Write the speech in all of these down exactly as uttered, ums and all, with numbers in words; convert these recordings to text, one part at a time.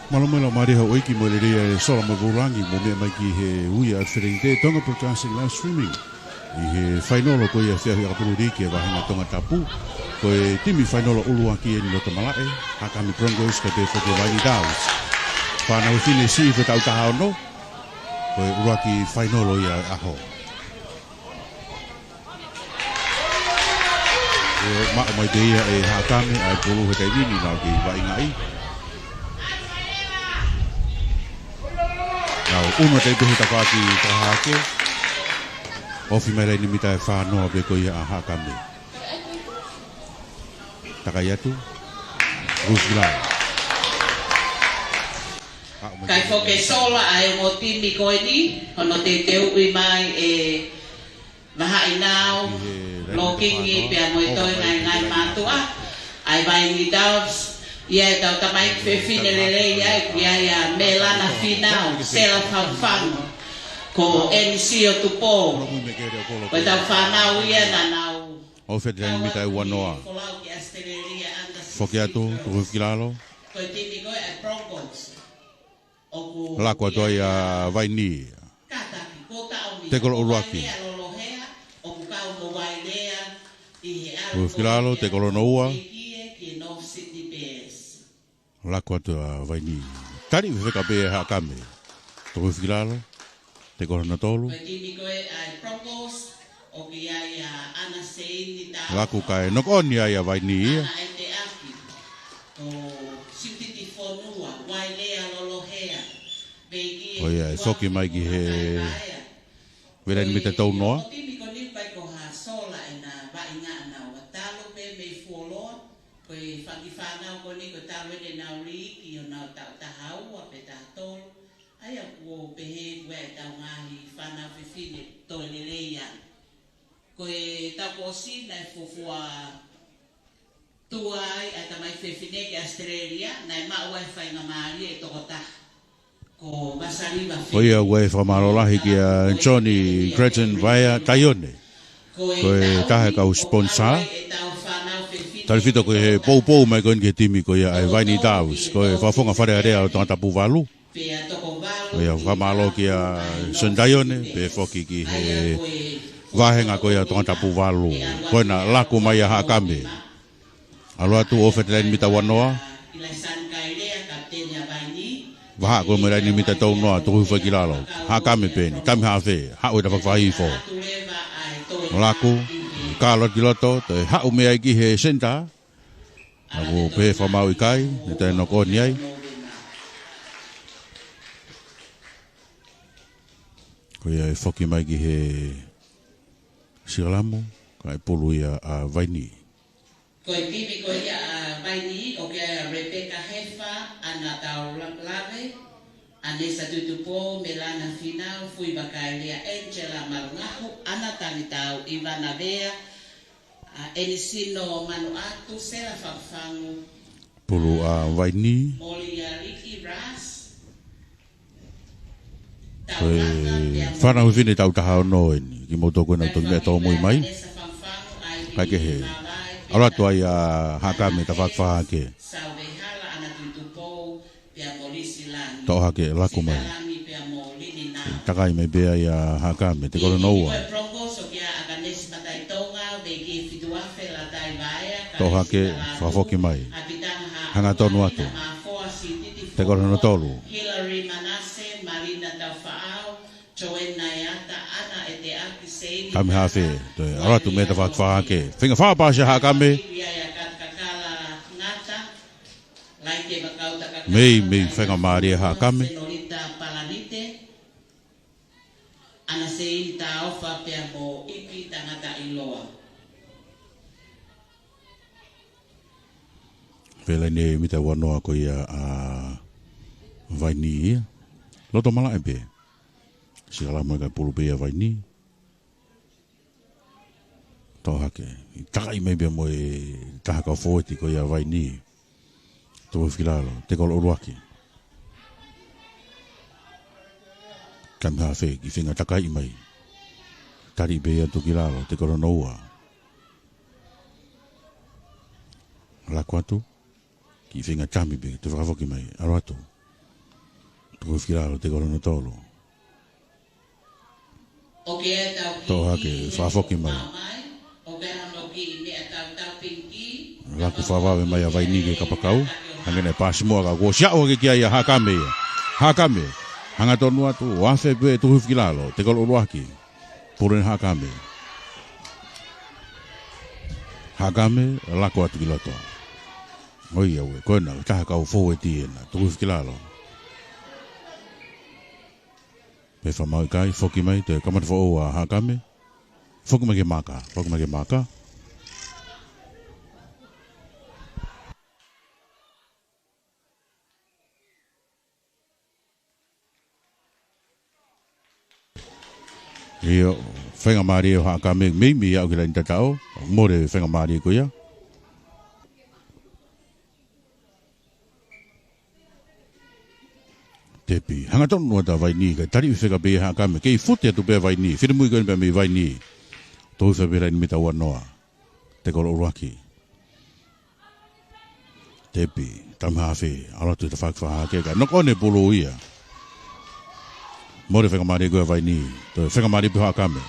Mālō mai lau mālie houʻeiki mo e lelei ʻa e sola mo e vūlangi mo meʻa mai ki he ui ʻa e Federated Tonga Broadcasting Live Streaming. ʻI he fainolo ko ia ʻa e feʻauhi ʻakapulu liiki ʻa e vāhenga Tongatapu. Ko e timi fainolo ʻuluaki eni ʻo Loto Malaʻe, Haʻakame Broncos kae pehē foki Vaini Doves. Fānau fefine siʻi taʻu taha ono, ko e ʻuluaki fainolo ia ʻo e ʻaho. ʻE maʻu mai pē ia ʻe Haʻakame ʻa e pulu he taimi ni, nau kei vaʻingaʻi. Nau ʻunu atu pē he tafaʻaki fakahahake. Ofi mai laine mita ʻe fā noa pē ko ia ʻa Haʻakame. Takai atu. Rufi Lala. Aʻu mai Kai pē foke ia. Sola ʻa e ongo timi ko eni, hono teuteuʻi mai ʻe Vahaʻinau, Lokingi, pea mo e toe ngai ngai mātuʻa, ʻa e Vaini Doves, ia ʻetau tamaiki fefine lelei ia, ia ia Melana Finau, Sela Fafangu, ko Enisio Tupou. Ko ʻetau fānau ia naʻa nau ʻo fete ai mita ʻe ua noa. Folau ki Australia, under Foki atu, sixteen tuku girls. Ki lalo. Ko e timi ko ē ʻa e Broncos. Laku atu ai ʻa Vaini. Tekolo ʻuluaki. Tuku ki lalo, tekolo hono ua. Laku atu ʻa Vaini. Tali fefeka pē ʻe Haʻakame. Tuku ki lalo, tekolo hono tolu. Laku kae knock on ai ʻa Vaini ia. Ko ia ʻe foki mai ki he vela ni mita tau noa. Ko e timi ko eni pai ko ha sola ʻena vaʻinga ʻana ua talu pē mei Fuoloa. Ko e faki fānau ko eni ko e talu ʻenau liiki ʻo nau taʻu taha ua pe taha tolu. ʻA ia kuo pehē kuo ʻi ai ʻetau ngaahi fānau fefine toe lelei ange. Ko e taʻu kuo ʻosi naʻe fuofua tuai ʻa e tamaiki fefine ki Australia, naʻe maʻu ai e faingamālie ʻe toko taha. Ko Vasaliva Fenua. Ko ia ʻoku ou fakamālō lahi kia Johnny Gretchen Vaea Taione. Ko e taha e kau sponsor. Talitali ko e poupou mai ko eni ki he timi ko ia ʻa e Vaini Doves. Ko e fakafofonga Fale Alea ʻo Tongatapu valu. Ko ia fakamālō kia Johnny Taione, pea foki ki he vāhenga ko ia Tongatapu valu. Ko ena laku mai ʻa Haʻakame. ʻAlu atu ʻo fete laine mita ua noa. Vahaʻa ko e mo e laine mita tau noa, tuku hifo ki lalo. Haʻakame pē eni, tami hafe, haʻu e tafaʻaki fakahihifo. Laku, kalo ki loto, toe haʻu mei ai ki he senitā. Laku pehē fakamaau ʻikai, ne toe knock on ai. Ko ia ʻe foki mai ki he sikalamu, kae pulu ia ʻa Vaini. Ko e timi ko ia ʻa Vaini, ʻoku ʻi ai ʻa Rebecca Hefa, ʻAna Taulave, ʻAnesa Tutupou, Melana Finau, Fui Vakaelea, Angela Malungahu, ʻAna Talitau, ʻIvana Vea, ʻa Enisino Manuʻatu, Sela Fafangu, Pulu ʻa Vaini. Moli Aliki, Ras. Ko e fānau fefine taʻu taha ono eni, kimoutolu ko ena ʻoku toki meʻa tōmui mai. Kae kehe, ʻalu atu ai ʻa Haʻakame tafaʻaki fakahahake. Toʻo hake, laku mai. Takai mai pē ai ʻa Haʻakame, tekolo hono ua. Toʻo hake, fakafoki mai. Hangatonu atu. Tekolo hono tolu. Tami hafe, toe ʻalu atu mei he tafaʻaki fakahahake. Feinga fakapaasi ʻa Haʻakame. Mei, mei faingamālie ʻa Haʻakame. ʻAnaseini Taofa pea mo ʻIpi Tangata ʻIloa. Pela ni mita ua noa ko ia ʻa Vaini ia. Loto malaʻe pē. Sikalamu kae pulu pē ia Vaini. Toʻo hake. Takai mai pea mo e taha kau fōueti ko ia Vaini. Tuku hifo ki lalo, tekolo ʻuluaki. Tami hafe, kiʻi feinga takai mai. Tali pē ia tuku ki lalo, tekolo hono ua. Laku atu, kiʻi feinga tami pē, toe fakafoki mai, ʻalu atu. Tuku hifo ki lalo, tēkolo hono tolu. Toʻo hake, fakafoki mai. Laku fakavave mai ʻa Vainī ki he kapakau. Hangē naʻe paasi muʻa ka kuo ʻosi aʻu hake ki ai ʻa Haʻakame ia. Haʻakame, hangatonu atu, ʻo afe pē, tuku hifo ki lalo, tēkolo ʻuluaki. Pulu ʻeni ʻa Haʻakame. Haʻakame, laku atu ki loto. ʻOiauē, ko ena, taha kau fōueti ena, tuku hifo ki lalo. Pehē fakamaau ʻikai, foki mai, toe kamata foʻou ʻa Haʻakame. Foki mai ki he maka, foki mai ki he maka. ʻIo, faingamālie ʻo Haʻakame, meimei aʻu ki he laini tataʻo, mole faingamālie ko ia. Tepi, hangatonu atu ʻa Vainī, kae tali ʻi fekapē ʻa Haʻakame, kei fute atu pē ʻa Vainī, finemui ko eni pē mei Vainī. Tuku hifo pē he laini mita ua noa. Tēkolo ʻuluaki. Tepi, tama hafe, ʻalu atu he tafaʻaki fakahahake, kae noko ʻo ne pulu ia. Mole faingamālie ko ia ʻa Vainī, toe faingamālie pē ʻa Haʻakame.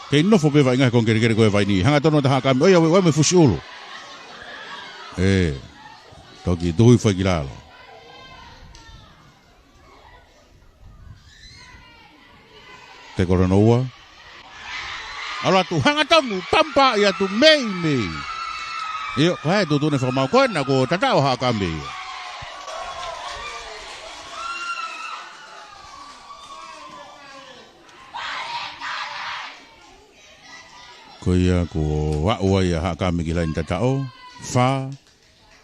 Kei nofo pē vaʻinga he konga kelekele ko ia ʻa Vainī, hangatonu atu ʻa Haʻakame, ʻoiauē, ʻoiauē mo e fusi ʻulu. ʻE, toki tuku hifo ai ki lalo. Tēkolo hono ua. ʻAlu atu, hangatonu, pampaʻi atu, meimei. ʻIo, ko e tuʻutuʻuni fakamaau ko ena, kuo tataʻo ʻa Haʻakame ia. Ko ia kuo aʻu ai ʻa Haʻakame ki he laini tataʻo, fā,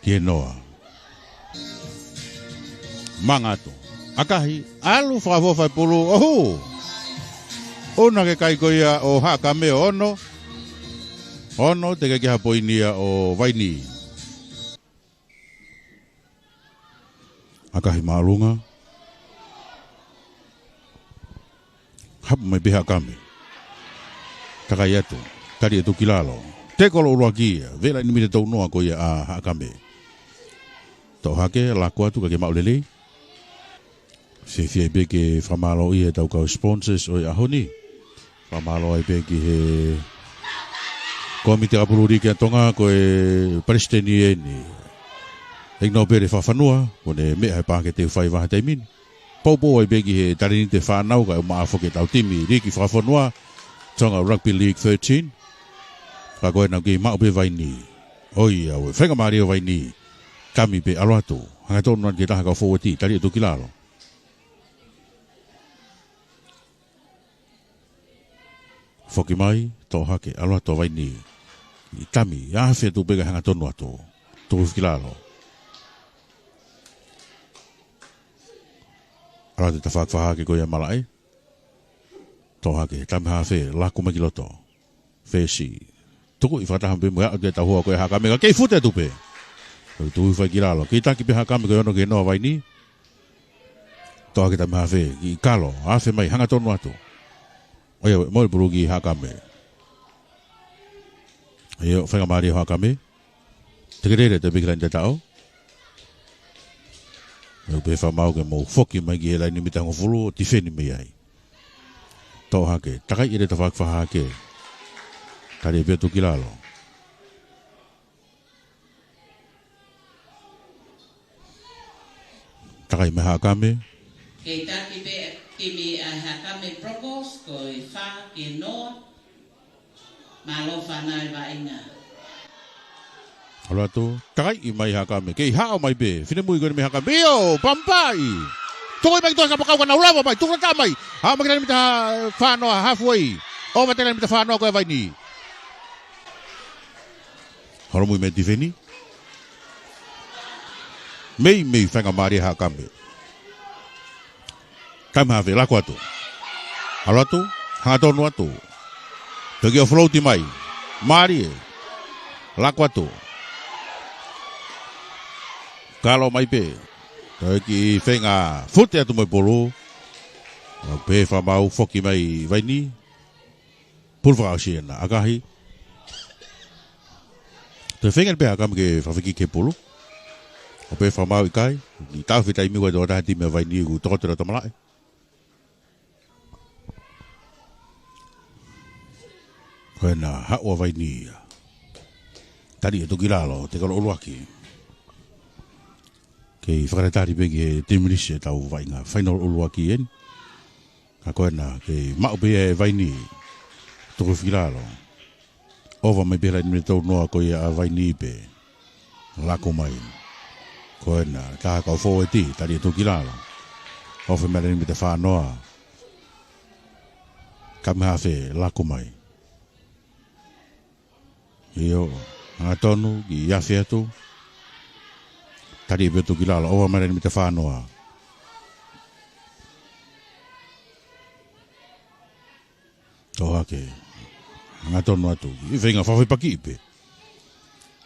ki he noa. Manga atu. ʻAkahi, ʻalu fakaʻofoʻofa e pulu, ʻo hū. ʻUnu hake kai ko ia ʻo Haʻakame ʻo ono. Ono, teʻeki ai ke ʻi ai ha poini ia ʻo Vainī. ʻAkahi māʻolunga. Hapo mai pē Haʻakame. Takai atu. Tali atu ki lalo. Tēkolo ʻuluaki ia. Vela ʻi he mita tolu noa ko ia ʻa Haʻakame. Toʻo hake, laku atu, kae kei maʻu lelei. Fiefia pē ke fakamālōʻia ʻetau kau sponsors ʻo e ʻaho ni. Fakamālō ai pē ki he Kōmiti ʻAkapulu Liki ʻa Tonga, ko e palesiteni eni, ʻEiki Nōpele Fakafanua, kuo ne meʻa he paʻake teu faiva he taimi ni. Poupou ai pē ki he talēniti fānau kae ʻumaʻā foki ʻetau timi liki fakafonua, Tonga Rugby League thirteen. Ka ko ena ʻoku kei maʻu pē Vainī. ʻOiauē, faingamālie ʻo Vainī. Tami pē, ʻalu atu. Hangatonu atu ki he taha kau fōueti, tali atu ki lalo. Foki mai, toʻo hake, ʻalu atu ʻa Vainī. ʻI tami, ʻi afe atu pē kae hangatonu atu. Tuku hifo ki lalo. ʻAlu atu he tafaʻaki fakahahake ko ia ʻa Malaʻe. Toʻo hake, tama hafe, laku mai ki loto. Fesi. Tukuʻi fakataha pē mo e aʻu ki he taha ua ko ia ʻa Haʻakame ka kei fute atu pē. Tuku hifo ai ki lalo. Kei taki pē ʻa Haʻakame ko e ono ki he noa ʻa Vainī. Toʻo hake tama hafe, kiʻi kalo, afe mai, hangatonu atu. ʻOiauē, mole pulu ki Haʻakame. ʻIo, faingamālie ʻo Haʻakame. Tekelele atu pē ki he laini tataʻo. ʻOku pehē fakamaau ke mou foki mai ki he laini mita hongofulu ʻo tifeni mei ai. Toʻo hake, takai ʻi he tafaʻaki fakahahake. Tali pē atu ki lalo. Takai mai Haʻakame. Kei taki pē timi ʻa Haʻakame Broncos, ko e fā ki he noa. Mālō fānau e vaʻinga. ʻAlu atu, takai mai Haʻakame. Kei haʻo mai pē, finemui ko eni mei Haʻakame. ʻIo, pampaʻi. Tuku mai ki tuʻa he kapakau ka nau lava mai, tuku lata mai. Haʻu mai ki he laini mita fā noa, halfway. ʻOua te laini mita fā noa ko ia ʻa Vainī. Holomui mei tifeni. Meimei faingamālie ʻa Haʻakame. Tama hafe, laku atu. ʻAlu atu, hangatonu atu. Toki ʻo float mai. Mālie. Laku atu. Kalo mai pē. Toki feinga fute atu mo e pulu. Pehē fakamaau foki mai Vainī. Pulu fakaʻosi ena, ʻakahi. Toe feinga pē ʻa Haʻakame ke fakafiki ki he pulu. ʻO pehē fakamaau ʻikai, ʻi he taʻofi taimi ko ē ʻa e taha timi ʻa Vaini ʻoku tokoto ʻa e tomalai. Ko ena haʻu ʻa Vaini ia. Tali ʻe Tokilalo, tēkolo ʻuluaki. Kei fakatalitali pē ki he timi lisi ʻetau vaʻinga fainolo ʻuluaki eni. Ka ko ena, kei maʻu pē ia ʻe Vaini, Tukuhifilalo. ʻOva mai pē he laine mita tolu noa ko ia ʻa Vaini pē. Lako mai. Ko ena, taha kau fōueti, tali ʻe Tokilalo. ʻOfa mai laine mita fā noa. Kamehafe, lako mai. ʻIo, hangatonu, kiʻi afe atu. Tali pē Tokilalo, ʻofa mai laine mita fā noa. Toʻo hake. Hangatonu atu. ʻI he feinga fafai paki pē.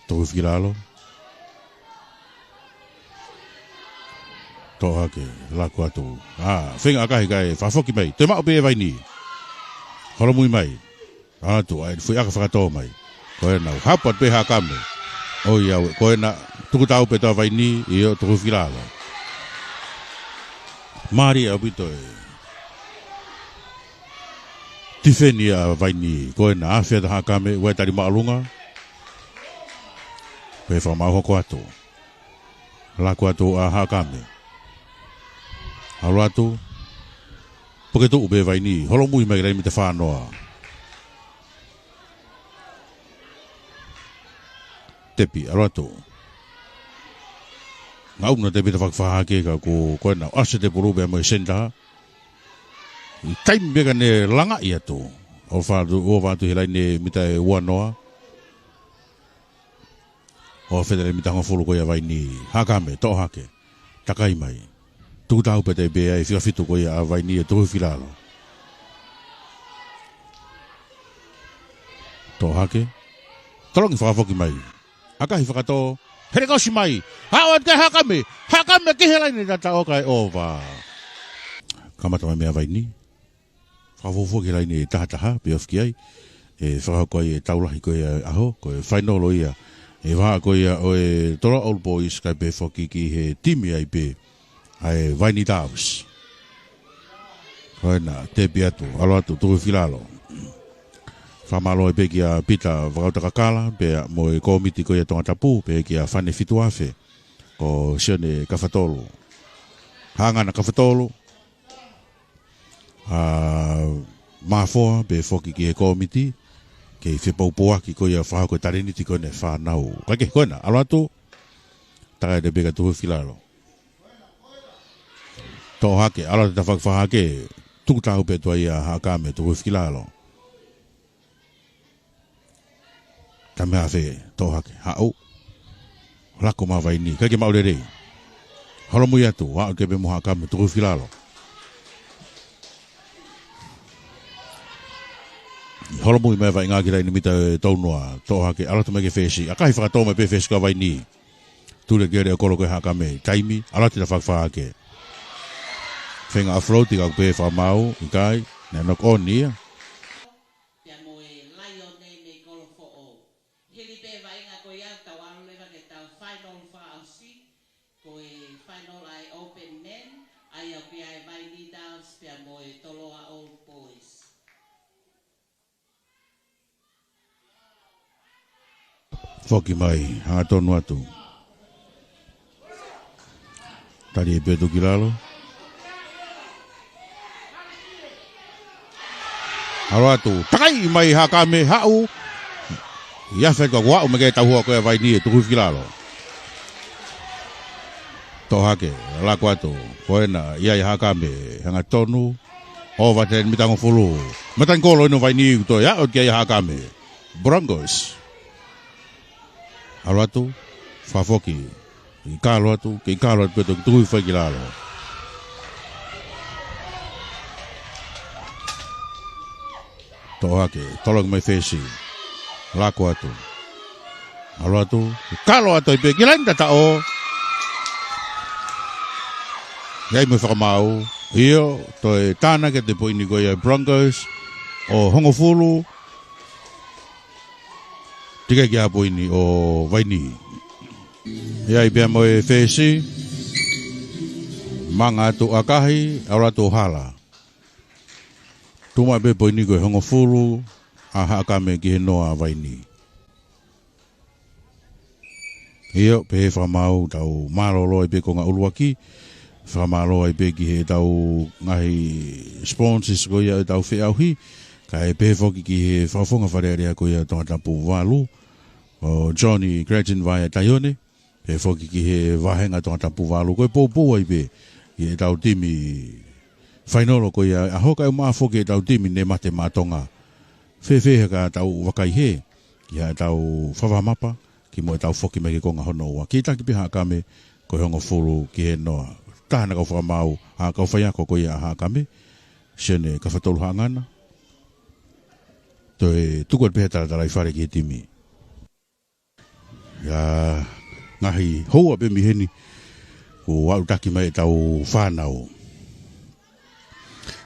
Tukuhifilalo. Toʻo hake. Lako atu. ʻA, feinga ʻakahi kae fakafoki mai. Toe maʻu pē ʻe Vaini. Holomui mai. ʻAlu atu, ʻa e foʻi ʻaka fakatō mai. Ko ena, hapo atu pē Haʻakame. ʻOiauē, ko ena, tuku tāupe atu ʻa Vaini, ʻio, Tukuhifilalo. Mālie ʻaupito e tifeni ʻa Vaini, ko ena, afe atu Haʻakame, ʻoua ʻe tali māʻolunga. Pehē fakamaau hoko atu. Lako atu ʻa Haʻakame. ʻAlu atu. Puke tuʻu pē Vaini. Holomui mai ki he laine mita fā noa. Tepi, ʻalu atu. Ngaʻunu ʻa Tepi ʻo fakafā hake ka ko, ko ena ʻosi e tēpulu pea mo e senitā. ʻI he taimi pē ka ne langaʻi atu. ʻOfa atu, ʻofa atu he laine mita ʻe ua noa. ʻOfa atu he laine mita hongofulu ko ia ʻa Vaini, Haʻakame, toʻo hake. Takai mai. Tuku tāupe atu pē ai fika fitu ko ia ʻa Vaini ʻe Tukuhifilalo. Toʻo hake. Tolongi fakafoki mai. ʻAkahi fakatō. Helekosi mai. Haʻu atu ki ai Haʻakame. Haʻakame ki he laine tataʻo kae ʻofa. Kamata mai meia Vaini. Fakafuofua ki he laine tahataha, pea ofi ki ai. ʻE fakahoko ai e tau lahi ko ia ʻaho, ko e fainolo ia. ʻE vahaʻa ko ia ʻo e Toloa Old Boys, kae pehē foki ki he timi ai pē ʻa e Vaini Doves. Ko ena, tepi atu, ʻalu atu, Tukuhifilalo. Fakamālō ai pē kia Pita Vakautakakala, pea mo e kōmiti ko ia Tongatapu, pea kia Fane Fituafe, ko Sione Kafatolu. Hangana Kafatolu, ʻa Mafoa, pehē foki ki he kōmiti, kei fepoupouaki ko ia fakahoko e talēniti ko ena ʻa e fānau. Kae kehe ko ena, ʻalu atu, takai atu pē kia Tukuhifilalo. Toʻo hake, ʻalu atu tafaʻaki fakahake, tuku tāupe atu ai ʻa Haʻakame, Tukuhifilalo. Kamehafe, toʻo hake, haʻu. Lako mai Vaini, ʻikai ke maʻu lelei. Holomui atu, aʻu ki ai pē mo Haʻakame, Tukuhifilalo. Holomui mai vaʻinga ki he laine mita ʻe tolu noa, toʻo hake, ʻalu atu mai ki he fesi. ʻAkahi fakatō mai pē fesi kia Vaini. Tuli ki he kolo ko ia ʻa Haʻakame, taimi, ʻalu atu tafaʻaki fakahake. Feinga offload ka ʻoku pehē fakamaau, ʻikai, naʻe knock on ia. Pea mo e Laione mei Kolofoʻou. Hili pē vaʻinga ko ia tau ʻalu leva ki heʻetau final fakaʻosi. Ko e final ʻa e Open Men, ʻa ia ʻoku ʻi ai ʻa e Vaini Doves pea mo e Toloa Old Boys. Foki mai, hangatonu atu. Tali pē Tokilalo. ʻAlu atu, takai mai Haʻakame, haʻu. ʻI he afe ka kuo aʻu mai ki he tauhua ko ia ʻa Vaini ʻe Tukuhifilalo. Toʻo hake, lako atu. Ko ena, ʻi ai ʻa Haʻakame, hangatonu. ʻOfa atu he laine mita hongofulu. Matanikolo ʻeni ʻo Vaini ʻoku toe aʻu ki ai ʻa Haʻakame. Broncos. ʻAlu atu, fakafoki. Kei kalo atu, kei kalo atu pē toki tui fai ki lalo. Toʻo hake, tolongi mai fesi. Lako atu. ʻAlu atu, kalo atu ai pē ki laini tataʻo. ʻI ai mo e fakamaau. ʻIo, toe tānaki atu e poini ko ia ʻa e Broncos. ʻO hongofulu. Teʻeki ai ke ʻi ai ha poini ʻo Vaini. ʻI ai pea mo e fesi, manga atu ʻAkahi, ʻalu atu ʻo hala. Tuʻu mai pē poini ko e hongofulu ʻa Haʻakame ki he noa ʻa Vaini. ʻIo, pehē fakamaau, tau mālōlō ai pē konga ʻuluaki, fakamālō ai pē ki heʻetau ngaahi sponsors ko ia ʻetau feʻauhi, kae pehē foki ki he fakafofonga Fale Alea ko ia Tongatapu valu, ʻo Johnny Grattan Vaea Taione, pehē foki ki he vāhenga Tongatapu valu, ko e poupou ai pē ʻi heʻetau timi fainolo ko ia ʻa hoka e uma foki ʻetau timi ne mate maʻa Tonga. Fēfē ha ka tau vakai hē ki haʻatau fakavahamapa, ki mo ʻetau foki mai ki he konga hono ua. Kei taki pē Haʻakame ko e hongofulu ki he noa. Taha ʻena kau fakamaau, ʻa kau faiako ko ia ʻa Haʻakame, Sione Kafatolu Haʻangana. Toe tuku atu pē ha talatalaifale ki he timi. ʻIa, ngaahi houa pē mei heni, kuo aʻutaki mai ʻetau fānau.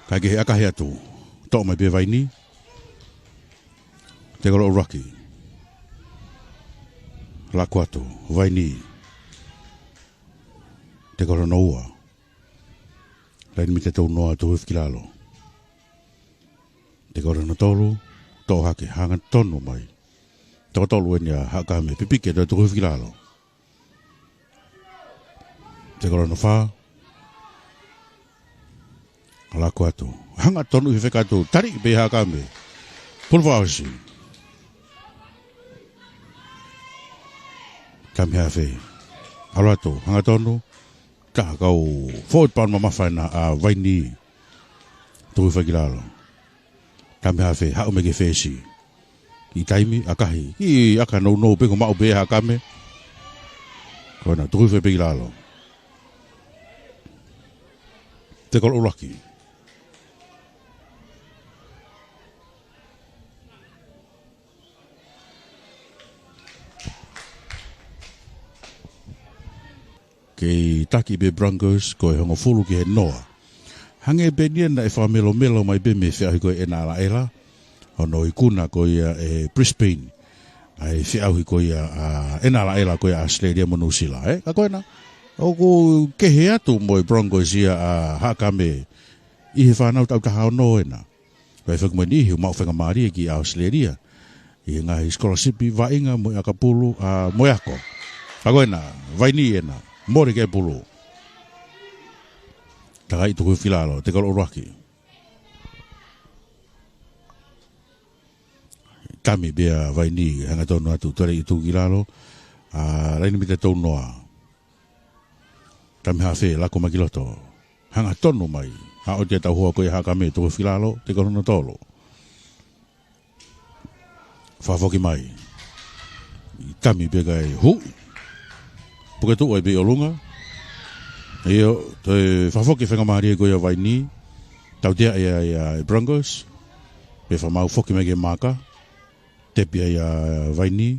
Kae kehe, ʻakahi atu, toʻo mai pē Vaini. Tekolo ʻuluaki. Laku atu, Vaini. Tekolo hono ua. Laini mita tolu noa, tuku hifo ki lalo. Tekolo hono tolu, toʻo hake, hangatonu mai. Toko tolu ʻeni ʻa Haʻakame, pipiki atu, tuku hifo ki lalo. Tekolo hono fā. Laku atu. Hangatonu ʻi he fekau atu. Tali pē Haʻakame. Pulu fakaʻosi. Tami hafe. ʻAlu atu. Hangatonu. Ka kau forward pound mamafa ʻena ʻa Vaini. Tuku hifo ki lalo. Tami hafe, haʻu mai ki he fesi. Kiʻi taimi, ʻakahi. Kiʻi ʻaka nounou pē kuo maʻu pē ʻe Haʻakame. Ko ena, tuku hifo pē ki lalo. Tekolo ʻuluaki. Kei taki pē Broncos ko e hongofulu ki he noa. Hangē pē ʻeni ia naʻe fakamelomelo mai pē mei he feʻauhi ko ē ʻEna Laʻela, hono ikuna ko ia ʻe Brisbane ʻa e feʻauhi ko ia ʻa ʻEna Laʻela ko ia ʻa ʻAositelēlia mo Nuʻusila, ē? Ka ko ena, ʻoku kehe atu mo e Broncos ia ʻa Haʻakame ʻi he fānau taʻu taha ono ʻena. Ko e fekau mai niʻihi ʻoku maʻu faingamālie ki ʻAositelēlia ʻi he ngaahi scholarship, vaʻinga mo e ʻakapulu, ʻa, mo e ako. Ka ko ena, Vaini ʻena, mole ki he pulu. Takai tuku hifo ki lalo, tekolo ʻuluaki. Tami pē ʻa Vaini, hangatonu atu, tali atu ki lalo. ʻA, laini mita tolu noa. Tami hafe, laku mai ki loto. Hangatonu mai. Haʻu atu ʻetau hoa ko ia ʻa Haʻakame, tuku hifo ki lalo, tekolo hono tolu. Fakafoki mai. Tami pē kae huʻi. Puke tuʻu ai pē ʻi ʻolunga. ʻIo, toe fakafoki faingamālie ko ia ʻa Vaini. Tautea ia ʻa e Broncos. Pea fakamāu foki mai ki he maaka. Tepi ai ʻa Vaini.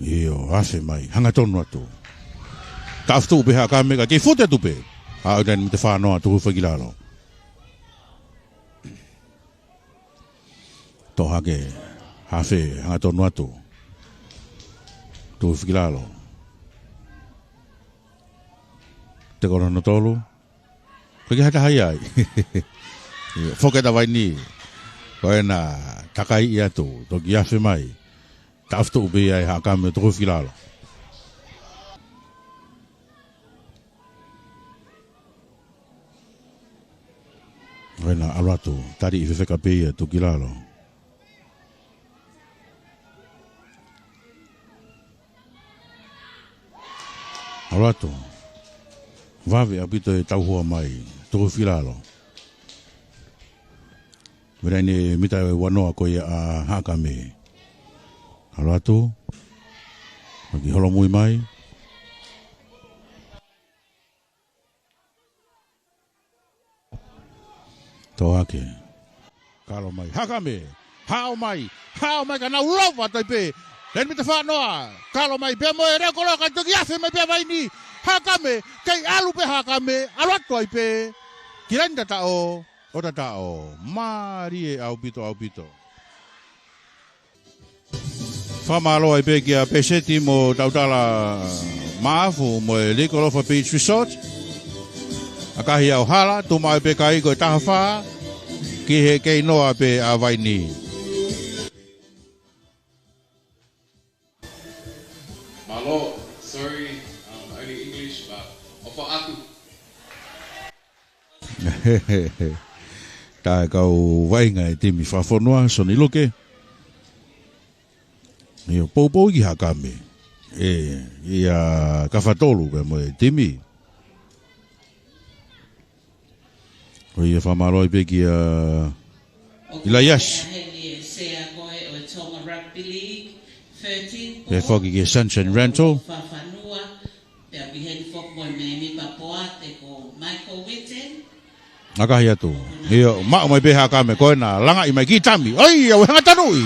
ʻIo, afe mai, hangatonu atu. Taʻofi tuʻu pē Haʻakame ka kei fute atu pē. ʻA, ʻo taimi te fānoa, tuku hifo ki lalo. Toʻo hake, hafe, hangatonu atu. Tuku hifo ki lalo. Tekolo hono tolu. Ko e kiʻi hataha ia ai. Foki atu ʻa Vaini. Ko ena takai atu. Toki afe mai. Taʻofi tuʻu pē ia ʻe Haʻakame, tuku hifo ki lalo. Ko ena ʻalu atu. Tali ʻi fefeka pē ia, tuku ki lalo. ʻAlu atu. Vave ʻaupito ʻetau hoa mai. Tuku hifo ki lalo. Mei he laine mita ua noa ko ia ʻa Haʻakame. ʻAlu atu. Maki holomui mai. Toʻo hake. Kalo mai. Haʻakame. Haʻu mai. Haʻu mai ka nau lava atu ai pē. Laine mita fā noa. Kalo mai pē mo e leo koloa ka toki afe mai pē ʻa Vaini. Haʻakame. Kei ʻalu pē Haʻakame. ʻAlu atu ai pē. Ki laine tataʻo. ʻO tataʻo. Mālie ʻaupito, ʻaupito. Fakamālō ai pē kia Peseti mo Tautala Maʻafu mo e Legal of a Beach Resort. ʻAkahi ʻa Ohala, tuʻu mai pē kai ko e taha fā ki he kei noa pē ʻa Vaini. Mālō, sorry, um, only English, but ʻofa atu. Tā e kau vaʻinga e timi fakafonua, Soni Luke. ʻIo, poupou ki Haʻakame. ʻE, ia Kafatolu pē mo e timi. ʻO ia fakamālō ai pē kia ʻIlaiasi. Pea foki kia Sunshine Rental. Pea ʻoku ʻi heni foki mo e mēmipa poate ko Michael Whitten. ʻAkahi atu. ʻIo, maʻu mai pē Haʻakame, ko ena, langaʻi mai ki Tami. ʻOi, ʻauē, hanga tonuʻi.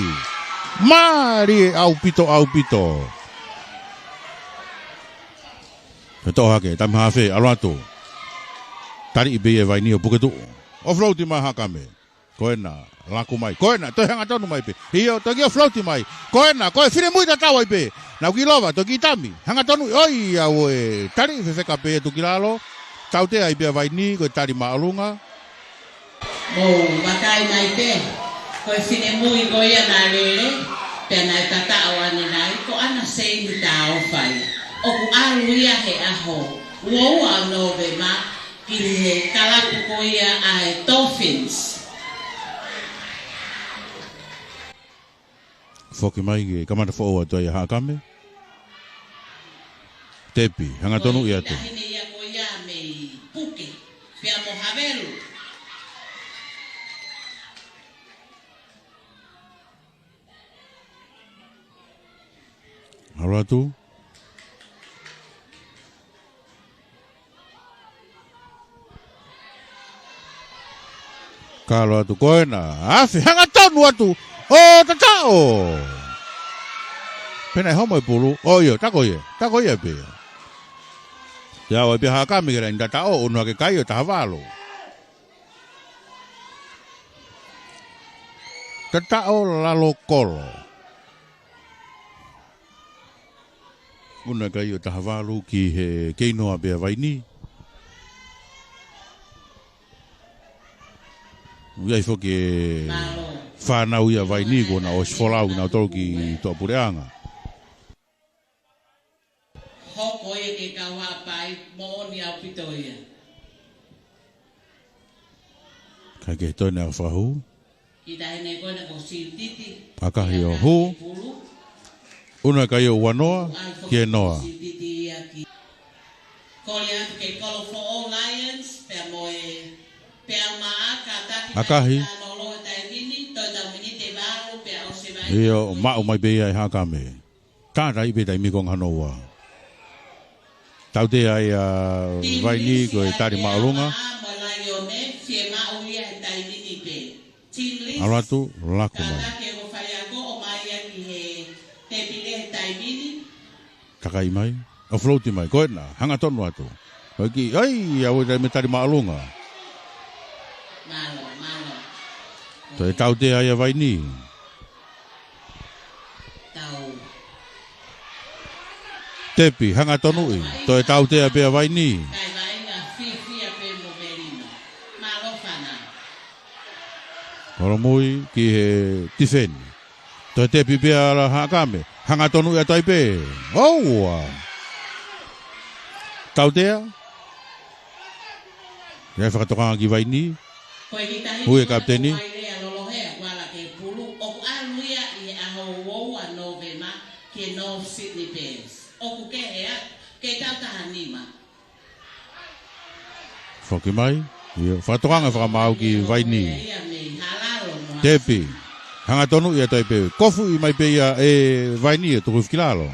Mālie ʻaupito, ʻaupito. Pea toʻo hake, Tami Hafe, ʻalu atu. Taliʻi pē ia ʻe Vaini ʻo puke tuʻu. Offload mai Haʻakame. Ko ena, laku mai. Ko ena, toe hanga tonu mai pē. ʻIo, toe kiʻi offload mai. Ko ena, ko e finemui tatau ai pē. Nau kiʻi lova, toe kiʻi Tami. Hanga tonuʻi, ʻoi, ʻauē, taliʻi fefeka pē ia tuku ki lalo. Tautea ai pē ʻa Vaini, ko e tali māʻolunga. Mou vakai mai pē. Ko e finemui ko ia naʻe lele, pea naʻe tataʻo ʻanenai, ko ʻAna Seini Taofa ia. ʻOku ʻalu ia he ʻaho ua ua ʻo Nōvema, ki he kalapu ko ia ʻa e Dolphins. Foki mai ke kamata foʻou atu ai ʻa Haʻakame. Tepi, hanga tonuʻi atu. Taʻahine ia ko ia mei Puke, pea mo Havelu. ʻAlu atu. Kalo atu ko ena. Afe, hanga tonu atu. ʻO tataʻo. Pea naʻe homo e pulu. ʻOi, ʻio, tā ko ia. Tā ko ia pē. Te au ai pē Haʻakame ke laini tataʻo, ʻunu hake kai ʻo taha valu. Tataʻo lalo kolo. ʻUnu e kai ʻo taha valu ki he kei noa pē ʻa Vaini. ʻOku ʻi ai foki e fānau ia ʻa Vaini kuo nau ʻosi folau kinautolu ki tuʻapuleʻanga. Hoko ia ke kau hapai, moʻoni ʻaupito ia. Kae kehe toe ne fakahū. Kita hene ko ena ko Siutiti. ʻAkahi ʻo hū. ʻUnu e kai ʻo ua noa, ki he noa. Siutiti ia ki. Kole atu ke kolo foʻou Lions, pea mo e, pea maʻa ka taki ʻAkahi. Taʻe tano loa taimini, toe tau miniti ʻe valu, pea ʻosi mai. ʻIo, maʻu mai pē ia ʻe Haʻakame. Tātai pē taimi ko e ngaahi hono ua. Tautea ai ʻa Vaini ko e tali māʻolunga. ʻAlu atu, laku mai. Takai mai. Offload mai. Ko ena. Hanga tonu atu. ʻOi, ʻai, ʻauē, taimi tali māʻolunga. Toe tautea ai ʻa Vaini. Tepi, hanga tonuʻi, toe tautea pē ʻa Vaini. Holomui ki he tifeni. Toe tepi pē ʻa Haʻakame, hanga tonuʻi atu ai pē. ʻOua. Tautea. ʻI ai e fakatokanga ki Vaini. Ui e kapiteni. Ko e kiʻi tahi ko Vailea Lolohea, kuo ala ke pulu, ʻoku ʻalu ia ʻi he ʻaho ua ua Nōvema ki he North Sydney Bears. ʻOku kehe atu, kei tau taha nima. Foki mai, ʻio, fakatokanga fakamaau ki Vaini. Tepi, hanga tonuʻi atu ai pē, kofuʻi mai pē ia ʻe Vaini ʻo tuku hifo ki lalo.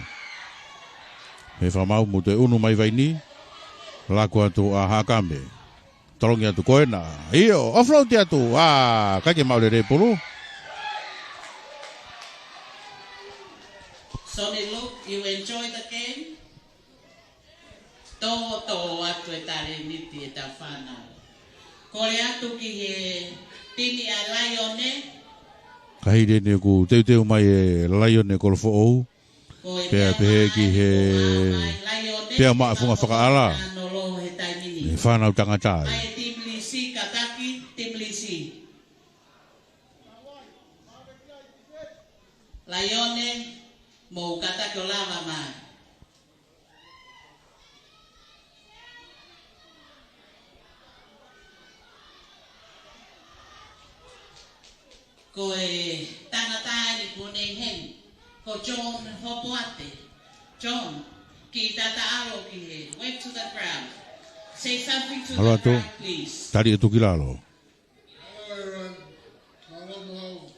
He fakamaau mo e ʻunu mai Vaini, laku atu ʻa Haʻakame. Tolongi atu ko ena. ʻIo, offload atu. ʻA, ʻikai ke maʻu lelei e pulu. Sonny Luke, you enjoy the game? Tō, tō atu e talēniti ʻetau fānau. Kole atu ki he timi ʻa Laione. Ka hili eni ʻoku teuteu mai e Laione Kolofoʻou, pea pehē ki he Peau Maʻa Funga Fakaʻala, ʻe fānau tangata ai. Laione, mou kātaki ʻo lava mai. Ko e tangata eni ko eni heni, ko John Hopoate. John, kiʻi tata ʻalu ki he, wave to the crowd. Say something to the crowd, please. Tali ʻo tuki lalo. Hello, everyone. Mālō, mālō.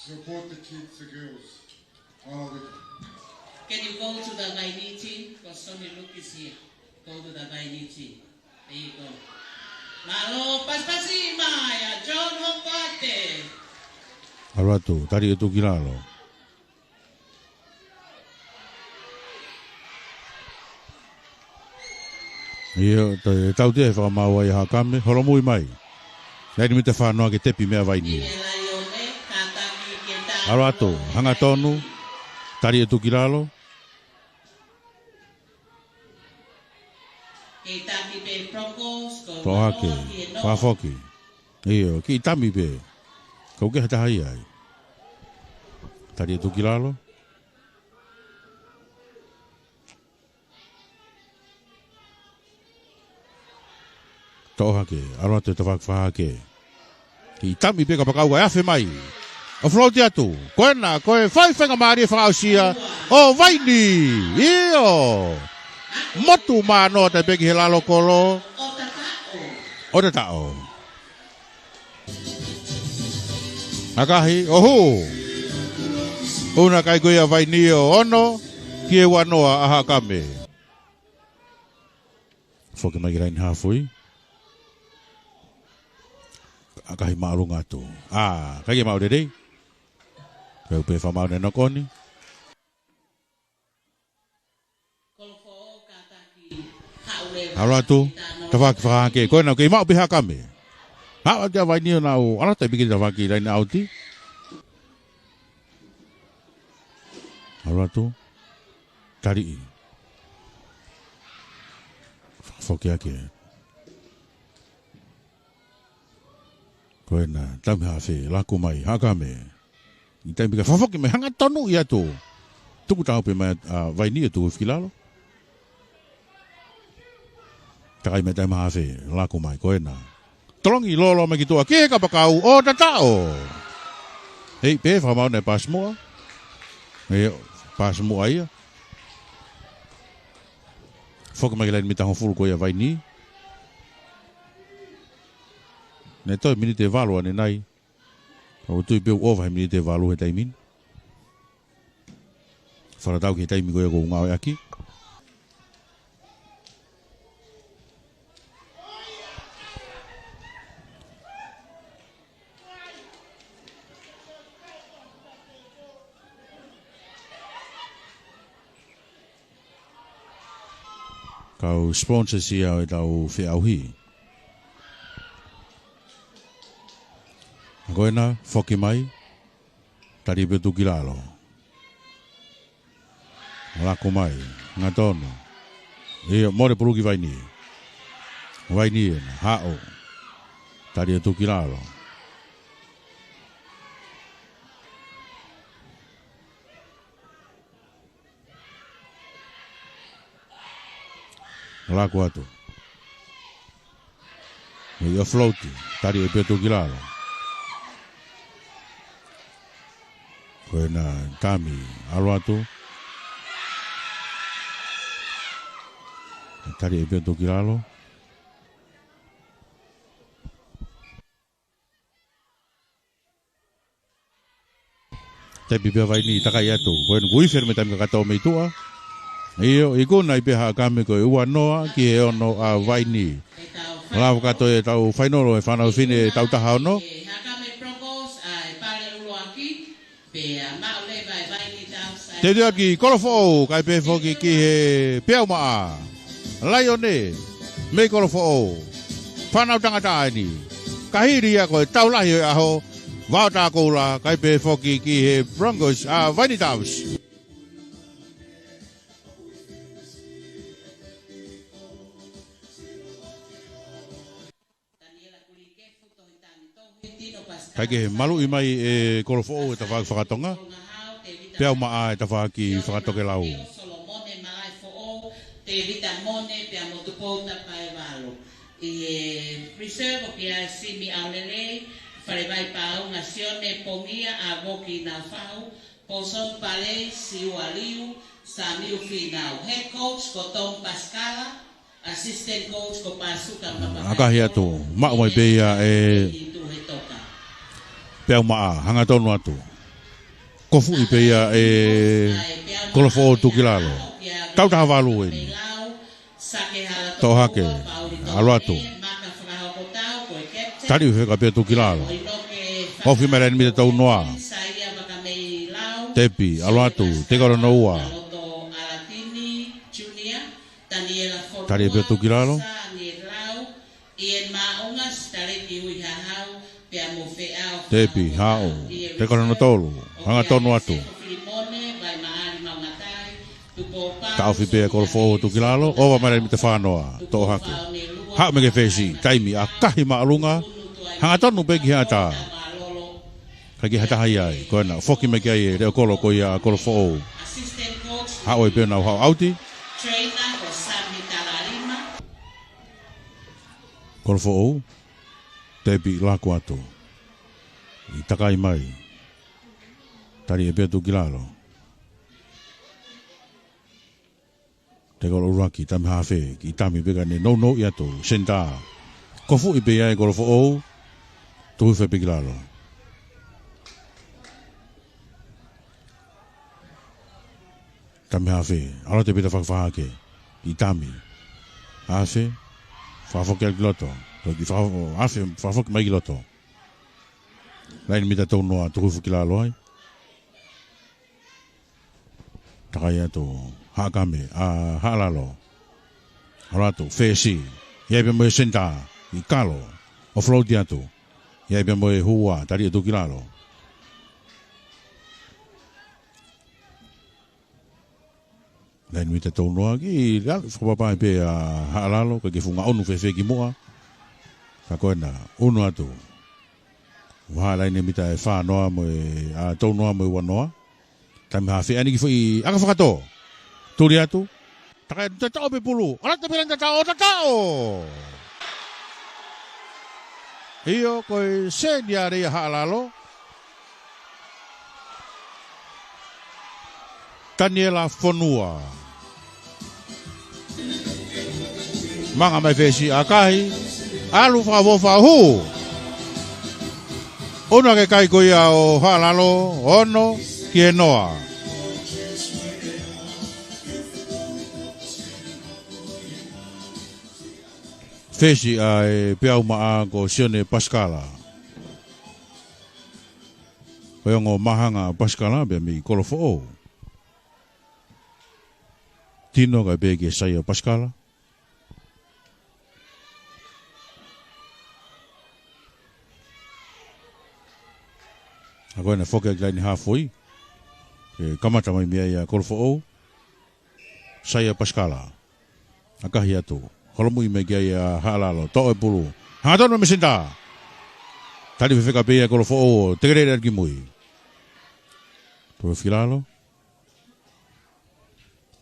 Support the kids, the girls. Mālō. Can you go to the Vainī team? Because Sonny Luke is here. Go to the Vainī team. There you go. Mālō, pasipasi mai ʻa John Hopoate. ʻAlu atu, tali ʻo tuki lalo. ʻIo, tau, tau te fakamaau ai ʻa Haʻakame, holomui mai. Laini mita fā noa ke tepi mei a Vainī. ʻAlu atu, hangatonu, tali ʻo tuki lalo. Toʻo hake, fakafoki. ʻIo, kiʻi tami pē. Kau ke hataha ia ai. Tali ʻo tuki lalo. Toʻo hake, ʻalu atu e tafaʻaki fakahahake. Kiʻi tami pē kapakau ʻe afe mai. ʻO float atu. Ko ena, ko e faifenga mālie fakaʻosi ia ʻo Vainī. ʻIo. Motu manoa taʻe pē ki he lalo kolo. ʻO tataʻo. ʻAkahi, ʻo hū. ʻUna kai ko ia Vainī ʻo ono, ki he ua noa ʻa Haʻakame. Foki mai ki laini hafui. ʻAkahi māʻolunga atu. ʻĀ, kai ke maʻu lelei. Kau pē fakamaau ʻene knock on. ʻAlu atu, tafaʻaki fakahahake. Ko ena kei maʻu pē Haʻakame. Haʻu atu ʻa Vainī ʻo nau ʻalu atu e piki tafaʻaki laini ʻauti. ʻAlu atu. Taliʻi. Fakafoki hake. Ko ena, taimi haafe, laku mai, Haʻakame. ʻI taimi ka fakafoki mai, hangatonu ia atu. Tuku taha pē mai ʻa Vainī ʻo tuku ki lalo. Takai mai taimi haafe, laku mai, ko ena. Tolongi lolo mai ki tuʻa, ki he kapakau, ʻo tataʻo. Hei, pē, fakamaau ʻene paasi muʻa. ʻIo, paasi muʻa ia. Foki mai ki laini mita hongofulu ko ia Vainī. Ne toe miniti ʻe valu ʻanenai. ʻOku tui pē ʻoku ova he miniti ʻe valu he taimi ni. Fakatatau ki he taimi ko ia ʻoku ngāueʻaki. Kau sponsors ia ʻo ʻetau feʻauhi. Ko ena, foki mai. Tali pē tuku ki lalo. Laku mai, hangatonu. ʻIo, mole pulu ki Vainī. Vainī ena, haʻu. Tali ʻo tuku ki lalo. Laku atu. ʻIo, float, tali ʻo pē tuku ki lalo. Ko ena tami, ʻalu atu. Tali ʻo pē tuku ki lalo. Tepi pē ʻa Vainī, takai atu. Ko ena kuo ifi ʻene mei taimi kakato mei tuʻa. ʻIo, ikuna ai pē Haʻakame ko e ua noa ki he ono ʻa Vainī. Lava kakato ʻetau fainolo ʻa e fānau fefine taʻu taha ono. Teuteu ʻaki Kolofoʻou, kae pehē foki ki he Peau Maʻa. Laione, mei Kolofoʻou. Fānau tangata eni. Ka hili ia ko e tau lahi ʻo e ʻaho. Vaotakoula, kae pehē foki ki he Broncos ʻa Vaini Doves. Kae kehe, maluʻi mai ʻe Kolofoʻou e tafaʻaki fakatonga. Peau Maʻa e tafaʻaki fakatokelau. Solomone Malaʻefoʻou, Tevita Mone, pea mo Tupou Tapaevalo. ʻI he reserve ʻoku ʻi ai Simi ʻAulelei, Falevai Paunga, Sione Pongia, ʻAvoki Naufau, Paulson Palei, Siua Liu, Samiu Finau. Head coach ko Tom Pasikala, assistant coach ko Pasuka Mapaka. ʻAkahi atu, maʻu mai pē ia ʻe Peau Maʻa, hangatonu atu. Kofuʻi pē ia ʻe Kolofoʻou, tuku ki lalo. Tau taha valu eni. Toʻo hake, ʻalu atu. Tali fefeka pē, tuku ki lalo. Ofi mai laine mita tolu noa. Tepi, ʻalu atu, teka hono ua. Tali pē, tuku ki lalo. Tepi, haʻu, teka hono tolu, hangatonu atu. Taʻofi pē ʻe Kolofoʻou, tuku ki lalo, ʻova mai laine mita fā noa, toʻo hake. Haʻu mai ki he fesi, taimi ʻakahi māʻolunga, hangatonu pē ki he ʻatā. Kae kehe, ha taha ia ai, ko ena, foki mai ki ai e leʻo kolo ko ia ʻa Kolofoʻou. Haʻu ai pē ʻo nau haʻu, ʻauti. Kolofoʻou, tepi, laku atu. ʻI takai mai. Tali ʻe pē, tuku ki lalo. Teka ʻuluaki, tami hafe, kiʻi tami pē kae nounou atu, senitā. Kofuʻi pē ia ʻe Kolofoʻou, tuku hifo pē ki lalo. Tami hafe, ʻalu atu pē tafaʻaki fakahake, kiʻi tami. Hafe, fakafoki atu ki loto, toki faka-, hafe, fakafoki mai ki loto. Laine mita tolu noa, tuku hifo ki lalo ai. Takai atu, Haʻakame, ʻa Haʻalalo. ʻAlu atu, fesi. ʻI ai pē mo e senitā, ʻi kalo. ʻOflauti atu. ʻI ai pē mo e hua, tali atu ki lalo. Laine mita tolu noa ki lalo, fakapapau pē ʻa Haʻalalo, kae kehe fuʻu ngaʻunu fēfē ki muʻa. Ka ko ena, ʻunu atu. Vahaʻa laine mita ʻe fā noa mo e, ʻa, tolu noa mo e ua noa. Tami hafe, ʻa eni kiʻi foʻi ʻakafakato. Tuli atu. Takai atu, tataʻo pē pulu. ʻAlu atu pē laine tataʻo, tataʻo. ʻIo, ko e seni ia ʻa Haʻalalo. Taniela Fonua. Manga mai fesi, ʻakahi, ʻalu fakaʻofoʻofa, hū. ʻUnu hake kai ko ia ʻo Haʻalalo, ono ki he noa. Fesi ʻa e Peau Maʻa ko Sione Pasikala. Ko e ongo māhanga ʻa Pasikala pea mei Kolofoʻou. Tino kae pehē kia Saia Pasikala. ʻA ko ena foki ki laine hafoi. Ke kamata mai mei ai ʻa Kolofoʻou. Saia Pasikala. ʻAkahi atu. Holomui mai ki ai ʻa Haʻalalo. Toʻo e pulu. Hangatonu mai mei senitā. Tali fefeka pē ia ʻe Kolofoʻou. Tekelele atu ki mui. Tuku hifo ki lalo.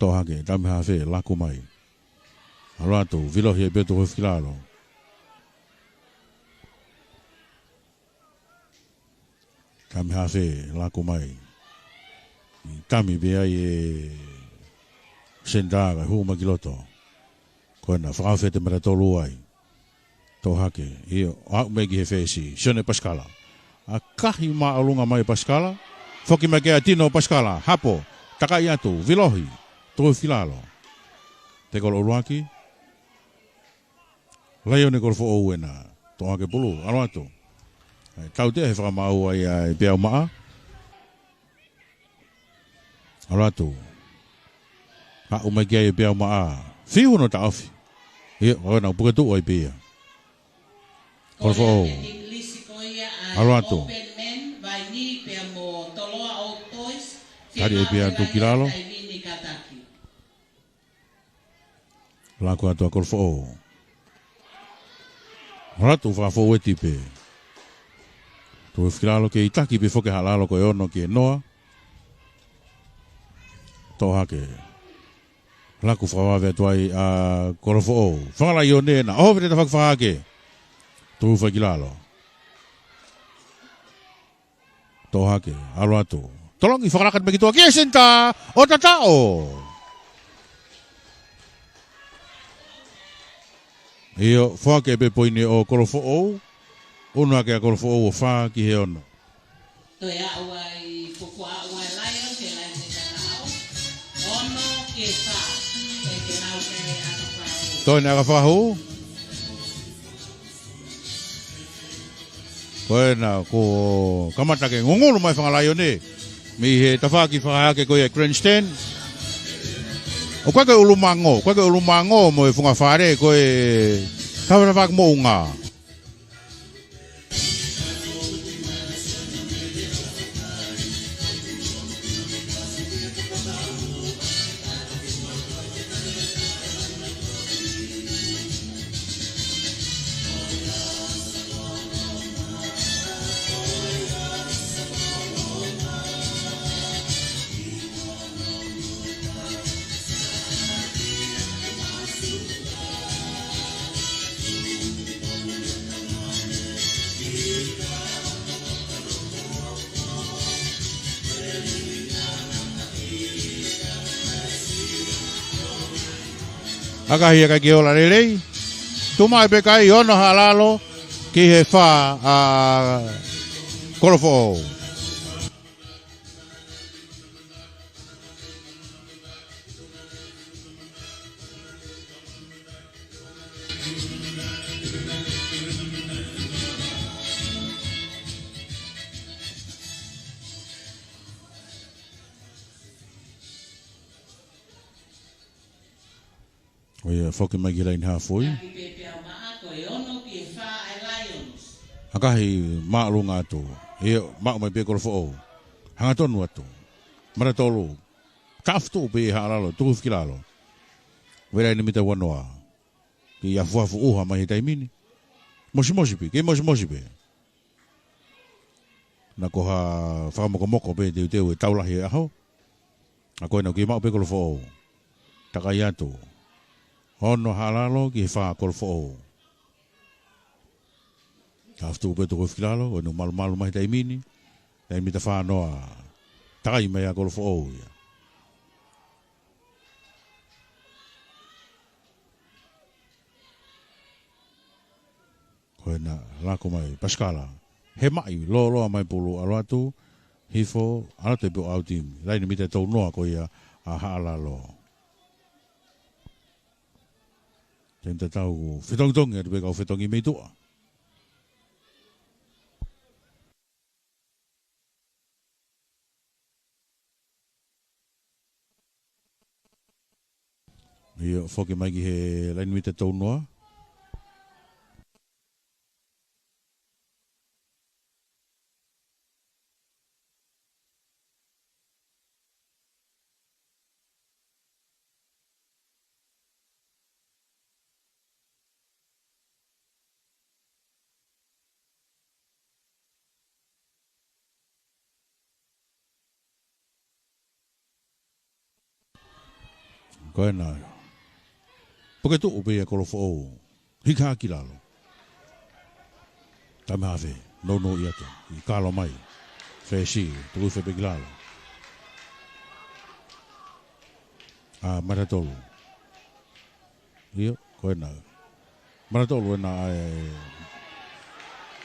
Toʻo hake. Tami hafe. Laku mai. ʻAlu atu. Vilohi ai pē, tuku hifo ki lalo. Tami hafe, laku mai. ʻI tami pē ai e senitā kae hū mai ki loto. Ko ena, fakaʻofoʻofa e mata tolu ai. Toʻo hake, ʻio, ʻo aʻu mai ki he fesi, Sione Pasikala. ʻAkahi māʻolunga mai Pasikala. Foki mai ki ai ʻa Tino Pasikala, hapo, takai atu, vilohi, tuku hifo ki lalo. Teka ʻuluaki. Laione Kolofoʻou ena. Toʻo hake pulu, ʻalu atu. ʻAi, tautea he fakamaau ai ʻa e Peau Maʻa. ʻAlu atu. Haʻu mai ki ai e Peau Maʻa. Fiu hono taʻofi. ʻIo, ʻo ena puke tuʻu ai pē ia. Kolofoʻou. ʻAlu atu. Tali ʻe Peatu ki lalo. Laku atu ʻa Kolofoʻou. Hala atu fakafoueti pē. Tuku hifo ki lalo, kei taki pē foki ʻa Haʻalalo, ko e ono ki he noa. Toʻo hake. Laku fakavave atu ai ʻa Kolofoʻou. Fanga Laione na. ʻOho pē he tafaʻaki fakahahake. Tuku hifo ki lalo. Toʻo hake, ʻalu atu. Tolongi, fakalaka mai ki tuʻa ki he senitā, ʻo tataʻo. ʻIo, foaki pē poini ʻo Kolofoʻou. Unu hake ʻa Kolofoʻou ʻo fā ki he ono. Toe aʻu ai, fuofua aʻu ai Lions, ke laine tataʻo. Ono ki he fā. Ke ke nau ke aka fakahū. Toe ne aka fakahū. Ko ena kuo kamata ke ngungulu mai Fanga Laione mei he tafaʻaki fakahahake ko ia e grandstand. ʻOku ʻikai ko e ʻulumango, ʻoku ʻikai ko e ʻulumango mo e fungafale, ko e tafaʻaki moʻunga. ʻAkahi ʻikai ke ola lelei. Tuʻu mai pē kai, ono Haʻalalo ki he fā ʻa Kolofoʻou. ʻO ia, foki mai ki he laine hafoi. ʻAkahi māʻolunga atu. ʻIo, maʻu mai pē Kolofoʻou. Hangatonu atu. Mata tolu. Taʻofi tuʻu pē ʻe Haʻalalo, tuku hifo ki lalo. Vela ʻi he mita ua noa. Kei afuafu ʻuha mai he taimi ni. Mosimosi pē, kei mosimosi pē. Naʻa ko ha fakamokomoko pē teuteu e tau lahi e ʻaho. ʻA ko ena ʻoku kei maʻu pē Kolofoʻou. Takai atu. Ono Haʻalalo ki he fā Kolofoʻou. Taʻofi tuʻu pē, tuku hifo ki lalo, ko ena ʻoku malumalu mai he taimi ni. Taimi mita fā noa. Takai mai ʻa Kolofoʻou ia. Ko ena laku mai, pasikala. He maʻi, lōloa mai pulu, ʻalu atu, hifo, ʻalu atu pē ʻo ʻauti. Laine mita tolu noa ko ia ʻa Haʻalalo. Taimi tatau, fetongitongi atu pē kau fetongi mei tuʻa. ʻIo, foki mai ki he laine mita tolu noa. Ko ena. Puke tuʻu pē ia Kolofoʻou. Hika ki lalo. Tama hafe. Nounou atu. ʻI kalo mai. Fesi. Tuku hifo pē ki lalo. ʻA, mata tolu. ʻIo, ko ena. Mata tolu ena ʻa e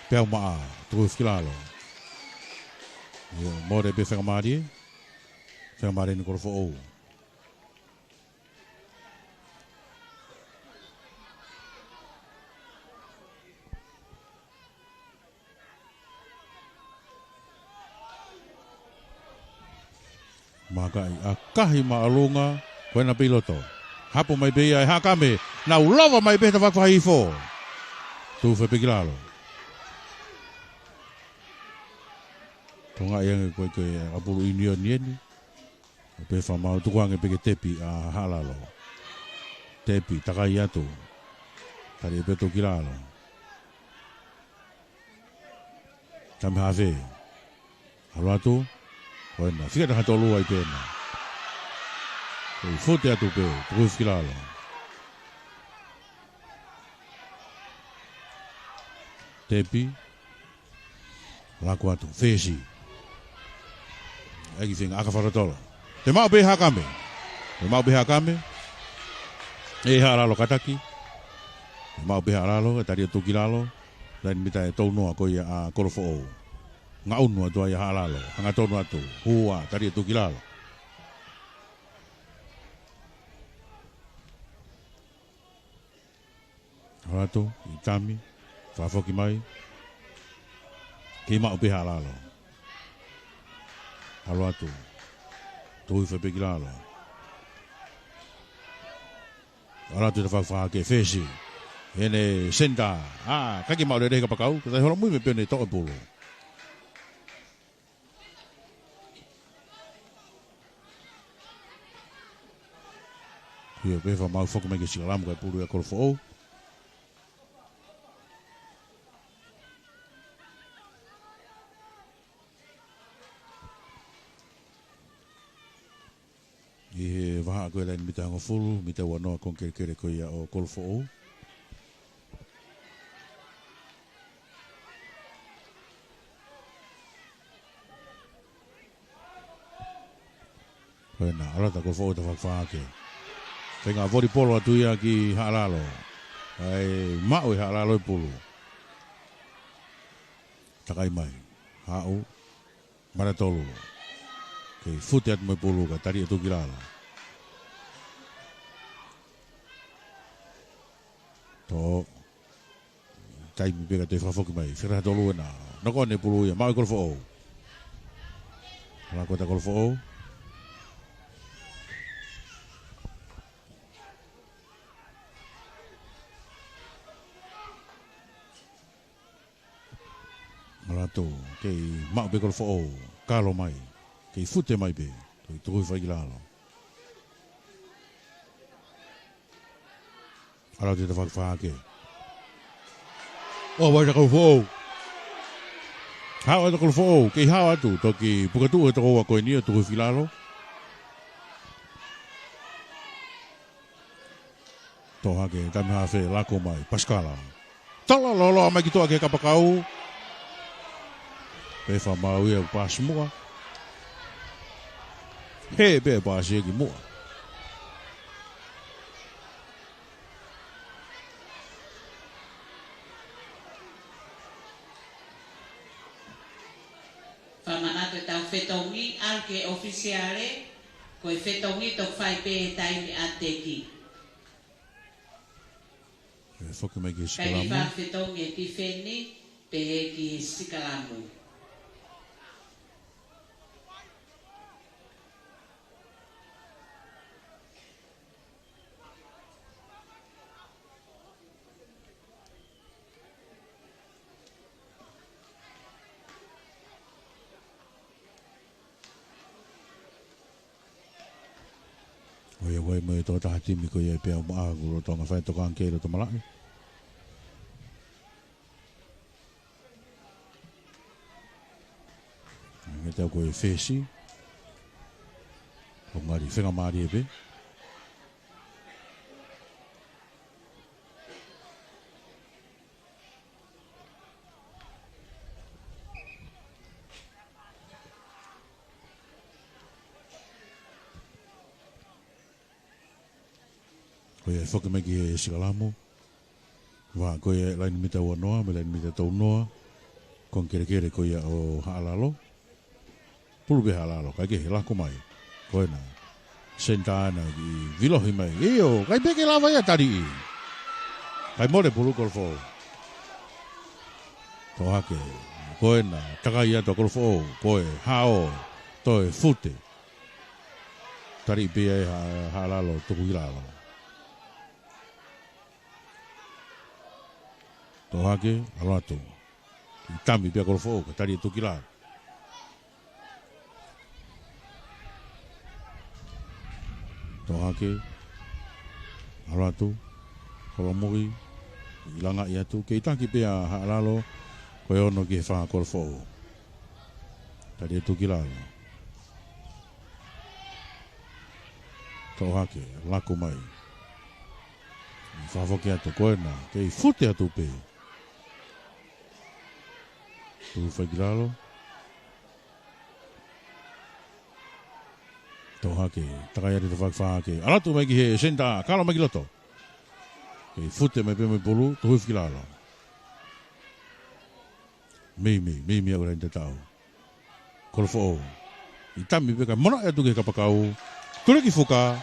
Peau Maʻa, tuku hifo ki lalo. ʻIo, mole pē fakamālie. Fakamālie ni Kolofoʻou. Makaʻi, ʻakahi māʻolunga, ko ena pē ʻi loto. Hapo mai pē ia ʻe Haʻakame, nau lava mai pē he tafaʻaki fakahihifo. Tuku hifo pē ki lalo. Tonga ia nge ko e, ko e ʻakapulu ʻiunioni eni. Pea fakamau tukuange pē ke tepi ʻa Haʻalalo. Tepi, takai atu. Tali pē tuku ki lalo. Tami hafe. ʻAlu atu. Ko ena. Fika taha tolu ai pē ena. Kei fute atu pē. Tuku hifo ki lalo. Tepi. Laku atu. Fesi. ʻAi ki he feinga ʻaka fakalotolo. Toe maʻu pē Haʻakame. Toe maʻu pē Haʻakame. ʻE Haʻalalo kataki. Toe maʻu pē Haʻalalo, ʻe tali atu ki lalo. Laine mita ʻe tolu noa ko ia ʻa Kolofoʻou. Ngaʻunu atu ai ʻa Haʻalalo. Hangatonu atu. Hua, tali atu ki lalo. ʻAlu atu, ʻi Tami, fakafoki mai. Kei maʻu pē Haʻalalo. ʻAlu atu. Tuku hifo pē ki lalo. ʻAlu atu ʻi he tafaʻaki fakahake, Fesi. Ene senitā. ʻA, ʻikai ke maʻu lelei he kapakau. Ka ʻikai holomui mei pē ʻene toʻo e pulu. Ia, pea fakamau foki mai ki he sikalamu kae pulu ia Kolofoʻou. ʻI he vahaʻa ko e laine mita hongofulu, mita ua noa konga kelekele ko ia ʻo Kolofoʻou. Ko ena, ʻalu atu Kolofoʻou ʻi he tafaʻaki fakahake. Feinga volipolo atu ia ki Haʻalalo. ʻAi maʻu ʻe Haʻalalo e pulu. Takai mai. Haʻu. Mata tolu. Kei fute atu mo e pulu ka tali atu ki lalo. Toʻo. Taimi pē ka toe fakafoki mai. Fika taha tolu ena. Noko ʻene pulu ia. Maʻu ʻe Kolofoʻou. Laku atu Kolofoʻou. ʻAlu atu, kei maʻu pē Kolofoʻou, kalo mai, kei fute mai pē, kei tuku hifo ki lalo. ʻAlu atu ʻi he tafaʻaki fakahake. ʻOua ʻe Kolofoʻou. Hao atu Kolofoʻou, kei hao atu, toki puke tuʻu he tokoua ko eni ʻo tuku hifo ki lalo. Toʻo hake, Tami hafe, laku mai, Pasikala. Tala loloa mai ki tuʻa ki he kapakau. Pea fakamau ia ʻo pasi muʻa. He pea pasi ki muʻa. Fakamanatu ʻetau fetongi, ʻalu ki he ʻōfisiale, ko e fetongi toki fai pē he taimi ʻa e teki. ʻE foki mai ki he sikalamu. Kae fai fetongi e tifeni, pehē ki he sikalamu. ʻOiauē mo e tokotaha timi ko ia ʻe pea uma ʻa Kolotonga fai tokanga ki he loto malaʻe. Nge tau ko e fesi. Ko ngali fenga mālie pē. Ko ia ʻe foki mai ki he sikalamu. Vahaʻa ko ia laini mita ua noa, mo e laini mita tolu noa. Konga kelekele ko ia ʻo Haʻalalo. Pulu pē Haʻalalo, kae kehe, laku mai. Ko ena. Senitā ena ʻoku vilohi mai. ʻIo, ʻikai pē ke lava ia taliʻi. Kae mole pulu Kolofoʻou. Toʻo hake. Ko ena, takai atu ʻa Kolofoʻou. Ko e hao, toe fute. Taliʻi pē ia ʻe Ha-, Haʻalalo, tuku ki lalo. Toʻo hake, ʻalu atu. Tami pē ʻa Kolofoʻou, ka tali atu ki lalo. Toʻo hake. ʻAlu atu. Kolomuʻi. Langaʻi atu. Kei taki pē ʻa Haʻalalo. Ko e ono ki he fā Kolofoʻou. Tali atu ki lalo. Toʻo hake. Laku mai. Fakafoki atu ko ena. Kei fute atu pē. Tuku fai ki lalo. Toʻo hake, takai atu tafaʻaki fā hake. ʻAlu atu mai ki he senitā, kalo mai ki loto. Kei fute mai pē mo e pulu, tuku hifo ki lalo. Mimi, mimi ʻa e laine tataʻo. Kolofoʻou. ʻI tami pē ka mono atu ki he kapakau. Tuliki fuka.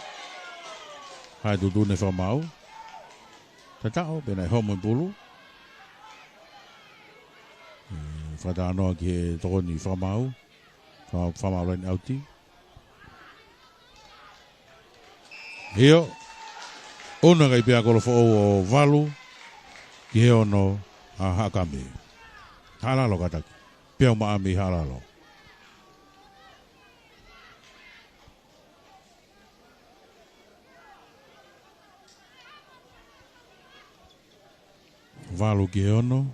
Haʻi tuʻutuʻuni fakamaau. Tataʻo, pea naʻe homo e pulu. ʻE, fakatalanoa ki he tokoni fakamaau. Fa-, fakamaau laine ʻauti. ʻIo. ʻUnu kae pea Kolofoʻou ʻo valu ki he ono ʻa Haʻakame. Haʻalalo kātaki. Peau Maʻa mei Haʻalalo. Valu ki he ono.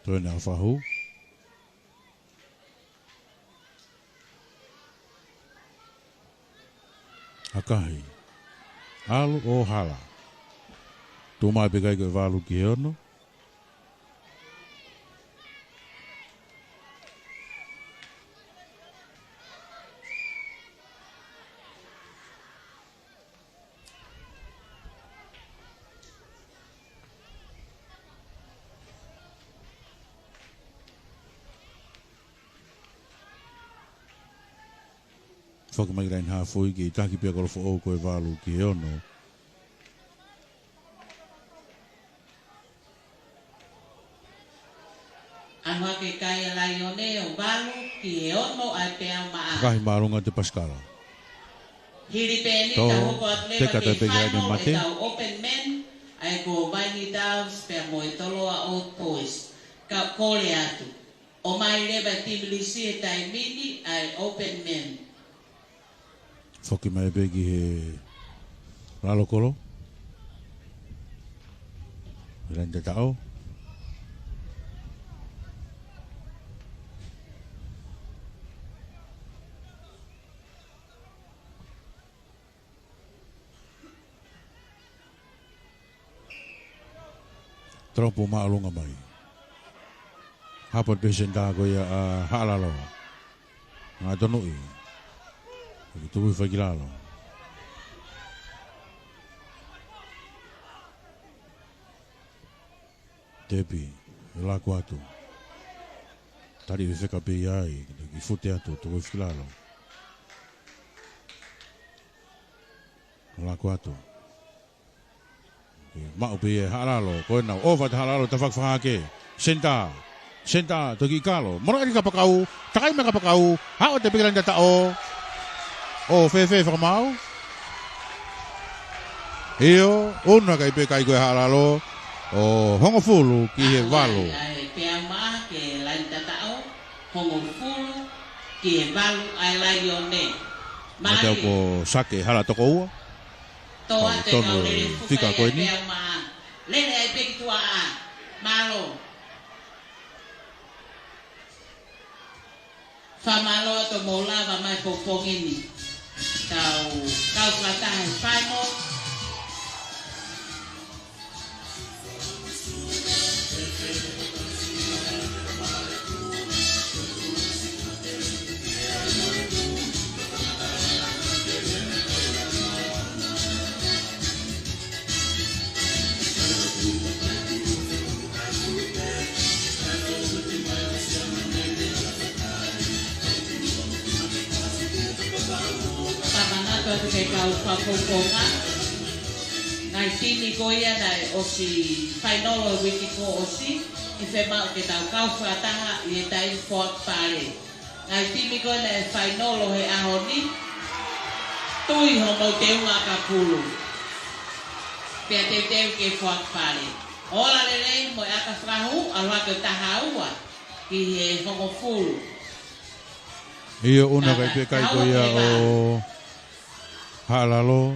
Toe ʻalu fahu. ʻAkahi. ʻAlu ʻo hala. Tuʻu mai pē kae ko e valu ki he ono. Foki mai ki he laine haafe, kei taki pē ʻa Kolofoʻou ko e valu ki he ono. ʻAlu hake e kai ʻa Laione ʻo valu ki he ono ʻa e Peau Maʻa. Kahi mālunga te pasikala. Hili pē eni, tau hoko atu leva ki he final, ʻetau open men, ʻa ia ko Vaini Doves pea mo e Toloa Old Boys. Ka kole atu. ʻOmai leva e timi lisi he taimi ni ʻa e open men. Foki mai pē ki he lalo kolo. Laine tataʻo. Tolopu māʻolunga mai. Hapa pē senitā ko ia ʻa Haʻalalo. Ngātonuʻi. Ki tuku hifo ki lalo. Tepi, ʻe laku atu. Tali fefeka pē ia ai, ki fute atu, tuku hifo ki lalo. Laku atu. Maʻu pē ia ʻe Haʻalalo, ko ena, ʻova atu Haʻalalo, tafaʻaki fā hake. Senitā, senitā, toki kalo. Mora eni kapakau, takai mai kapakau, haʻo tepi ki laine tataʻo. ʻO fēfē fakamaau. ʻIo, ʻunu kae pē kai ko e Haʻalalo, ʻo hongofulu ki he valu. ʻA e Peau Maʻa ki he laine tataʻo, hongofulu ki he valu ʻa e Laione. Mālō. Matau ko Sake Hala Tokoua. Toa te tonu kau lele e fika ko eni. Peau Maʻa. Lele ai pē ki tuʻa ʻa. Mālō. Fakamālō atu hoʻomou lava mai pongipongi ni. Tau, tau fakataha he final. Ke kau fakakoukonga. Ngaahi timi ko ia naʻe ʻosi fainolo uike kuo ʻosi, ʻe fiemaʻu ke tau kau fakataha ʻi he taimi foaki pale. Ngaahi timi ko ia naʻe fainolo he ʻaho ni, tui hoʻomou teunga ʻakapulu. Pea teuteu ke foaki pale. Ola lelei mo e ʻakafakahu, ʻalu hake ʻo taha ua ki he hongofulu. ʻIo, ʻunuhake pē kai ko ia ʻo Haʻalalo,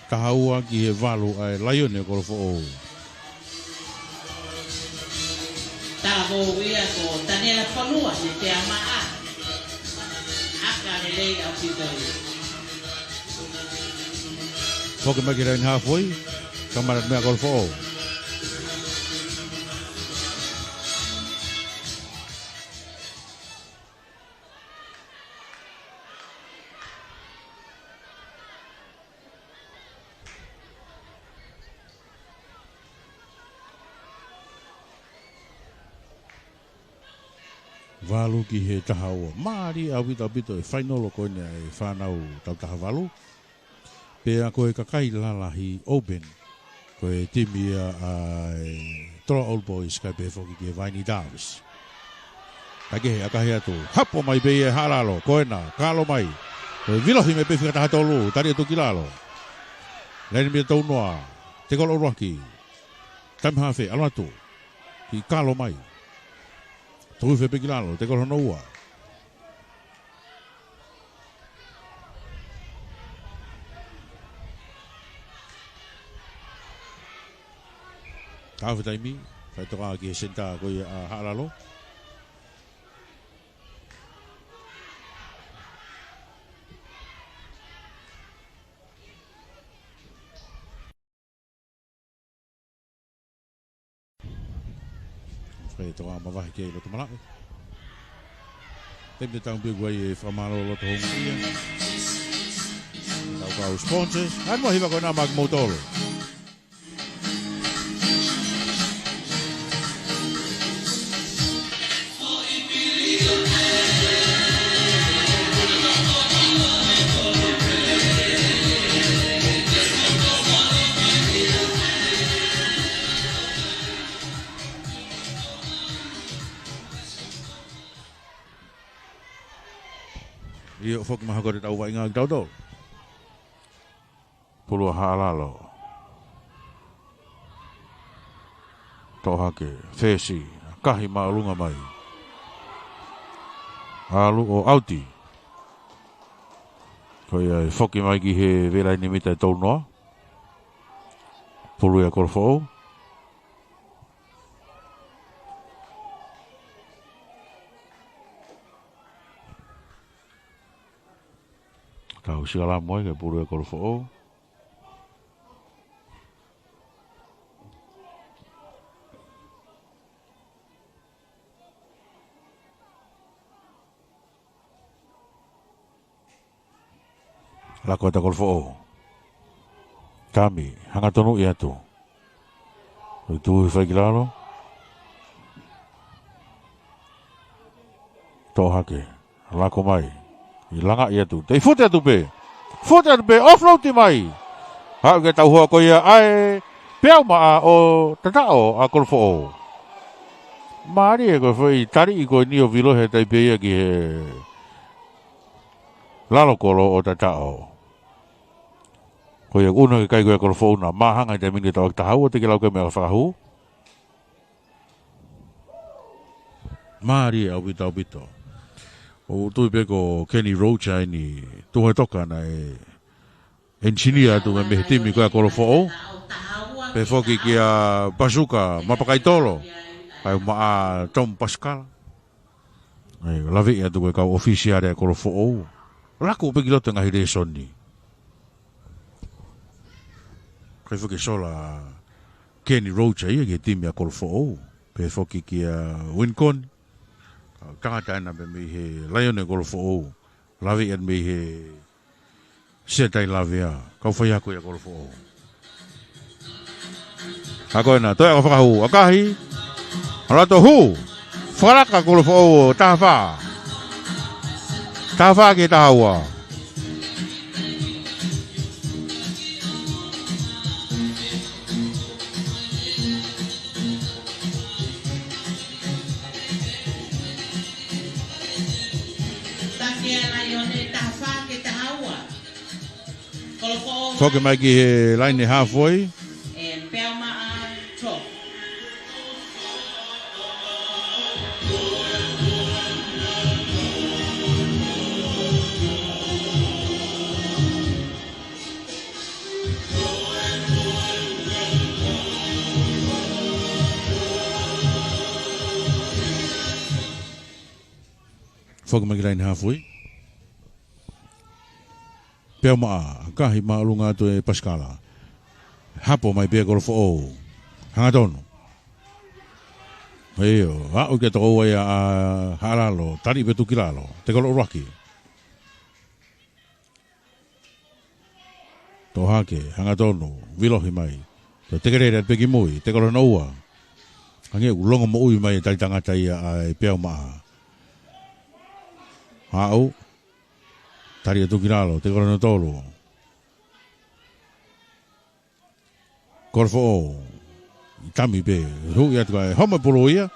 taha ua ki he valu ʻa e Laione Kolofoʻou. Talavou ia ko Taniela Fonua, ne te ama a. ʻAka lelei ʻaupito ia. Foki mai ki he laine hafoi, kamata meia Kolofoʻou. Valu ki he taha ua. Mālie ʻaupito ʻaupito e fainolo ko eni ʻa e fānau taʻu taha valu. Pea ko e kakai lalahi open, ko e timi ia ʻa e Tola Old Boys kae pehē foki ki he Vaini Doves. Kae kehe, ʻakahi atu. Hapo mai pē ia ʻe Haʻalalo, ko ena, kalo mai. Ko e vilohi mai pē fika taha tolu, tali atu ki lalo. Laine meia Tounoa, tekolo ʻuluaki. Taimi hafe, ʻalu atu. Kiʻi kalo mai. Tuʻu hifo pē ki lalo, tekolo hono ua. Taʻofi taimi, fai toka ki he senitā ko ia ʻa Haʻalalo. Fai toka mavahe ki ai loto malaʻe. Taimi te tau pē kuo ʻai e fakamālō loto houngaʻia. Tau kau sponsors. Anu hiva ko ena maʻa kimoutolu. ʻIo, foki mai hake ʻo tau vaʻinga kitautolu. Pulu ʻa Haʻalalo. Toʻo hake, fesi, kahi māʻolunga mai. ʻAlu ʻo ʻauti. Ko ia ʻe foki mai ki he velaine mita ʻe Tounoa. Pulu ia Kolofoʻou. Tau sikalamu ai ke pulu e Kolofoʻou. Lako atu Kolofoʻou. Tami, hanga tonuʻi atu. Ko e tuʻu hifo ki lalo. Toʻo hake. Lako mai. ʻI langaʻi atu. Te fute atu pē. Fute atu pē. Offload mai. Haʻu ke tau hoa ko ia ʻa e peau maʻa ʻo tataʻo ʻa Kolofoʻou. Mālie ko e foʻi taliʻi ko eni ʻo vilohi he tai pē ia ki he lalo kolo ʻo tataʻo. Ko ia ʻunuhake kai ko ia Kolofoʻou na. Māhanga he taimi ni tau taha ua te ke lau ke meʻa fakahū. Mālie ʻaupito ʻaupito. ʻOku ou tui pē ko Kenny Roach ʻa eni tuʻu he toka naʻe ʻenisinia atu mei he timi ko ia Kolofoʻou. Pea foki kia Pasuka Mapakaitolo. Kae maʻa Tom Pascal. ʻE, laveʻi atu ko e kau ʻofisiale ʻa Kolofoʻou. Lako pē ki loto ngaahi lēsoni. Kai foki sola Kenny Roach ia ki he timi ʻa Kolofoʻou. Pea foki kia Wincon. Kau tangata ena pē mei he Laione Kolofoʻou. Laveʻi atu mei he Siatai Lavea, kau faiako ia Kolofoʻou. Ako ena, toe ako fakahū, ʻakahi. ʻAlu atu hū. Fakalaka Kolofoʻou ʻo taha fā. Taha fā ki he taha ua. Foki mai ki he laine halfway. Foki mai ki laine halfway. Peaumaʻa, kahi māʻolunga atu ʻe Pasikala. Hapo mai pē Kolofoʻou. Hangatonu. ʻIo, aʻu ki he tokoua ia ʻa Haʻalalo, tali pē tuku ki lalo. Teka ʻuluaki. Toʻo hake, hangatonu, vilohi mai. Toe teke lele pē ki mui, teka hono ua. Hangē ʻoku longomoʻui mai e tali tangata ia ʻa e Peaumaʻa. Aʻu, tali atu ki lalo, teka hono tolu. Kolofoʻou, tami pē, huʻi atu kae homa pulu ia.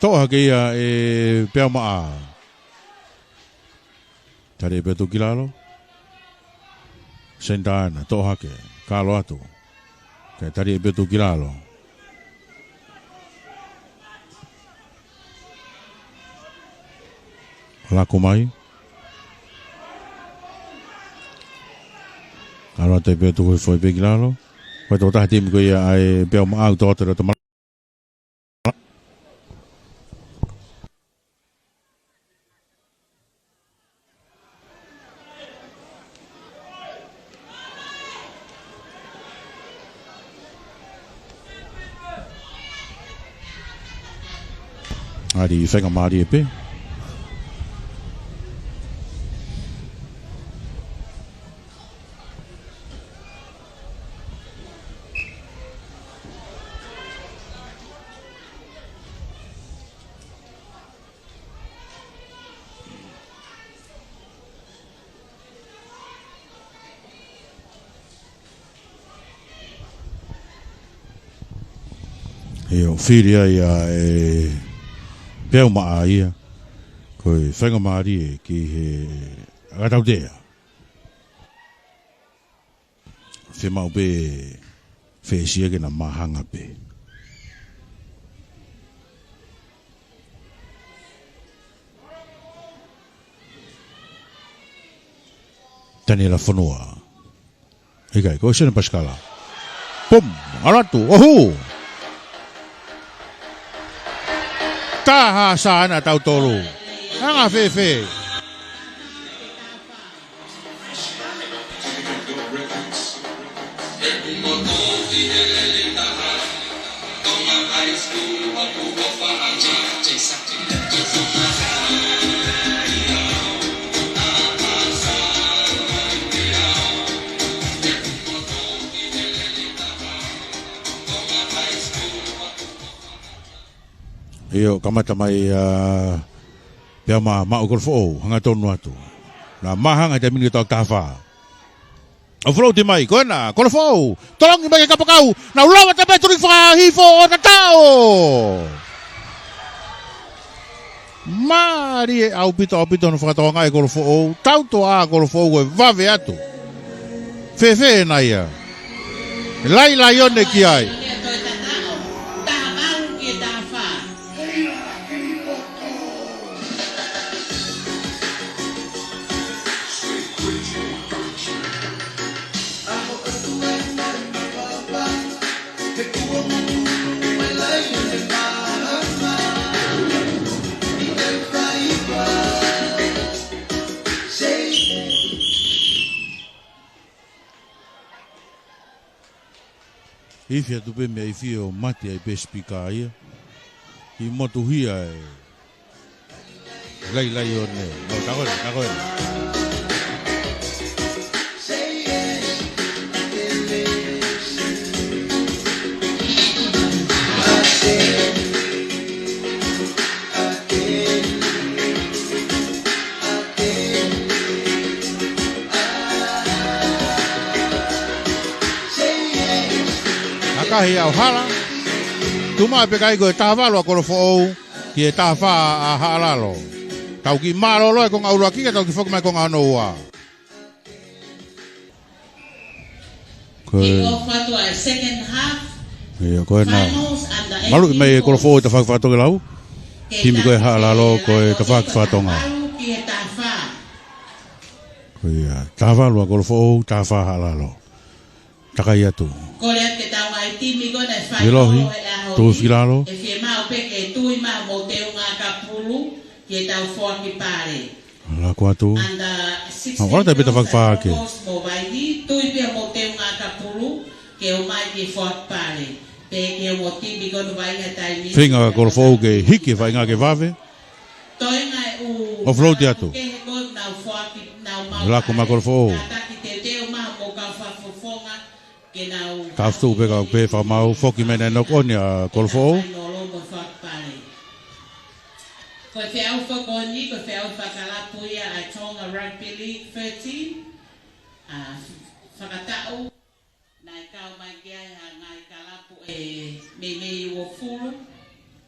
Toʻo hake ia ʻe Peaumaʻa. Tali pē tuku ki lalo. Sentaina, toʻo hake, kalo atu. Kae tali pē tuku ki lalo. Laku mai. Kalo atu pē tuku foʻi pē ki lalo. Ko e tokotaha timi ko ia ʻa e Peaumaʻa ʻoku toʻo atu e loto mala. ʻAli faingamālie pē. ʻIo, fili ai ʻa e Peaumaʻa ia. Ko e faingamālie ki he ʻakatautea. Fiemaʻu pē fēsia ke na māhanga pē. Taniela Fonua. ʻIkai, ko Sene Pasikala. Pum, ʻalu atu, ʻohu. Taha sā ʻena tautolu. Anga fēfē. ʻIo, kamata mai ʻa Peaumaʻa, maʻu Kolofoʻou, hangatonu atu. Na māhanga he taimi ni ki he taha fā. ʻO float mai, ko ena, Kolofoʻou, tolongi mai ki he kapakau, na ulava tape tuli fakahifo ʻo tatau. Mālie ʻaupito, ʻaupito hono fakatokangaʻi ʻe Kolofoʻou, tau toʻa Kolofoʻou ko e vave atu. Fēfē ʻena ia. Lailai ʻo ne ki ai. Ifi atu pē mei fio mate ai pē sipika ia. ʻI motuhia e lailai ʻo ne. No, tako ena, tako ena. Kahi ʻo hala. Tuma pē kai ko e taha valu ʻa Kolofoʻou, ki he taha fā ʻa Haʻalalo. Tau kiʻi mālōlō e konga ʻuluaki ka tau kiʻi foki mai konga hono ua. Ko e kick off atu ʻa e second half. Ia, ko ena. Finals under maluʻi mai ʻe Kolofoʻou e tafaʻaki fakatokelau. Timi ko ē Haʻalalo, ko e tafaʻaki fakatonga. Malu ki he taha fā. Ko ia, taha valu ʻa Kolofoʻou, taha fā Haʻalalo. Takai atu. Kole atu ke tau ngaahi timi ko ena ʻe fai Vilohi, ʻo e ʻaho tuʻu ni. Fakilalo. ʻE fiemaʻu pē ke tui mai hoʻomou teunga ʻakapulu, ke tau foaki pale. Laku atu. Under sixteen. Ua, ʻoua te pita girls fakafā and ke. Couples mo Vaihi, tui pē hoʻomou teunga ʻakapulu, ke ō mai ke foaki pale. Pea ke ō mo timi ko ena Vaihi ha taimi. Feinga Kolofoʻou ke hiki e faʻahinga ke vave. Toenga e ʻū ʻo float atu. Kehe ko ena nau foaki, nau mau. Laku mai Kolofoʻou. Kātaki teuteu mai hoʻomou kau fakafofonga. Taʻofi tuʻu pē ka pē fakamau, foki mai naʻe knock on ia Kolofoʻou. Ko e feʻauhi foki ko eni, ko e feʻauhi fakalapu ia ʻa e Tonga Rugby League thirteen. ʻA, fakataʻu, naʻe kau mai ki ai ha ngaahi kalapu ʻe meimei uofulu.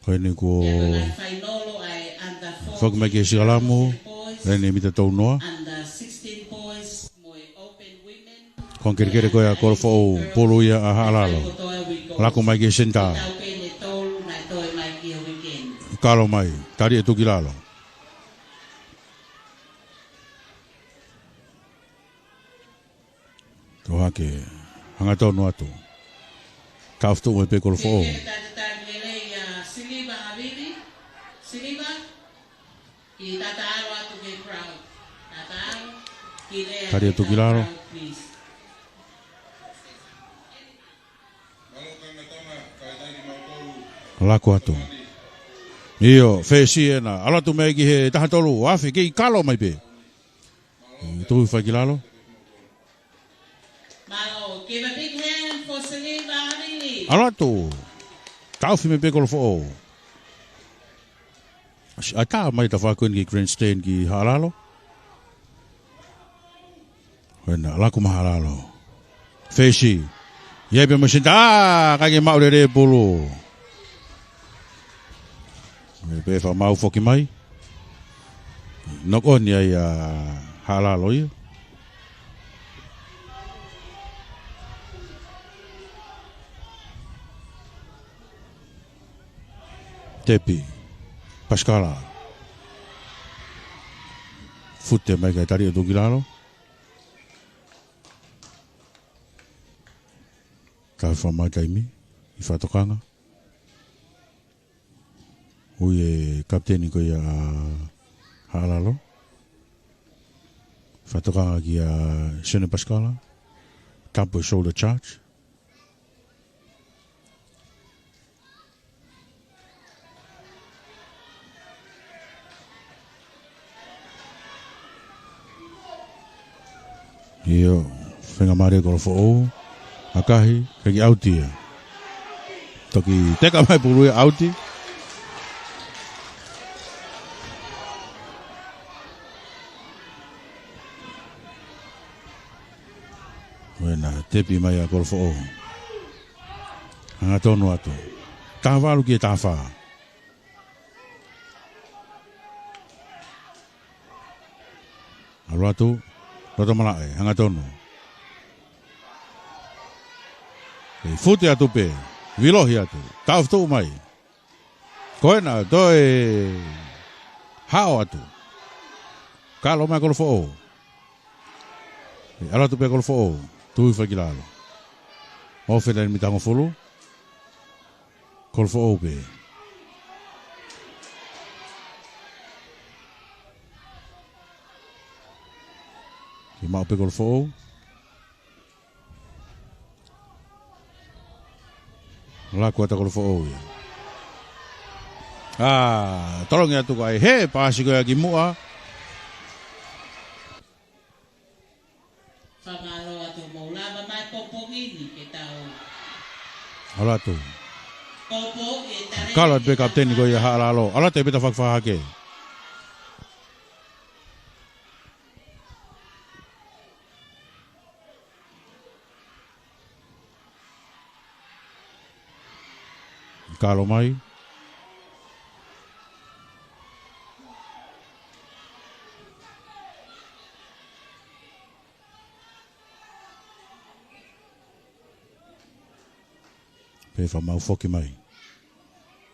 Ko eni kuo. Pea ko e ngaahi fainolo ʻa e under fourteen, foki mai ki he sikalamu, boys, ʻa eni mita tolu noa. Under sixteen boys, mo e open women. Ko e kelekele ko ia ʻa Kolofoʻou, pulu ia ʻa Haʻalalo. Laku mai ki he senitā. Tau pē ʻe tolu naʻe toe mai ki he weekend. Kalo mai, tali ʻe Tukilalo. Tō hake, hangatonu atu. Taʻofi tuʻu mai pē Kolofoʻou. Ke tatali lelei ʻa Siliva Havili. Siliva, ke tataalo atu ki he crowd. Tataalo, ki he lea. Tali atu ki lalo. Crowd, please. Laku atu. ʻIo, fesi ena. ʻAlu atu mei ai ki he taha tolu, afe, kei kalo mai pē. Tuʻu hifo ki lalo. Mālō, give a big hand for Siliva Havili. ʻAlu atu. Taʻofi mai pē Kolofoʻou. ʻAtā mai tafaʻaki ko eni ki he grandstand ki Haʻalalo. Ko ena, laku mai Haʻalalo. Fesi. ʻI ai pē mo e senitā, ʻā, ʻikai ke maʻu lelei e pulu. Meimei pē fakamau foki mai. Knock on ia ʻa Haʻalalo ia. Tepi. Pasikala. Fute mai kae tali ʻe Tukilalo. Ka fama taimi, ʻi fakatokanga. Ui e kapiteni ko ia ʻa Haʻalalo. Fakatokanga kia Sene Pasikala. Tapu e shoulder charge. ʻIo, feinga mālie Kolofoʻou, ʻakahi, kae ʻauti ia. Toki teka mai pulu ia ʻauti. Ko ena, tepi mai ʻa Kolofoʻou. Hangatonu atu. Taha valu ki he taha fā. ʻAlu atu, loto malaʻe, hangatonu. ʻE fute atu pē, vilohi atu, taʻofi tuʻu mai. Ko ena, toe haʻo atu. Kalo mai Kolofoʻou. ʻE, ʻalu atu pē Kolofoʻou, tuʻu hifo ki lalo. ʻOfa eni mita hongofulu. Kolofoʻou pē. Kiʻi maʻu pē Kolofoʻou. Laku atu Kolofoʻou ia. ʻĀ, tolongi atu ko ē, he, paasi ko ia ki muʻa. Fakamālō atu mou lava mai pongipongi ni ke tau. ʻAlu atu. Popo e tare. Kalo atu pē kapiteni ko ia Haʻalalo. ʻAlu atu pē tafaʻaki fakahake. Kalo mai. Pea fakamau foki mai.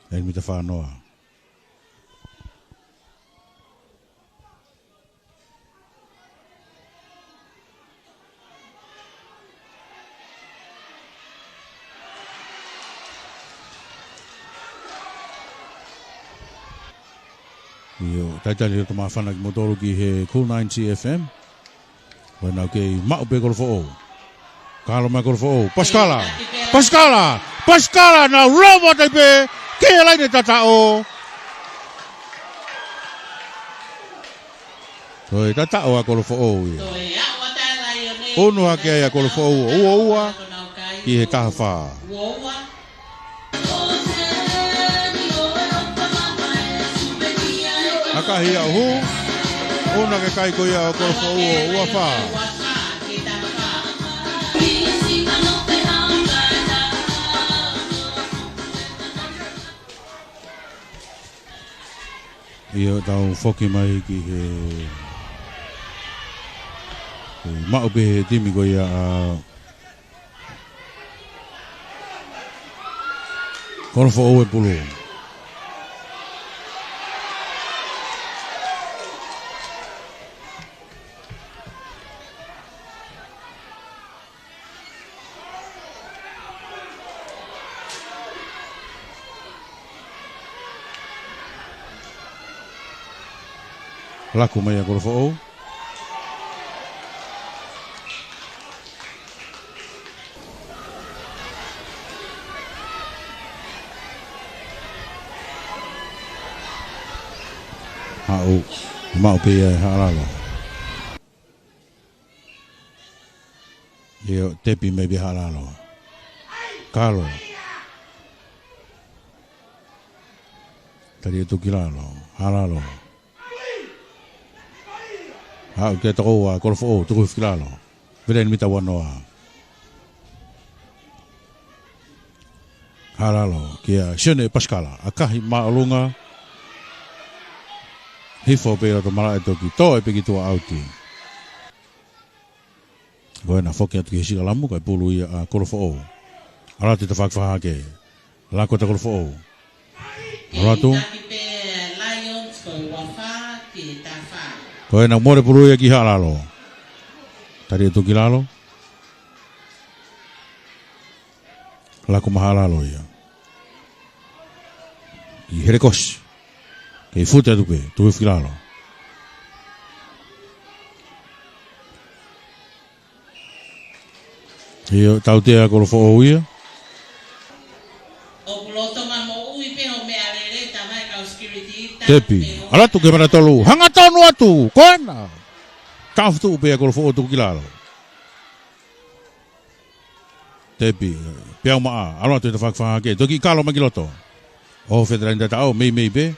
Eni mita fānoa. ʻIo, talitali ʻo māfana kimoutolu ki he Cool ninety F M. Ko ena ʻoku kei maʻu pē Kolofoʻou. Kalo mai Kolofoʻou. Pasikala! Pasikala! Pasikala! Naʻa nau lava tai pē ki he laine tataʻo. Ko e tataʻo ʻa Kolofoʻou ia. ʻUnu hake ai ʻa Kolofoʻou ʻo ua ua ki he taha fā. ʻAkahi ʻo hū, ʻunu hake kai ko ia ʻa Kolofoʻou ʻo ua fā. ʻIo, tau foki mai ki he, he maʻu pē he timi ko ia ʻa Kolofoʻou e pulu. Laku mai ʻa Kolofoʻou. Haʻu, maʻu pē ia ʻe Haʻalalo. ʻIo, tepi mai pē Haʻalalo. Kalo. Tali atu ki lalo. Haʻalalo. Haʻu ke toko ua, Kolofoʻou, tuku hifo ki lalo. Vela eni mita ua noa. Haʻalalo, kia Sione Pasikala, ʻakahi māʻolunga. Hifo pē ʻi loto malaʻe toki tō ai pē ki tuʻa ʻauti. Ko ena foki atu ki he sikalamu, kae pulu ia ʻa Kolofoʻou. ʻAlu atu ʻi he tafaʻaki fakahahake. Laku atu ʻa Kolofoʻou. ʻAlu atu. Ko ena mole pulu ia ki Haʻalalo. Tali atu ki lalo. Laku mai Haʻalalo ia. ʻI he lekosi. Kei fute atu pē, tuku hifo ki lalo. ʻIo, tautea ʻa Kolofoʻou ia. ʻOku loto ma moʻui pē ho meʻalele tamai kau security. Tepi, ʻalu atu ki he mata tolu, hangatonu atu, ko ena. Taʻofi tuʻu pē ʻa Kolofoʻou tuku ki lalo. Tepi, peau maʻa, ʻalu atu ʻi he tafaʻaki fakahahake, toki kalo mai ki loto. ʻO fetelaini tataʻo, meimei pē.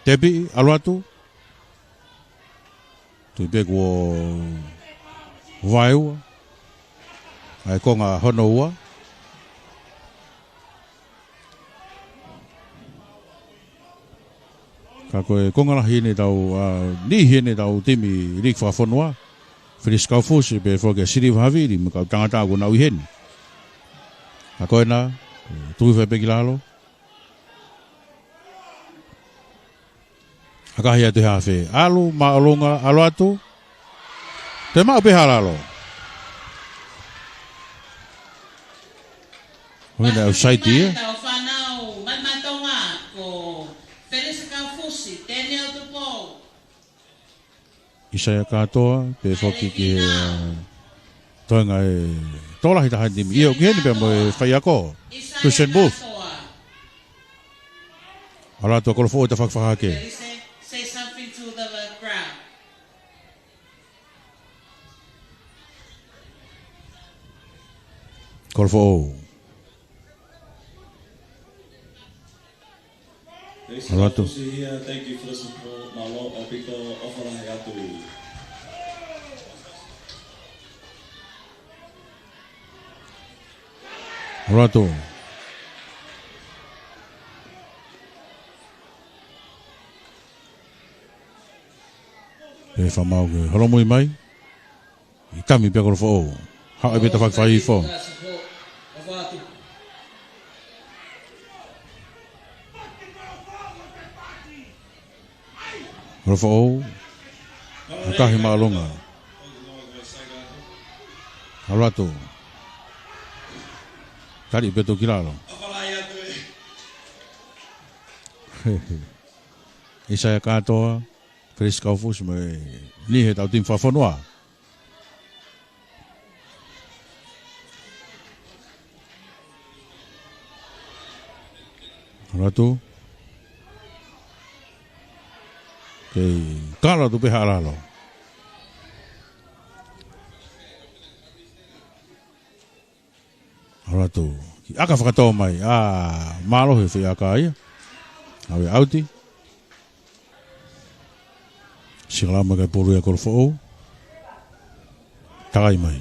Tepi, ʻalu atu. Tui pē kuo vaeua. ʻA e konga hono ua. Ka ko e konga lahi ʻeni ʻetau, ʻa, niʻihi ʻeni ʻetau timi liki fakafonua. Felisi Kaufusi, pea foki ʻa Siliva Havili, mo e kau tangata ʻoku nau ʻi heni. Ka ko ena, tuku hifo pē ki lalo. ʻAkahi atu he hafe. ʻAlu, māʻolunga, ʻalu atu. Toe maʻu pē Haʻalalo. Ko ena ʻoku saiti ia. Tau fānau, Malimatonga, ko Felisi Kaufusi, Daniel Tupou. ʻIsaia Kātoa, pea foki ki he, ʻa, toenga e tokolahi taha timi. ʻIo, ki heni pea mo e faiako. Christian Wolf. ʻAlu atu ʻa Kolofoʻou ʻi he tafaʻaki fakahahake. Say something to the crowd. Kolofoʻou. ʻAlu atu. Thank you for the support. Mālō ʻaupito, ʻofa lahi atu. ʻAlu atu. Pea fakamau ke holomui mai. ʻI tami pē ʻa Kolofoʻou. Haʻu pē tafaʻaki fakahihifo. Kolofoʻou. ʻAkahi māʻolunga. ʻAlu atu. Taliʻi pē toki ki lalo. ʻIsaia Kātoa, Felisi Kaufusi mo e niʻihi ʻetau timi fakafonua. ʻAlu atu. Kei kalo atu pē Haʻalalo. ʻAlu atu. Kiʻi ʻaka fakatō mai. ʻA, mālohi e foʻi ʻaka ia. ʻAve ʻauti. Sika lava mai kae pulu ia Kolofoʻou. Takai mai.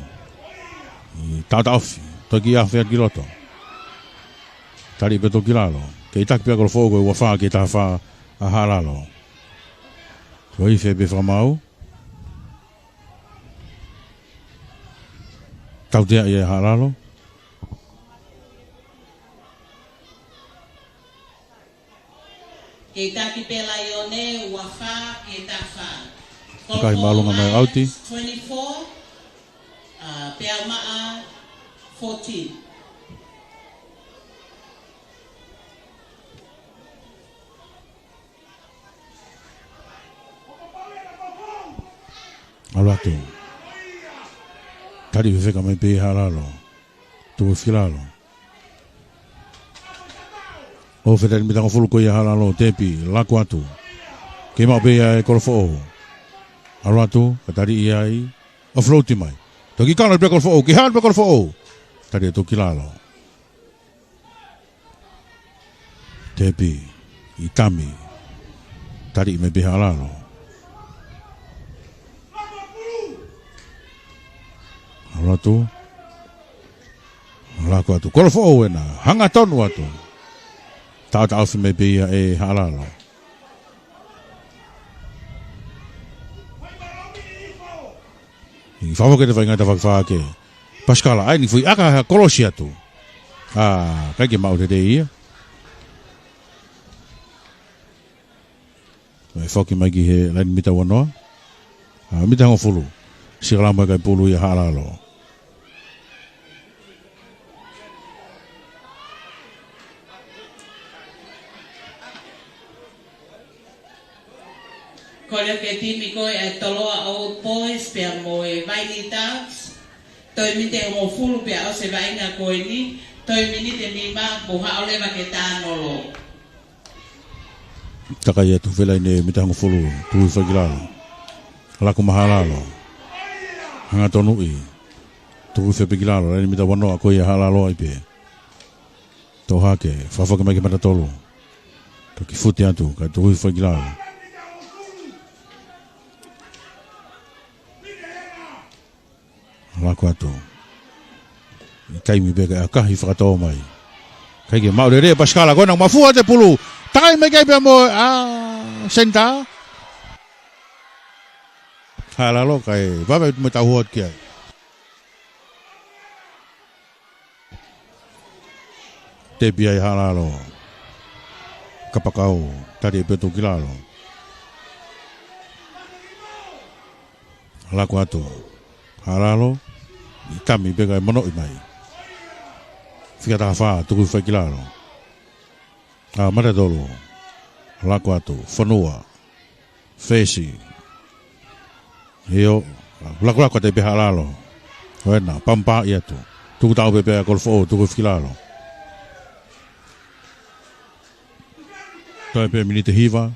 ʻI taʻotaʻofi. Toki afe ki loto. Taliʻi pē toki ki lalo. Kei taki pē Kolofoʻou ko e ua fā ki he taha fā ʻa Haʻalalo. Ko e ifi pē fakamaau. Tautea ia Haʻalalo. Kei taki pē Laione, ua fā ki he taha fā. ʻAkahi māʻolunga mai ʻauti. Twenty-four, uh, Peaumaʻa fourteen. ʻAlu atu. Taliʻi fefeka mai pē Haʻalalo. Tuku ki lalo. ʻOfa e laine mitangofulu ko ia Haʻalalo, tepi, laku atu. Kei maʻu pē ia ʻe Kolofoʻou. ʻAlu atu, ka taliʻi ai. ʻOflauti mai. Toki kalo pē Kolofoʻou, kei hao pē Kolofoʻou. Taliʻi toki ki lalo. Tepi, ʻi tami. Taliʻi mai pē Haʻalalo. ʻAlu atu. Laku atu. Kolofoʻou ena. Hangatonu atu. Taʻotaʻofi mai pē ia ʻe Haʻalalo. ʻI fafo ke te fai ngata fakafake. Pasikala, ʻai ni foʻi ʻaka ha kolosi atu. ʻA, ʻikai ke maʻu teitei ia. ʻE foki mai ki he laine mita ua noa. ʻA, mita hongofulu. Sika lava mai kae pulu ia Haʻalalo. Kole ke timi ko e Toloa Old Boys pea mo e Vaini Doves. Toe miniti hongofulu pea ʻosi e vaʻinga ko eni, toe miniti ʻe nima mo haʻo leva ke tānolo. Takai atu felaine mita hongofulu, tuku hifo ki lalo. Laku mai Haʻalalo. Hanga tonuʻi. Tuku hifo pē ki lalo, laine mita ua noa ko ia Haʻalalo ai pē. Tō hake, fafake mai ki mata tolu. Toki fute atu, kae tuku hifo ki lalo. Laku atu. ʻI taimi pē kae ʻakahi fakatō mai. ʻIkai ke maʻu lelei e pasikala, ko ena mafua te pulu. Takai mai kai pea mo, ʻa, senitā. Haʻalalo kae, vave mo tau hot ki ai. Tepi ai Haʻalalo. Kapakau, taliʻi pē toki ki lalo. Laku atu. Haʻalalo, ʻi tami pē kae monoʻi mai. Fika taha fā, tuku hifo ki lalo. ʻA, mata tolu. Laku atu, fonua. Fesi. ʻIo, lakulaku atu pē Haʻalalo. ʻO ena, pampaʻi atu. Tuku taʻu pē pea Kolofoʻou, tuku hifo ki lalo. Toe pē miniti hiva.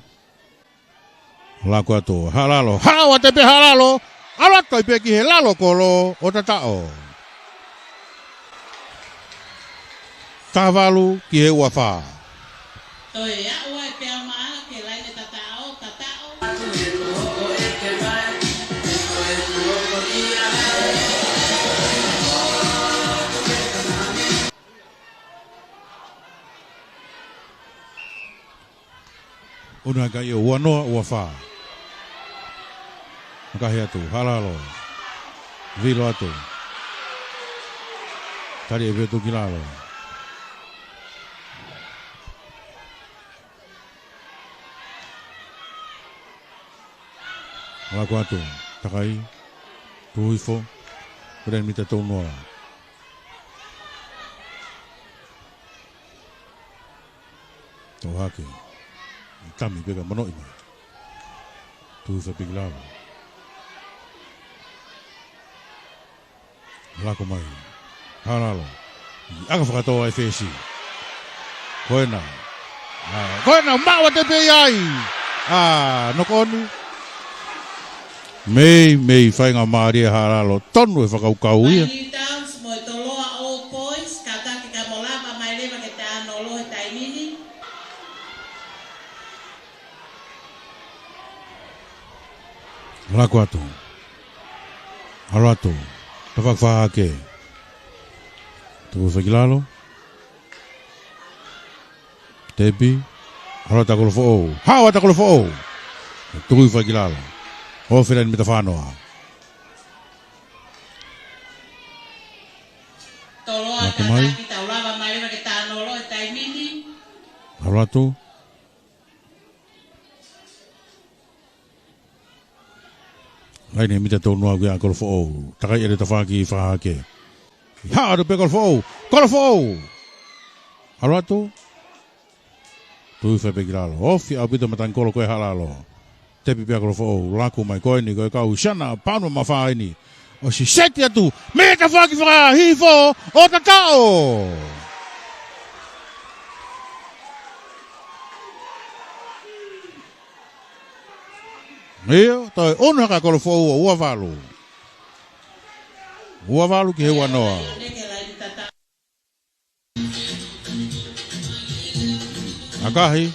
Laku atu, Haʻalalo. Hao atu pē Haʻalalo. ʻAlu atu pē ki he lalo kolo ʻo tataʻo. Taha valu ki he ua fā. Toe aʻu ai pē ʻa Maʻa ki he laine tataʻo, tataʻo. ʻUnu hake ʻio, ua noa, ua fā. Makahi atu, Haʻalalo. Vilo atu. Taliʻi pē toki ki lalo. Laku atu, takai, tuku hifo, pea mita tolu noa. Tau hake, tami pē ka monoʻi mai. Tuku hifo pē ki lalo. Laku mai. Haʻalalo. ʻAka fakatō ai fesi. Ko ena. ʻĀ, ko ena, maʻu ʻa Tepi ai. ʻĀ, knock on. Mei, mei, faingamālie Haʻalalo. Tonu e fakakaukau ia. Maʻi Downs mo e Toloa Old Boys, kātaki ka mo lava mai leva ke ta ano lohe taimi ni. Laku atu. ʻAlu atu. Tafaʻaki fakahake. Tuku hifo ki lalo. Tepi. ʻAlu atu Kolofoʻou. Haʻu atu Kolofoʻou. Tuku hifo ki lalo. Ofi e laine mita fā noa. Toloa, laku mai. Kātaki, tau lava mai leva ke ta ano lohe taimi ni. ʻAlu atu. Laine mita tolu noa kia Kolofoʻou. Takai ʻe he tafaʻaki fakahake. Haʻu atu pē Kolofoʻou. Kolofoʻou. ʻAlu atu. Tuku hifo pē ki lalo. Ofi ʻaupito matangi kolo ko ē Haʻalalo. Tepi pē ʻa Kolofoʻou. Laku mai ko eni ko e kau siana paʻanga mafai ni. ʻOsi seti atu. Mei he tafaʻaki fakahifo ʻo tatau. ʻIo, toe ʻunu hake ʻa Kolofoʻou ʻo ua valu. Ua valu ki he ua noa. ʻAkahi,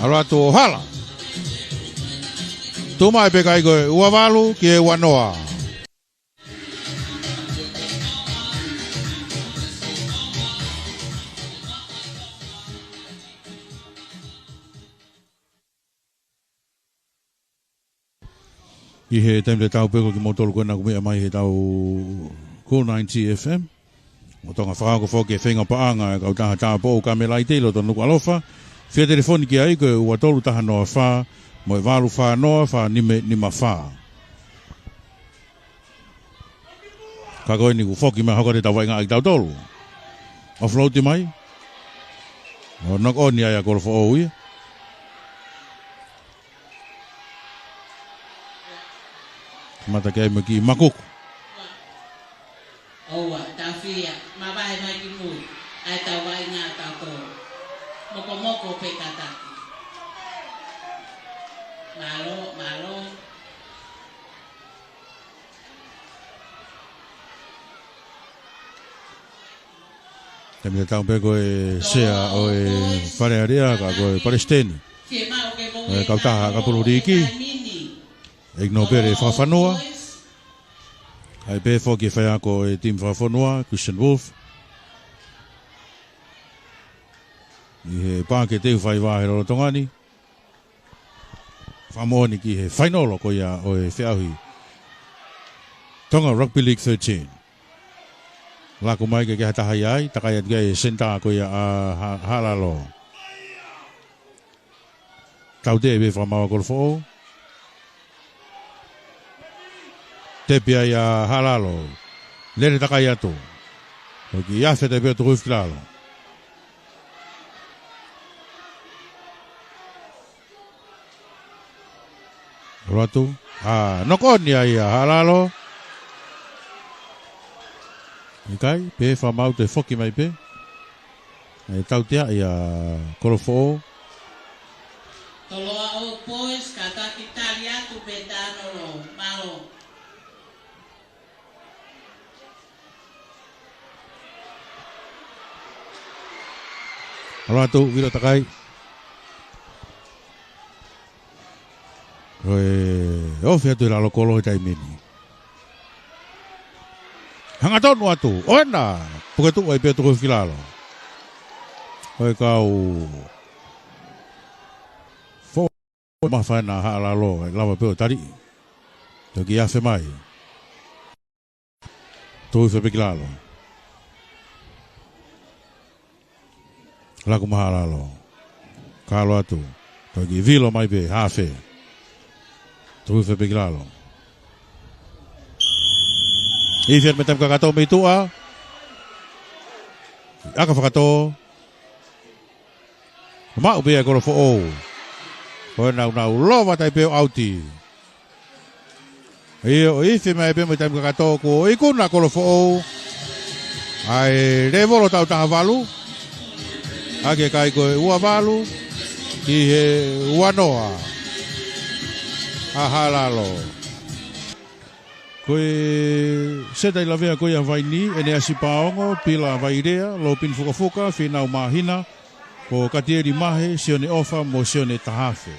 ʻalu atu ʻo hala. Tuʻu mai pē kae ko e ua valu ki he ua noa. ʻI he taimi tatau pē ko kimoutolu ko ena kuo meʻa mai he tau Cool Nine T F M. Mo Tonga fakahoko foki e feinga paʻanga e kautaha tāupoʻou Kamelaite ʻi loto Nukuʻalofa. Fie telefoni ki ai ko e ua tolu taha noa fā, mo e valu fā noa fā nima nima fā. Ka ko eni kuo foki mai hoko atu e tau vaʻinga ʻa kitautolu. Offload mai. ʻO knock on ai ʻa Kolofoʻou ia. Kamata ke ai mo e kiʻi makuku. ʻOua, tau fia, mavahe mai ki mui, ʻa e tau vaʻinga ʻa tautolu. Mokomoko pē kātaki. Mālō, mālō. Taimi tatau pē ko e sea ʻo e Fale Alea, ka ko e palesiteni ʻo e kautaha ʻakapulu līki, ʻEiki Nōpele Fakafanua. ʻAi pē foki e faiako ʻo e timi fakafonua, Christian Wolf. ʻI he paaki teu fai vā he lolotonga ni. Fakamoʻoni ki he fainolo ko ia ʻo e feʻauhi Tonga Rugby League thirteen. Laku mai ke ke hataha ia ai, takai atu ki ai e senitā ko ia ʻa Ha-, Haʻalalo. Tauteʻe pē fakamaau ʻa Kolofoʻou. Tepi ai ʻa Haʻalalo. Lele takai atu. Ko e kiʻi afe tepi ʻo tuku hifo ki lalo. ʻAlu atu. ʻĀ, knock on ia ʻa Haʻalalo. ʻIkai, pē fakamaau toe foki mai pē. ʻE tautea ia Kolofoʻou. Toloa Old Boys, kātaki tali atu pē ta ano lohe. Mālō. ʻAlu atu, vilo takai. Ko e ofi atu e lalo kolo he taimi ni. Hangatonu atu, ʻo ena, puke tuʻu ai pē tuku hifo ki lalo. Ko e kau fo-, mafai ʻa Haʻalalo, ʻe lava pē ʻo tali. Toki afe mai. Tuku hifo pē ki lalo. Laku mai Haʻalalo. Kalo atu. Toki vilo mai pē, hafe. Tuku hifo pē ki lalo. Ifi atu mei he taimi kakato mei tuʻa. ʻAka fakatō. Maʻu pē ia ʻe Kolofoʻou. Ko e naunau lova tai pē ʻo ʻauti. ʻIo, ifi mai pē mei he taimi kakato kuo ikuna ʻe Kolofoʻou ʻa e lēvolo tau taha valu. ʻA e kai ko e ua valu ki he ua noa. ʻA Haʻalalo. Ko e seta ʻi lavea ko ia ʻa Vaini, ʻEneasi Paongo, Pila Vailea, Lopini Fukafuka, Finau Māhina, ko Katieli Mahe, Sione ʻOfa mo Sione Tahafe.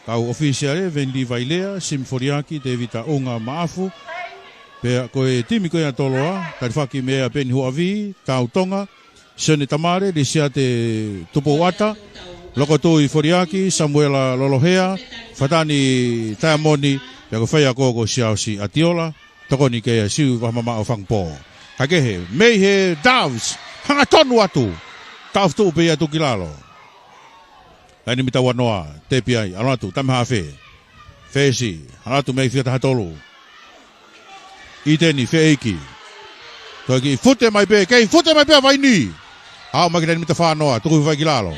Kau ʻofisiale, Venili Vailea, Simi Foliaki, Tevita ʻUnga Maʻafu. Pea ko e timi ko ia ʻa Toloa, talifaki meia Peni Huavi, Tau Tonga, Sione Tamale, Lisiate Tupouata, Lokotui Foliaki, Samuela Lolohea, Fatani Taemoni, pea ko e faiako ko Siaosi ʻAtiola, tokoni ki ai ʻa Siu Vahamamaʻo Fangupō. Kaikehe, mei he Doves, hangatonu atu, taʻofi tuʻu pē ia ʻo tuku ki lalo. Laine mita ua noa, tepi ai, ʻalu atu, tama hafe. Fesi, ʻalu atu mei he fika taha tolu. ʻIteni, Feʻeiki. Toe kiʻi fute mai pē, kei fute mai pē ʻa Vaini. Aʻu mai ki he laine mita fā noa, tuku hifo ai ki lalo.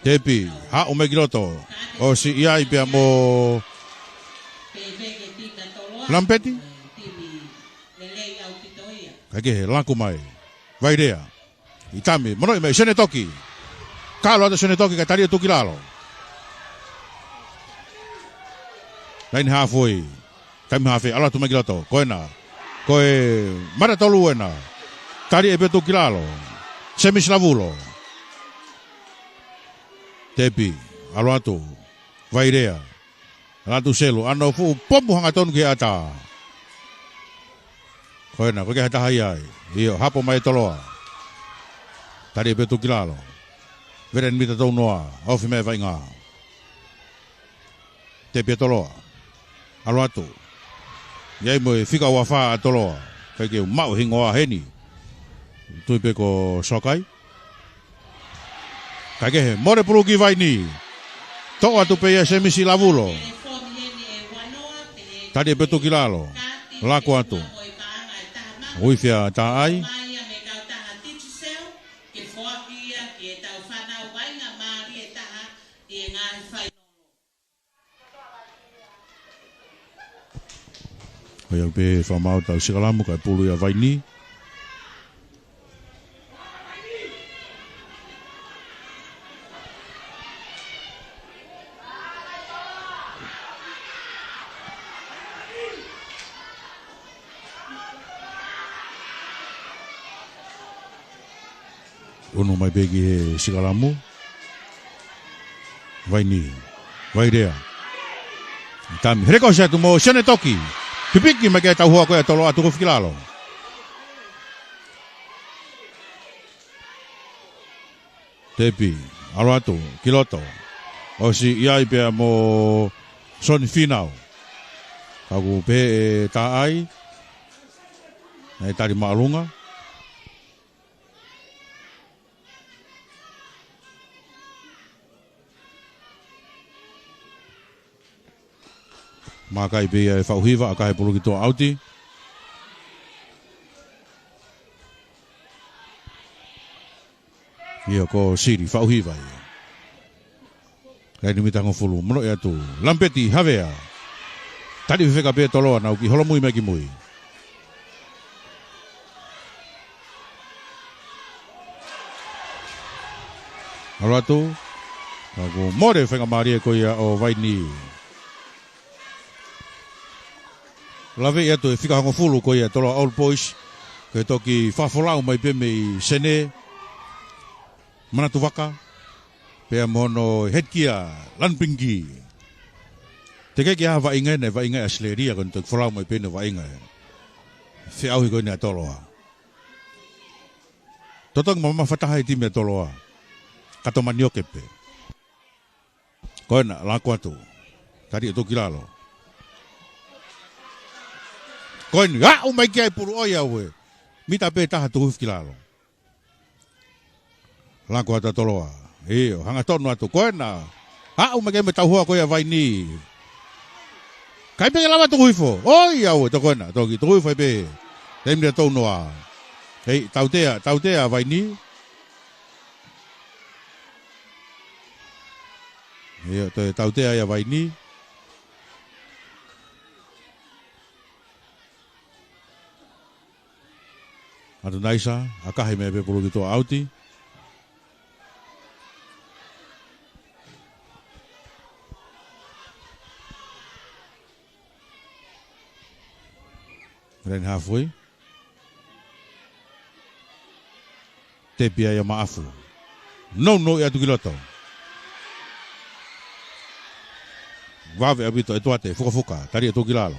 Tepi, haʻu mai ki loto. ʻOsi ʻi ai pea mo Lampeti. Kaikehe, laku mai. Vailea. ʻItami, monoʻi mai, Sione Toki. Kalo atu Sione Toki, kae tali ʻo tuku ki lalo. Laine hafoi. Tama hafe, ʻalu atu mai ki loto. Ko ena. Ko e mata tolu ena. Tali ʻe pē ʻo tuku ki lalo. Semisi Lavulo. Tepi, ʻalu atu. Vailea. ʻAlu atu Selu, ʻa hono fuʻu pomu hangatonu ki he ʻatā. Ko ena, ko e ke ha taha ia ai. ʻIo, hapo mai ʻe Toloa. Tali ʻe pē ʻo tuku ki lalo. Vela ʻi he mita tolu noa, ofi mei he vaʻinga. Tepi ʻa Toloa. ʻAlu atu. ʻI ai mo e fika ua fā ʻa Toloa. ʻIkai ke u maʻu e hingoa heni. Tui pē ko Sokai. Kaikehe, mole pulu ki Vaini. Toʻo atu pē ia ʻe Semisi Lavulo. Tali ʻe pē ʻo tuku ki lalo. Laku atu. Uifi ʻa Taʻai. Ko ia pē fakamaau tau sikalamu kae pulu ia ʻa Vaini. ʻUnu mai pē ki he sikalamu. Vaini. Vailea. ʻItami. Hele ko ē atu mo Sione Toki. Pipiki mai ki ai e tauhua ko ia ʻa Toloa, tuku hifo ki lalo. Tepi. ʻAlu atu. Ki loto. ʻOsi ʻi ai pea mo Soni Finau. Ka ʻoku pehē ʻe Taʻai. Naʻe tali māʻolunga. Makai pē ia ʻe Faʻuhiva, ʻakahi e pulu ki tuʻa, ʻauti. ʻIo, ko Sili Faʻuhiva ia. Laine mita hongofulu, monoʻi atu. Lampeti, Havea. Tali fefeka pē ʻe Toloa, nau kiʻi holomui mai ki mui. ʻAlu atu. Ka kuo mole e faingamālie ko ia ʻo Vaini. Laveʻi atu e fika hongofulu ko ia Toloa Old Boys. Ko e toki fakafolau mai pē mei Sene. Manatu Vaka. Pea mo hono head gear, Lanpingi. Teʻeki ke ʻi ai ha vaʻinga ʻi he vaʻinga ʻi ʻAositelēlia, ko ʻene toki folau mai pē ʻene vaʻinga. Feʻauhi ko eni ʻa Toloa. Totongi mamafa taha e timi ʻa Toloa. Kato manioke pē. Ko ena, laku atu. Tali ʻo tuku ki lalo. Ko eni, aʻu mai ki ai e pulu, ʻoiauē. Mita pē taha tuku hifo ki lalo. Laku atu ʻa Toloa. ʻIo, hangatonu atu. Ko ena. Aʻu mai ke me tauhoa ko ia Vaini. Kai pē ke lava tuku hifo. ʻOi, ʻauē, toki ko ena, toki tuku hifo ai pē. Taimi ʻe tolu noa. Hei, tautea, tautea Vaini. Ia, toe tautea ia Vaini. ʻAtunaisa, ʻakahi mai pē pulu ki tuʻa ʻauti. Len hafui. Tepi ai ʻa Maʻafu. Nounou ʻi atu ki loto. Vave ʻaupito ʻEtuate, fukafuka, tali atu ki lalo.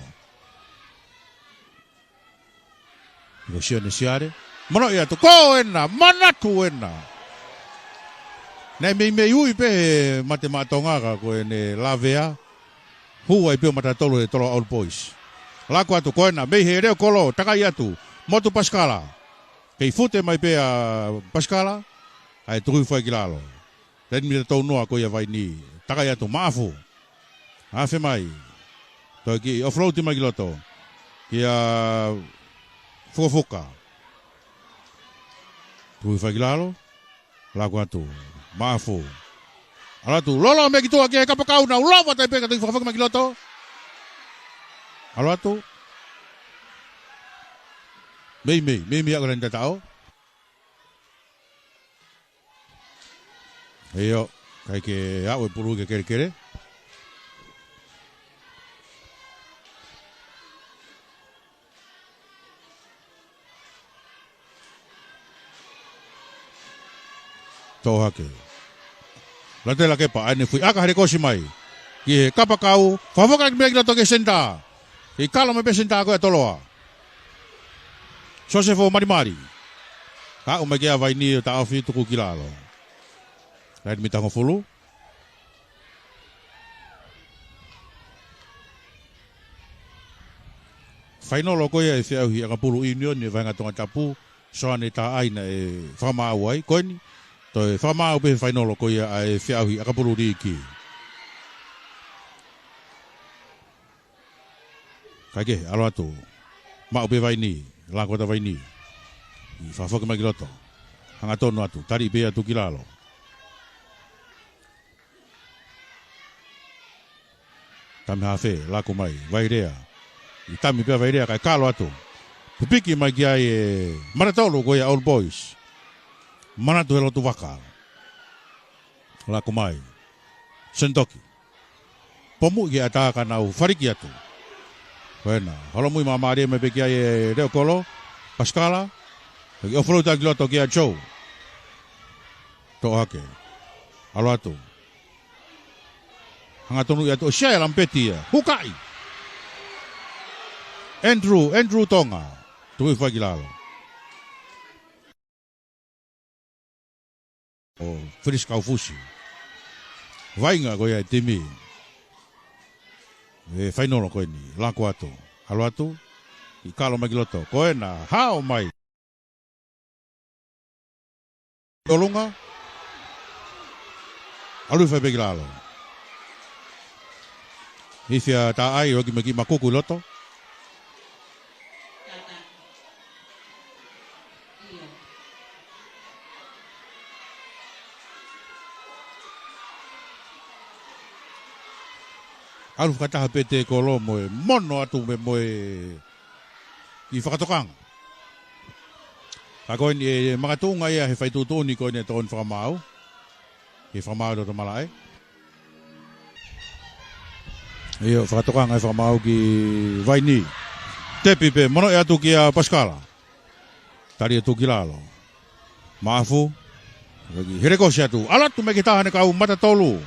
Ko Sione Siale. Mono ʻi atu, ko ena, manatu ena. Naʻe meimei ui pē he mate maʻa Tonga ka ko ʻene lavea. Hū ai pē ʻo matatolu he Toloa Old Boys. Laku atu ko ena, mei he Leokolo, takai atu, Motu Pasikala. Kei fute mai pē ʻa Pasikala, ʻa e tuku hifo ai ki lalo. Taimi ʻe tolu noa ko ia Vaini, takai atu Maʻafu. Afe mai. Toe kiʻi offload mai ki loto. Kia Fukafuka. Tuku hifo ai ki lalo. Laku atu. Maʻafu. ʻAlu atu. Lolo mei ki tuʻa ki he kapakau naʻa ku lava tai pē ka toki fakafaki mai ki loto. ʻAlu atu. Meimei, meimei ʻaku laini tataʻo. ʻIo, kai ke aʻu e pulu ke kelekele. Toʻo hake. Late lake pa, ʻaene fui ʻaka hale kosi mai. Ki he kapakau, fafaka ki mea ki loto ke senitā. Kei kalo mai pē senitā ko ia Toloa. Sosefo Malimali. Aʻu mai kia Vaini ʻo taʻofi tuku ki lalo. Laini mita hongofulu. Fainolo ko ia e feʻauhi ʻakapulu ʻiunioni e vahenga Tongatapu, Soane Taʻai naʻe fakamaau ai, ko eni, toe fakamaau pē he fainolo ko ia ʻa e feʻauhi ʻakapulu liiki. Kai kehe, ʻalu atu. Maʻu pē Vaini, laku atu Vaini. ʻI fakafoki mai ki loto. Hangatonu atu, tali pē atu ki lalo. Tami hafe, laku mai, Vailea. ʻI tami pē Vailea, kai kalo atu. Pipiki mai ki ai e matatolu ko ia Old Boys. Manatu he lotu vaka. Laku mai. Senitoki. Pomu ʻi he ʻatā ka nau faliki atu. Ko ena, holomui māmālie mai pē ki ai e Leokolo, Pasikala, ʻi offload atu ki loto kia Joe. Toʻo hake. ʻAlu atu. Hangatonu ʻi atu, ʻo sia e lampeti ia. Hukaʻi. Andrew, Andrew Tonga. Tuku hifo ai ki lalo. ʻO Felisi Kaufusi. Vainga ko ia e timi. E fainolo ko eni. Laku atu. ʻAlu atu. ʻI kalo mai ki loto. Ko ena. Hao mai. ʻOlunga. ʻAlu fai pē ki lalo. Hifia Taʻai, ʻoki mai ki makuku ʻi loto. ʻAlu fakataha pē te kolo mo e mono atu me mo e ʻi fakatokanga. Ka ko eni e makatuʻunga ia he faituʻutuʻuni ko eni e tokoni fakamaau. He fakamaau ʻi loto malaʻe. ʻIo, fakatokanga e fakamaau ki Vaini. Tepi pē, mono ʻe atu kia Pasikala. Tali atu ki lalo. Maʻafu. Helekosi atu. ʻAlu atu mai ki he taha ʻene kau matatolu.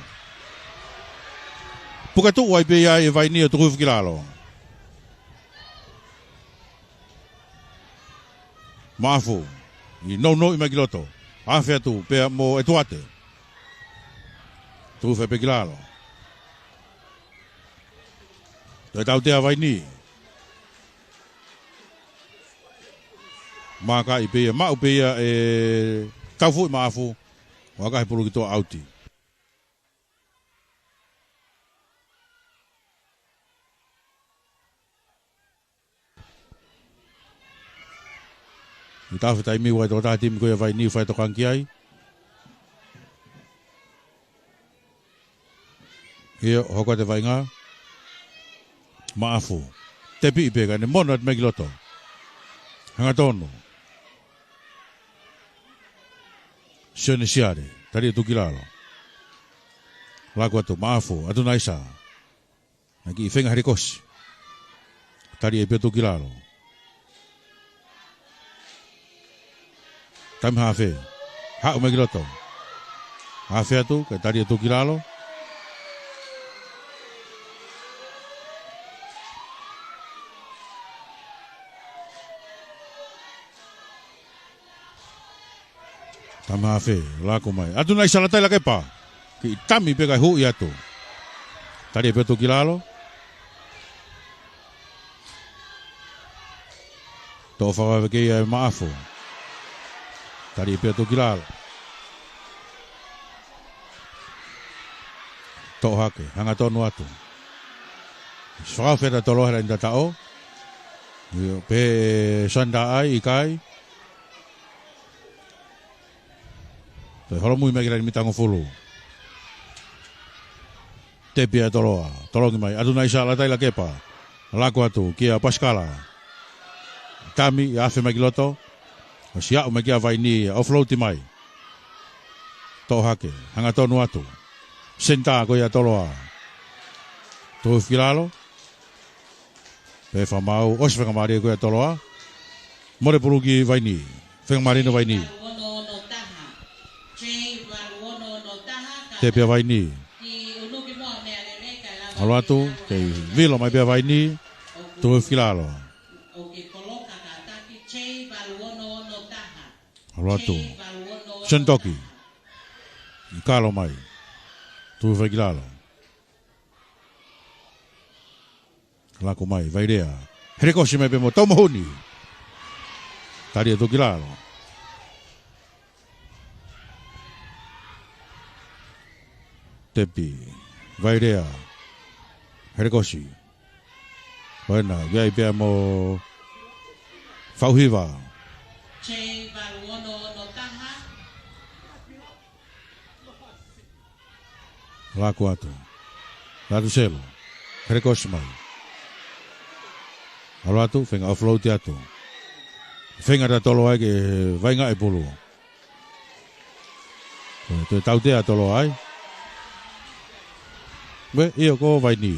Puke tuʻu ai pē ia e Vaini ʻo tuku hifo ki lalo. Maʻafu. ʻI nounou ʻi mai ki loto. Afe atu, pea mo ʻEtuate. Tuku fai pē ki lalo. Toe tautea Vaini. Mākaʻi pē ia, maʻu pē ia e taufuʻi Maʻafu. ʻO ʻakahi pulu ki tuʻa ʻauti. ʻI he taimi ʻoku ʻi ai e tokotaha timi ko ia ʻa Vainī ʻoku faʻa tokanga ki ai. ʻIo, hoko atu e vaʻinga. Maʻafu. Tepi pē kae ne mono atu mai ki loto. Hangatonu. Sione Siale, tali ʻo tuku ki lalo. Laku atu, Maʻafu, Atunaisa. Naʻe kiʻi feinga Helekosi. Tali ʻe pē ʻo tuku ki lalo. Taimi hafe. Haʻu mai ki loto. Hafe atu, kae tali ʻo tuku ki lalo. Taimi hafe, laku mai. Atunaisa, Lataila Kepa. Kiʻi taimi pē kae huʻi atu. Tali ʻe pē ʻo tuku ki lalo. Toʻo fakavave ki ai ʻe Maʻafu. Tali ʻe pē ʻo tuku ki lalo. Toʻo hake, hangatonu atu. Fakaʻofa atu ʻa Toloa he laine tataʻo. ʻIo, pehē ʻe Sanda ʻai, ʻikai. Toe holomui mai ki he laine mita hongofulu. Tepi ʻa Toloa. Tolongi mai. Atunaisa, Lataila Kepa. Laku atu kia Pasikala. Taimi, ʻi afe mai ki loto. ʻOsi aʻu mai kia Vainī, offload mai. Toʻo hake. Hangatonu atu. Senitā ko ia ʻa Toloa. Tuhu ki lalo. Pehē fakamaau, ʻosi faingamālie ko ia ʻa Toloa. Mole pulu ki Vainī. Faingamālie ʻa Vainī. Tepi ʻa Vainī. ʻAlu atu, kei vilo mai pē ʻa Vainī. Tuhu ki lalo. ʻAlu atu. Senitoki. ʻI kalo mai. Tuhu ki lalo. Laku mai, Vailea. Helekosi mai pē mo Taumohuni. Tali ʻo tuku ki lalo. Tepi. Vailea. Helekosi. Ko ena, ʻi ai pē mo Fauhiva. Laku atu. Latuselo. Helekosi mai. ʻAlu atu, feinga offload atu. Feinga ʻa Toloa ke vaʻinga e pulu. Toe tautea ʻa Toloa ai. Ue, ʻio ko Vainī.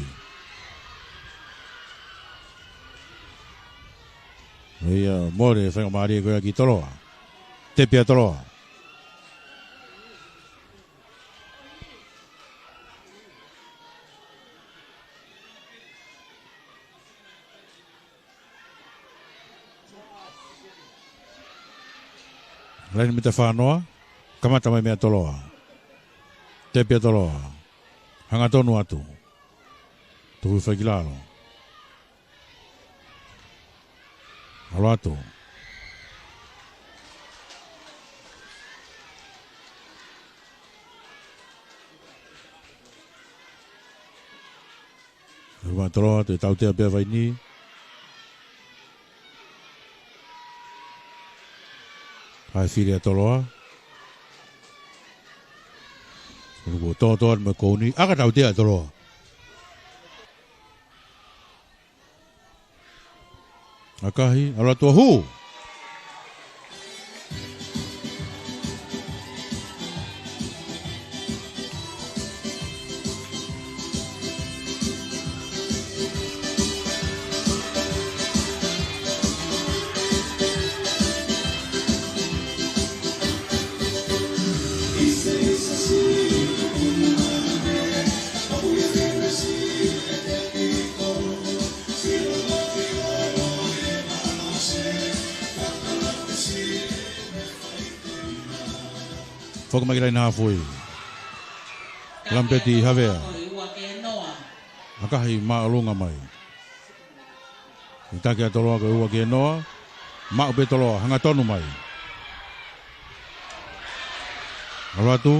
ʻIo, mole faingamālie ko ia ki Toloa. Tepi ʻa Toloa. Laine mita fā noa, kamata mai meia Toloa. Tepi ʻa Toloa. Hangatonu atu. Tuhu ki lalo. ʻAlu atu. Leva Toloa, toe tautea pē ʻa Vainī. Hae fili ʻa Toloa. Kuo tōtō atu mo e kouni. ʻAka tautea ʻa Toloa. ʻAkahi, ʻalu atu ʻo hū. Foki mai ki laine hafui. Lampeti Havea. ʻAkahi māʻolunga mai. ʻI taki ʻa Toloa ko e ua ki he noa. Maʻu pē Toloa, hangatonu mai. ʻAlu atu.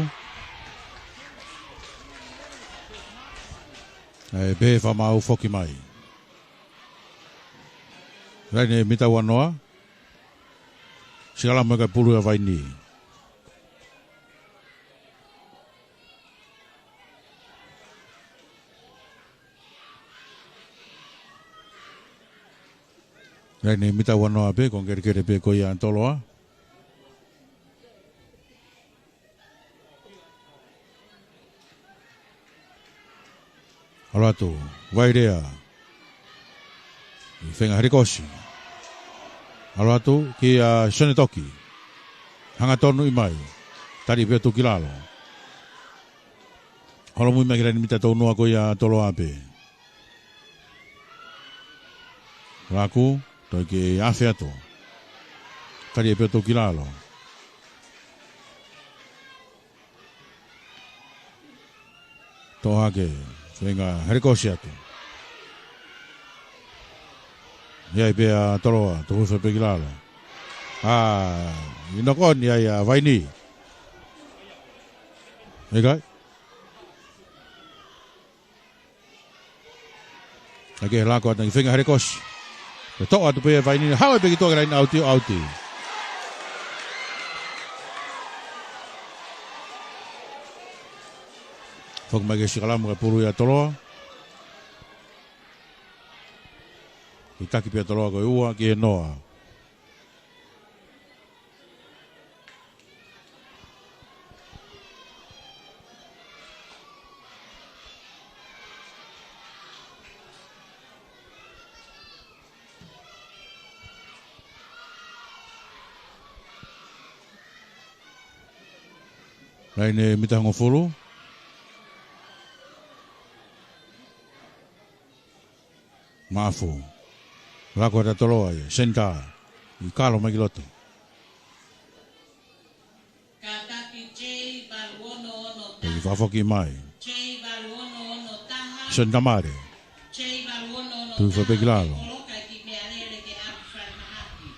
ʻE pehē fakamaau foki mai. Laine mita ua noa. Sikalamu ʻa e pulu ʻa Vaini. Laine mita ua noa pē, ko e kelekele pē ko ia ʻa Toloa. ʻAlu atu, Vailea. ʻI he feinga helekosi. ʻAlu atu, kia Sione Toki. Hangatonu ʻi mai. Tali pē ʻo tuku ki lalo. Holomui mai ki he laine mita tolu noa ko ia ʻa Toloa pē. Laku, toe ke afe atu. Tali pē ʻo tuku ki lalo. Toʻo hake, feinga helekosi atu. ʻI ai pē ʻa Toloa, tuku hifo pē ki lalo. ʻA, ʻi nokoni ai ʻa Vaini. ʻIkai. Hake he laku atu ki he feinga helekosi. Pea toʻo atu pē ʻe Vaini, haʻu ai pē ki tuʻa ki he laine ʻauti ʻo ʻauti. Foki mai ki he sikalamu ʻa e pulu ʻa Toloa. ʻI taki pē ʻa Toloa ko e ua ki he noa. Laine mita hongofulu. Maʻafu. Laku atu ʻa Toloa ia. Senitā. ʻI kalo mai ki loto. Kātaki J valu ono ono taha. Pea fakafoki mai. J valu ono ono taha. Senitā male. J valu ono ono taha. Tuku hifo pē ki lalo. Koloka ki Mealele ke ʻalu fai mahaki.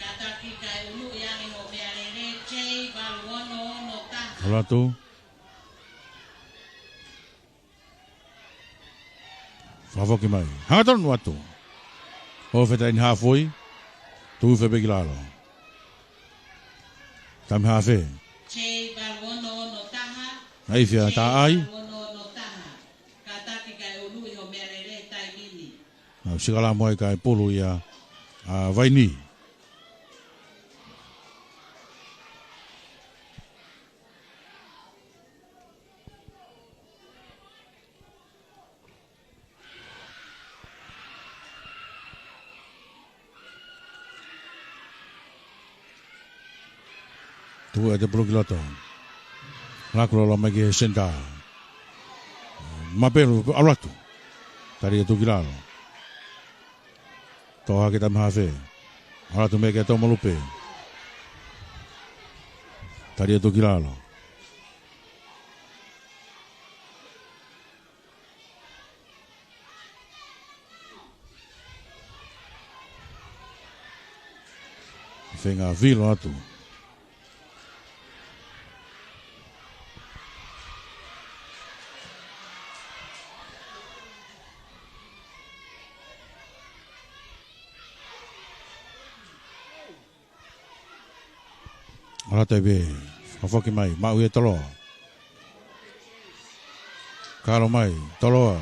Kātaki kae ʻuluʻi ange ho Mealele J valu ono ono taha. ʻAlu atu. Fakafoki mai. Hangatonu atu. ʻO fetaini hafoi. Tuku hifo pē ki lalo. Tami hafe. J valu ono ono taha. Naʻe fia tā ai. J valu ono ono taha. Kātaki kae ʻuluʻi ho Mealele taimi ni. Naʻe sikalamu ai kae pulu ia ʻa Vaini. Tuku ʻa e pulu ki loto. Laku loloa mai ki he senitā. Mapelu, ʻalu atu. Tali atu ki lalo. Toʻo hake tami hafe. ʻAlu atu mai kia Toma Lupe. Tali atu ki lalo. Feinga vilo atu. ʻAlu atu pē, fakafoki mai, maʻu ia ʻe Toloa. Kalo mai, Toloa.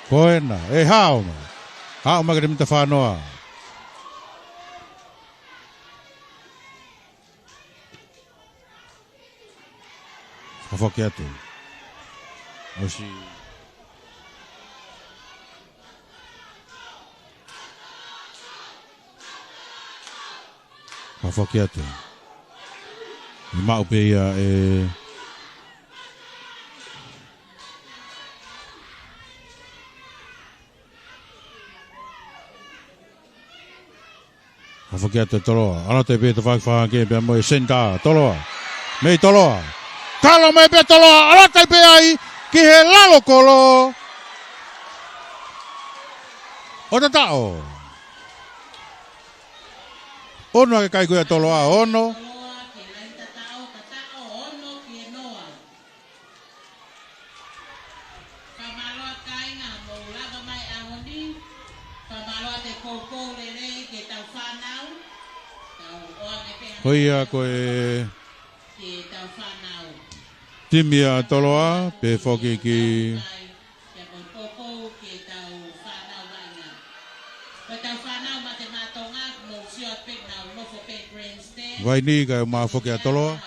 Ko ena, ʻe hao mai. Hao mai ki he mita fā noa. Fakafoki atu. ʻOsi. Fakafoki atu. ʻI maʻu pē ia ʻe Fakafoki atu ʻe Toloa. ʻAlu atu pē ʻo fakafā hake pea mo e senitā. Toloa. Mei Toloa. Kalo mai pē Toloa. ʻAlu atu pē ai ki he lalo kolo. ʻO tataʻo. Ono ʻa e kai ko ia Toloa, ono. Fakamālō kāinga hoʻomou lava mai ʻaho ni. Fakamālō atu e poupou lelei ki heʻetau fānau. Ka Ko ia ko e timi ʻa Toloa, pehē foki ki Vaini, kae ʻumaʻā foki ʻa Toloa.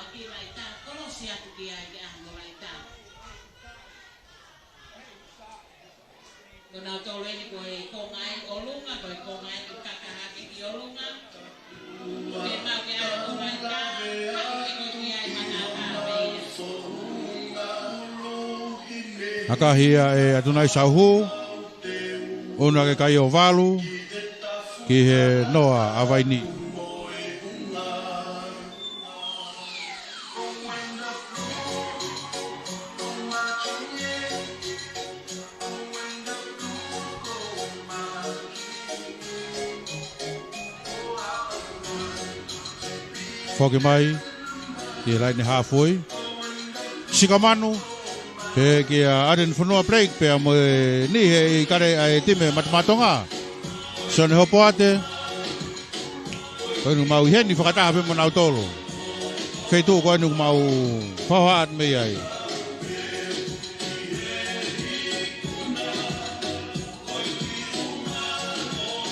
Ko nautolu eni ko e konga ʻi ʻolunga, ko e konga eni kaka hake ki ʻolunga. Ke mau ke ʻalu ko mai ka, ka ko ke ko ki ai manata me ia. ʻAkahi ia ʻe ʻAtunaisa Uhu, ʻunu hake kai ʻo valu ki he noa ʻa Vaini. Foki mai ki he laine hāfoi. Sikamanu, pehē kia Aden Fonua Blake, pea mo e niʻihi ʻi kale ʻa e timi Mate Maʻa Tonga. Sione Hopoate. Ko eni mau ʻi heni fakataha pē mo nautolu. Feituʻu ko eni ʻoku mau fakahohaʻa atu mei ai.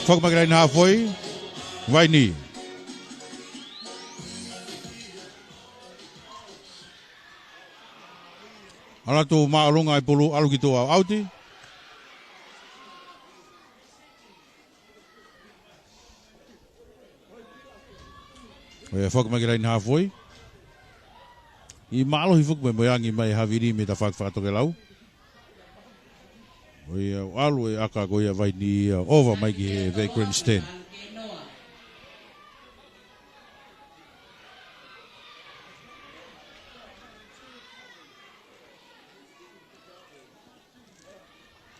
Foki mai ki he laine hāfoi, Vaini. ʻAlu atu māʻolunga e pulu, ʻalu ki tuʻa ʻo ʻauti. ʻO ia foki mai ki he laine hāfoi. ʻI mālohi foki mo e angi mai e havili mei he tafaʻaki fakatokelau. ʻO ia ʻalu e ʻaka ko ia ʻa Vaini ia ʻo ova mai ki he vaʻe grandstand.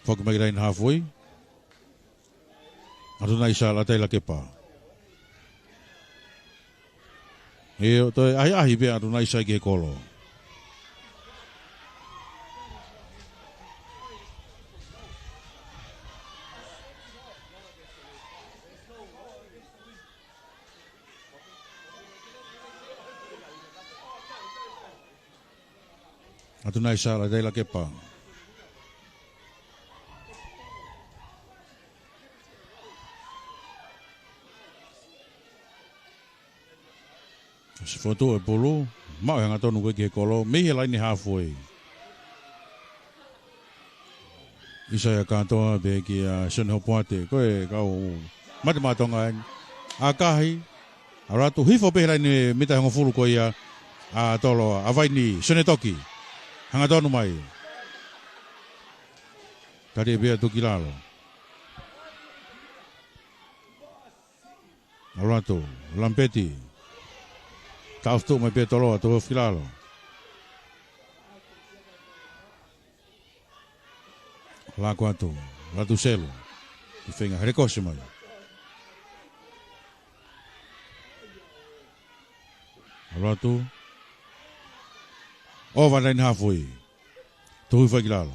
Foki mai ki he laine hāfoi. ʻAtunaisa Lataila Kepa. ʻIo, toe ʻahiʻahi pē ʻa ʻAtunaisa ki he kolo. ʻAtunaisa Lataila Kepa. Siʻi fotu e pulu, maʻu e hangatonu ko ē ki he kolo, mei he laine hāfoi. ʻIsaia Katoa pehē kia Sione Hopoate, ko e kau Mate Maʻa Tonga eni. ʻAkahi, ʻalu atu hifo pē he laine mita hongofulu ko ia ʻa Toloa, ʻa Vaini, Sione Toki. Hangatonu mai. Tali pea tuku ki lalo. ʻAlu atu, Lampeti. Taʻofi tuʻu mai pē Toloa, toe hifo ki lalo. Lako atu, Latuselu. Ki feinga helekosi mai. ʻAlu atu. ʻOva laine hāfoi. Toe hifo ki lalo.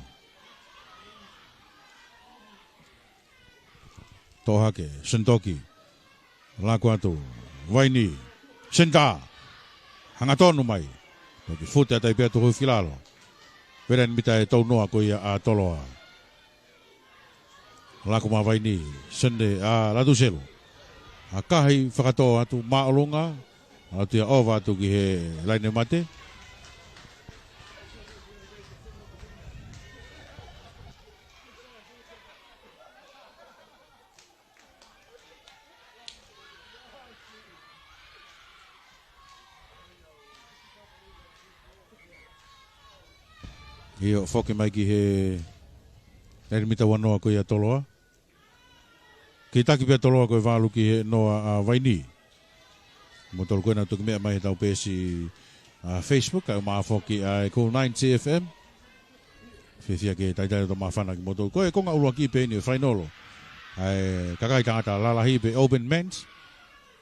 Toʻo hake, Sione Toki. Lako atu, Vaini, senitā. Hangatonu mai. Toki fute ʻatai pea toe hifo ki lalo. Pea laine mita ʻe tolunoa ko ia ʻa Toloa. Lako mai Vaini, Sione, ʻa Latuselu. ʻAkahi fakatō atu māʻolunga, ʻalu atu ia ʻova atu ki he laine mate. ʻIo, foki mai ki he laine mita ua noa ko ia ʻa Toloa. Kei taki pē ʻa Toloa ko e valu ki he noa ʻa Vaini. Mo tolu ko ena toki meʻa mai he tau peesi ʻa Facebook, kae ʻumaʻā foki ʻa e Cool Nine C F M. Fiefia ke talitali ʻo māfana kimoutolu. Ko e konga ʻuluaki pē eni ʻo e fainolo. ʻA e kakai tangata lalahi pe open men's.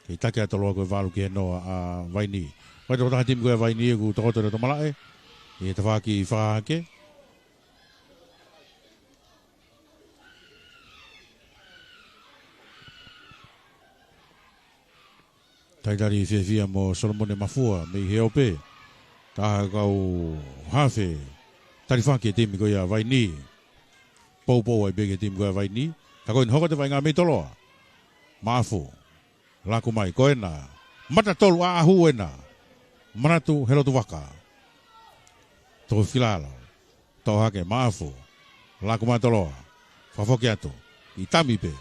Kei taki ʻa Toloa ko e valu ki he noa ʻa Vaini. Ko e tokotaha timi ko ia ʻa Vaini ʻoku tokoto ʻi loto malaʻe. ʻI he tafaʻaki fakahahake. Talitali fiefia mo Solomone Mafua mei he ope. Taha kau hafe. Talifaki e timi ko ia Vaini. Poupou ai pē ki he timi ko ia Vaini. Ka ko eni hoko atu e vaʻinga mei Toloa. Maʻafu. Laku mai ko ena. Mata tolu ʻaʻahu ena. Manatu Helotuvaka. Tukufikilalo. Toʻo hake Maʻafu. Laku mai Toloa. Fakafoki atu. ʻI tami pē.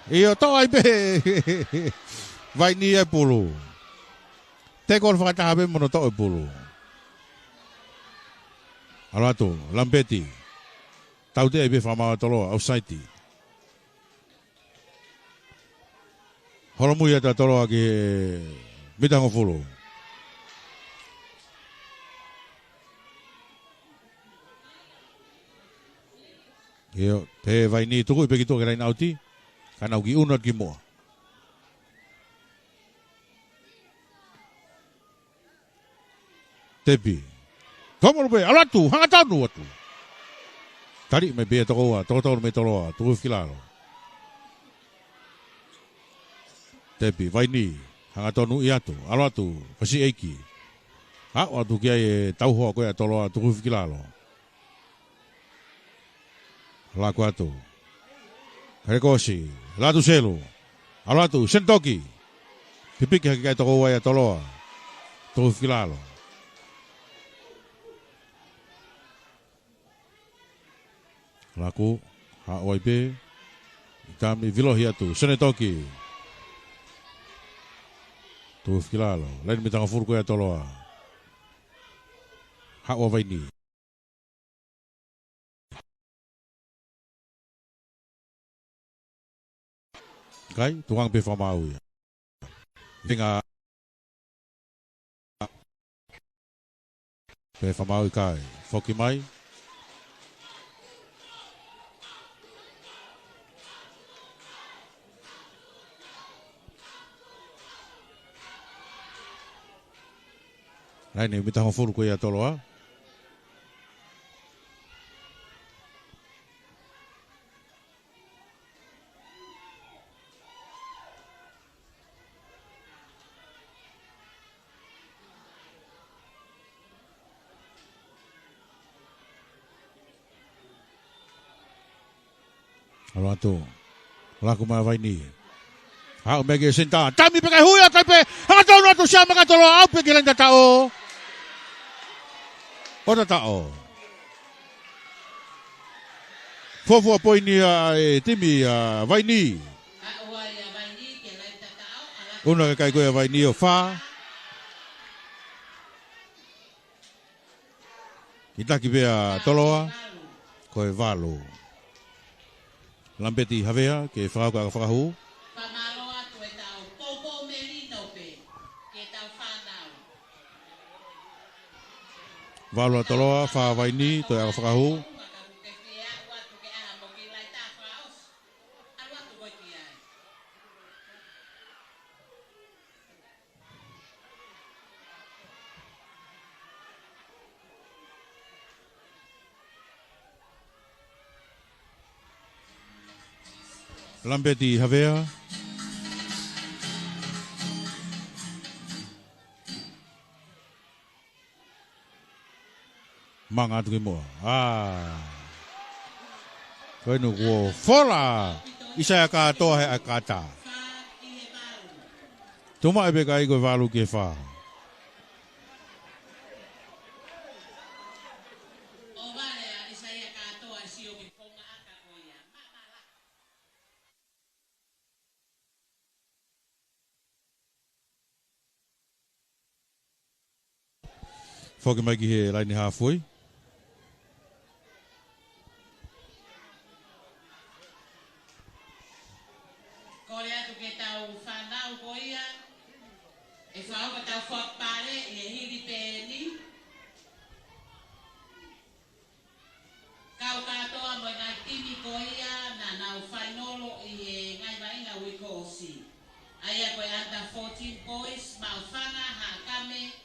ʻIo, toʻo ai pē. Vaini e pulu. Teko fakataha pē mo hono toʻo e pulu. ʻAlu atu, Lampeti. Tautea ai pē fakamaau ʻa Toloa, ʻausiti. Holomui atu ʻa Toloa ki he mita hongofulu. ʻIo, pehē Vaini tuku ʻi pē ki tuʻa ki he laine ʻauti. Ka nau kiʻi ʻunu atu ki muʻa. Tepi. Tau malu pē, ʻalu atu, hangatonu atu. Tali mai pē ʻa Tokoua, toko tolu mei Toloa, Tukufikilalo. Tepi, Vaini, hangatonu ʻi atu, ʻalu atu, fasi ʻeiki. Aʻu atu ki ai e tauhoa ko ia ʻa Toloa, Tukufikilalo. Laku atu. Helekosi. Latu selu. ʻAlu atu. Senitoki. Pipiki hake ki ai tokoua ia ʻa Toloa. Tukufikilalo. Laku. Haʻu ai pē. ʻI tami vilohi atu. Senitoki. Tukufikilalo. Laine mita hongofulu ko ia ʻa Toloa. Haʻu ʻa Vaini. Kai, tukuange pē fakamaau ia. Vinga. Pē fakamaau ʻikai. Foki mai. Laine mita hongofulu ko ia ʻa Toloa. ʻAlu atu. Laku mai Vaini. Haʻu mai ki he senitā. Tami pē kae hui ʻa kai pē. Hangatonu atu Siamaka Toloa. ʻAu pē ki he laine tataʻo. ʻO tataʻo. Fuofua poini ʻa e timi ʻa Vaini. ʻUna kakai ko ia ʻa Vaini ʻo fā. Kitaki pē ʻa Toloa, ko e valu. Lampeti Havea, ke fakahoko ʻa e fakahū. Fakamālō atu e tau poupou melino pē, ke tau fānau. Valu ʻa Toloa, fā Vaini, toe ʻa e fakahū. Lampeti Havea. Manga atu ki muʻa. ʻĀ. Ko eni kuo fola. ʻIsaia Kātoa he ʻakata. Tumaʻi pē kai ko e valu ki he fā. Foki mai ki he laine hāfui. Kole atu ke tau fānau ko ia, ʻe fai ko ʻetau fakapale ʻi he hili pē eni. Kau kātoa mo e ngaahi timi ko ia naʻa nau fainolo ʻi he ngaahi vaʻinga uike kuo ʻosi. ʻA ia ko e under fourteen boys, Maʻufanga, Haʻakame,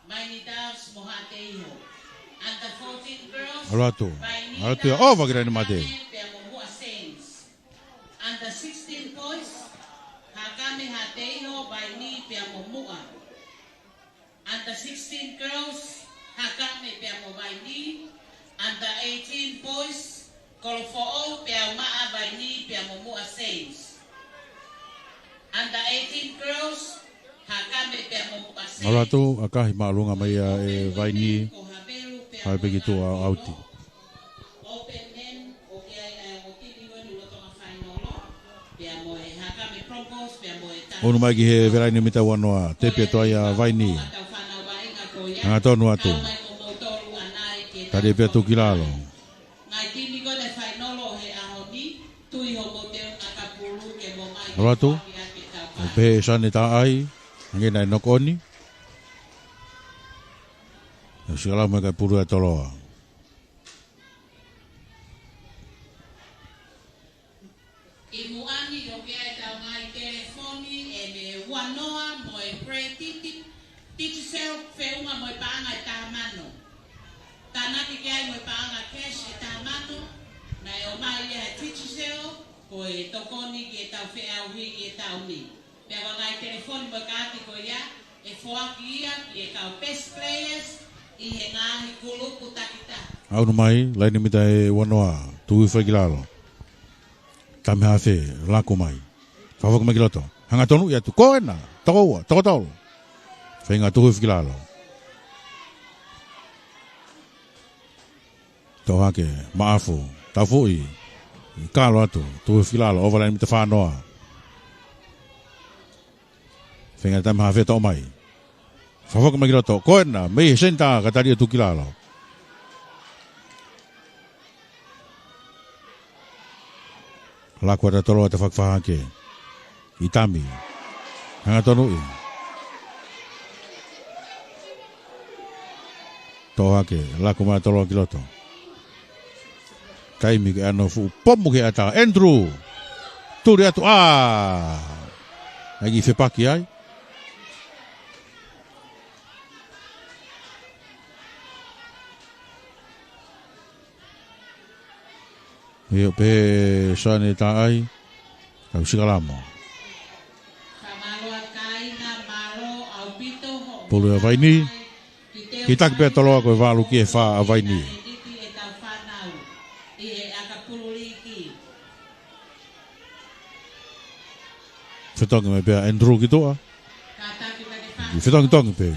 Maini Doves mo Haʻateiho. Under fourteen girls, ʻAlu atu. Vaini ʻAlu atu ia. Doves, ʻOva ki laine mate. Haʻakame, pea mo Muʻa Saints. Under sixteen boys, Hakame Hateiho, Vaini pea mo Muʻa. Under sixteen girls, Hakame pea mo Vaini. Under eighteen boys, Kolofoʻou pea mo Vaini pea mo Muʻa Saints. Under eighteen girls, Hakame pea mo Muʻa Saints. Olo atu, ʻakahi māʻolunga mai ʻa e Vaini, hae pē ki tuʻa ʻo ʻauti. ʻOnu mai ki he velaine mita ua noa, tepi atu ai ʻa Vaini. Hangatonu atu. Tali pē atu ki lalo. Olo atu. ʻO pehē Sane Taʻai, hangē naʻe knock on. ʻO sika lalo mai kae pulu ʻa Toloa. ʻI muʻa ni ʻoku ʻi ai ʻetau ngaahi telefoni ʻe ua noa mo e Pre Digicel feʻunga mo e paʻanga ʻe taha mano. Tānaki ki ai mo e paʻanga cash ʻe taha mano, naʻe ʻomai ia ʻe Digicel, ko e tokoni ki heʻetau feʻauhi ʻi he taʻu ni. Pea ko e ngaahi telefoni mo e kaati ko ia, ʻe foaki ia ki he kau best players ʻi he ngaahi kulupu takitaha. ʻOnu mai, laine mita ʻe ua noa, tuku hifo ki lalo. Tame hafe, laku mai. Fakafoki mai ki loto. Hangatonuʻi atu, ko ena, toko ua, toko tolu. Feinga tuku hifo ki lalo. Toʻo hake, Maʻafu, tafuʻi, kalo atu, tuku hifo ki lalo, ʻova laine mita fā noa. Feinga tame hafe toʻo mai. Fakafoki mai ki loto, ko ena, mei he senitā, ka tali atu ki lalo. Laku atu ʻa Toloa ʻo tafoki fakahake. ʻI tami. Hangatonuʻi. Toʻo hake, laku mai ʻa Toloa ki loto. Taimi ke ʻano fuʻu pomu ke ʻatā. Andrew. Tuli atu, ʻā. ʻAi ki fepaki ai. ʻIo pē Sane Taʻai, kau sika lalo. Pulu ʻa Vaini, ki taki pē ʻa Toloa ko e valu ki he fā ʻa Vaini. Fetongi mai pē ʻa Andrew ki tuʻa. Fetongi tongi pē.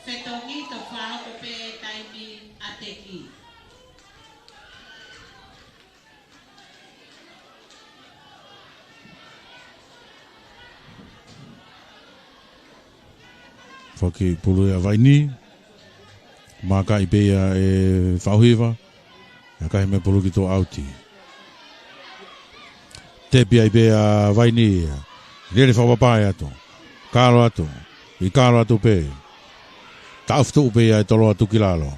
Fetongi to fāhoko pē taimi ʻa teki. Foki pulu ʻa Vaini. Maka ʻi pē ia ʻe Fauhiva. ʻAkahi mei pulu ki tuʻa ʻauti. Tepi ai pē ʻa Vaini. Lele fakapapai atu. Kalo atu. ʻI kalo atu pē. Taʻofi tuʻu pē ia ʻe Toloa tuku ki lalo.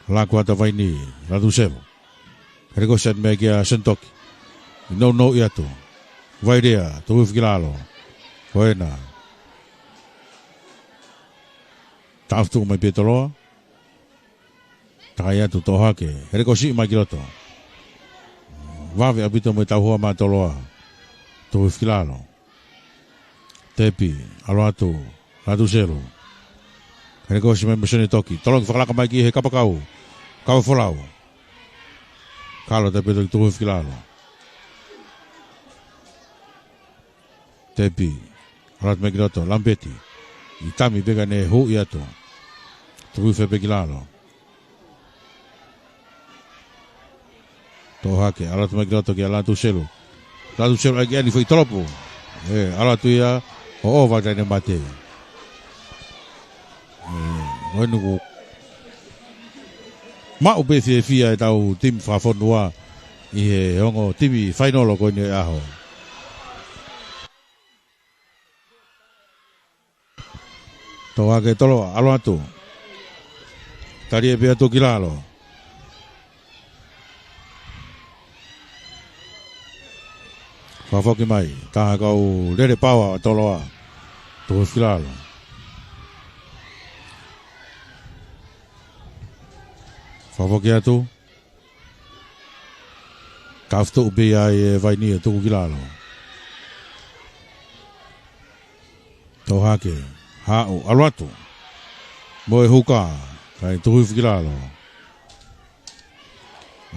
Laku atu ʻa Vaini, Latuselu. Helekosi atu mai kia Senitoki. Nounou ʻi atu. Vailea, tuku hifo ki lalo. Ko ena. Taʻofi tuʻu mai pē ʻe Toloa. Takai atu toʻo hake. Helekosi mai ki loto. Vave ʻaupito mo e tauhoa mai ʻa Toloa. Tuku hifo ki lalo. Tepi, ʻalu atu, Latuselu. Helekosi mai mo Senitoki. Tolongi fakalaka mai ki he kapakau. Kau folau. Kalo tepi toki tuku hifo ki lalo. Tepi, ʻalu atu mai ki loto, Lampeti. ʻI tami pē ka ne huʻi atu. Tuku hifo pē ki lalo. Toʻo hake, ʻalu atu mai ki loto kia Latuselu. Latuselu ʻai ki ʻani foʻi tolopu. ʻE, ʻalu atu ia, ʻo ʻova taine mate. ʻE, ʻo e nuku. Maʻu pē fiefia ʻetau timi fakafonua ʻi he ongo timi fainolo ko eni ʻo e ʻaho. Toʻo hake Toloa, ʻalu atu. Tali pē atu ki lalo. Fakafoki mai, taha kau lele paoa ʻa Toloa. Tuku hifo ki lalo. Fakafoki atu. Kafu tuʻu pē ia ʻe Vaini ʻo tuku ki lalo. Tō hake. Haʻu, ʻalu atu. Mo e huka. Kae tuku hifo ki lalo.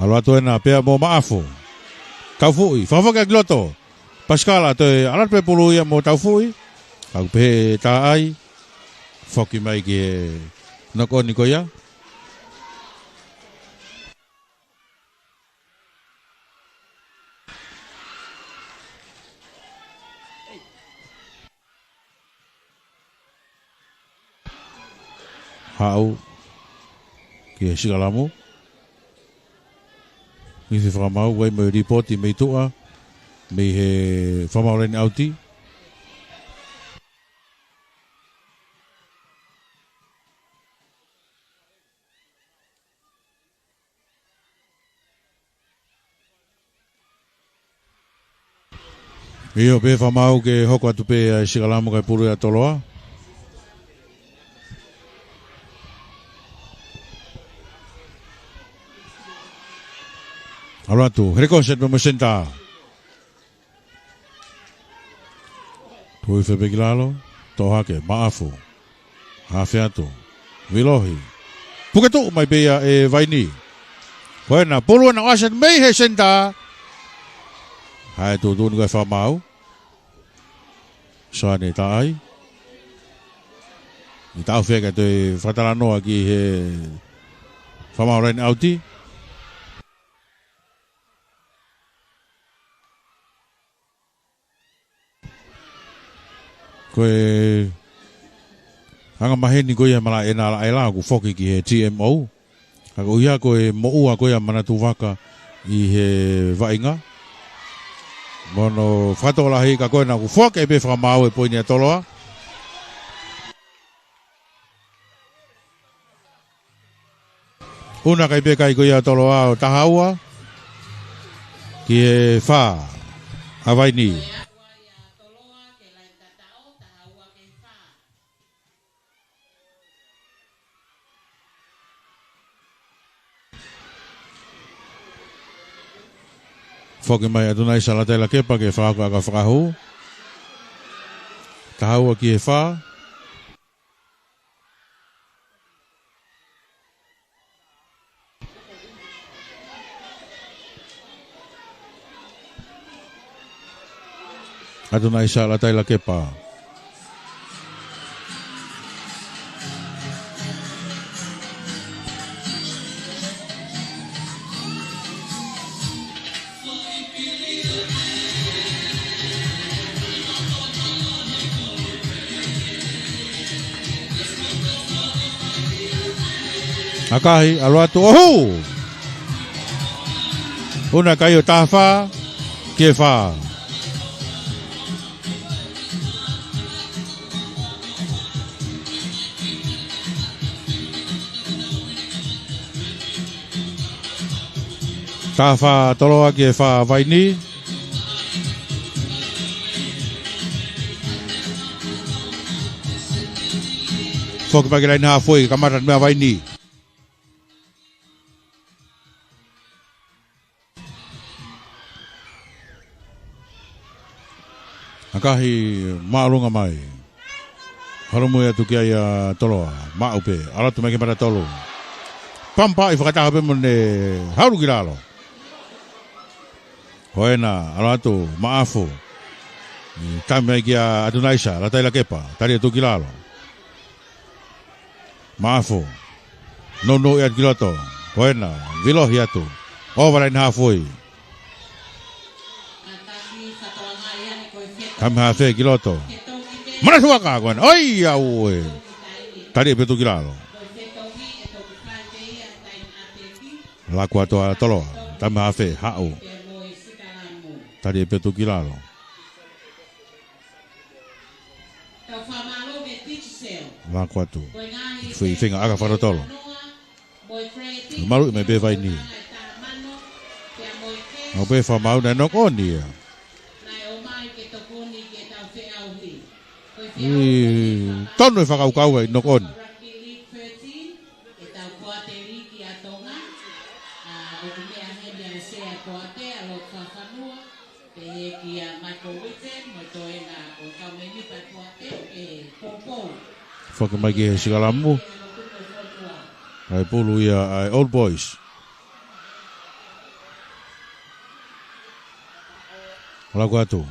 ʻAlu atu ena pea mo Maʻafu. Taufuʻi. Fakafoki ʻaki loto. Pasikala toe ʻalu atu pē pulu ia mo Taufuʻi. Kau pehē ʻe Taʻai. Foki mai ki he knock on ko ia. Haʻu ki he sikalamu. Misi fakamaau, ʻoku ʻi ai mo e lipooti mei tuʻa, mei he fakamaau laine ʻauti. ʻIo, pehē fakamaau ke hoko atu pē ʻa e sikalamu kae pulu ʻa Toloa. ʻAlu atu, Hereko, set pē mo e senitā. Tuʻu hifo pē ki lalo, tō hake, Maʻafu. Hafe atu. Vilohi. Puke tuʻu mai pē ia ʻe Vaini. Ko ena, pulu ena ʻoku ʻasi atu mei he senitā. Haʻu e tuʻutuʻuni ko e fakamaau. Soane Taʻai. ʻI taʻu fea ka toe fakatalanoa ki he fakamaau laine ʻauti. Ko e anga maheni ko ia malaʻe ena laʻela ʻoku foki ki he T M O. Ka ko ia ko e moʻua ko ia Manatu Vaka ʻi he vaʻinga. Mo hono fakatokolahi ka ko ena ʻoku foaki pē fakamaau e poini ʻa Toloa. ʻUna kai pē kai ko ia Toloa ʻo taha ua ki he fā ʻa Vaini. Foki mai ʻa Tunaisa Lataila Kepa ke fakahoko ʻa e fakahū. Taha ua ki he fā. ʻA Tunaisa Lataila Kepa. ʻAkahi, ʻalu atu, ʻohu! ʻUna kai ʻo taha fā, ki he fā. Taha fā Toloa ki he fā Vaini. Foki mai ki he laine hāfoi, kamata meʻa Vaini. ʻAkahi māʻolunga mai. Halu mui atu ki ai ʻa Toloa. Maʻu pē. ʻAlu atu mai ki he mata tolu. Pampaʻi fakataha pē mo ne haulu ki lalo. Ko ena, ʻalu atu, Maʻafu. Tami mai kia ʻa Tunaisa, Lataila Kepa. Tali atu ki lalo. Maʻafu. Nounou ia ki loto. Ko ena, vilohi atu. ʻOva laine hāfoi. Tami haafe ki loto. Manatu Vaka ko ena. ʻOi, ʻauē. Tali ʻe Petu ki lalo. Laku atu ʻa Toloa. Tami haafe, haʻu. Tali ʻe Petu ki lalo. Laku atu. Fei fenga aka faratolo. Malu ʻi mai pē Vaini. Au pē fakamaau naʻe knock on ia. ʻI tonu e fakakaukau ai knock on. Toʻate ʻa Lord Sasanua, pehē kia Michael Whitten, mo e toenga ʻo e kau mēmipa Toʻate, ʻe poupou. Foki mai ki he sikalamu. ʻA e pulu ia ʻa e Old Boys. Laku atu.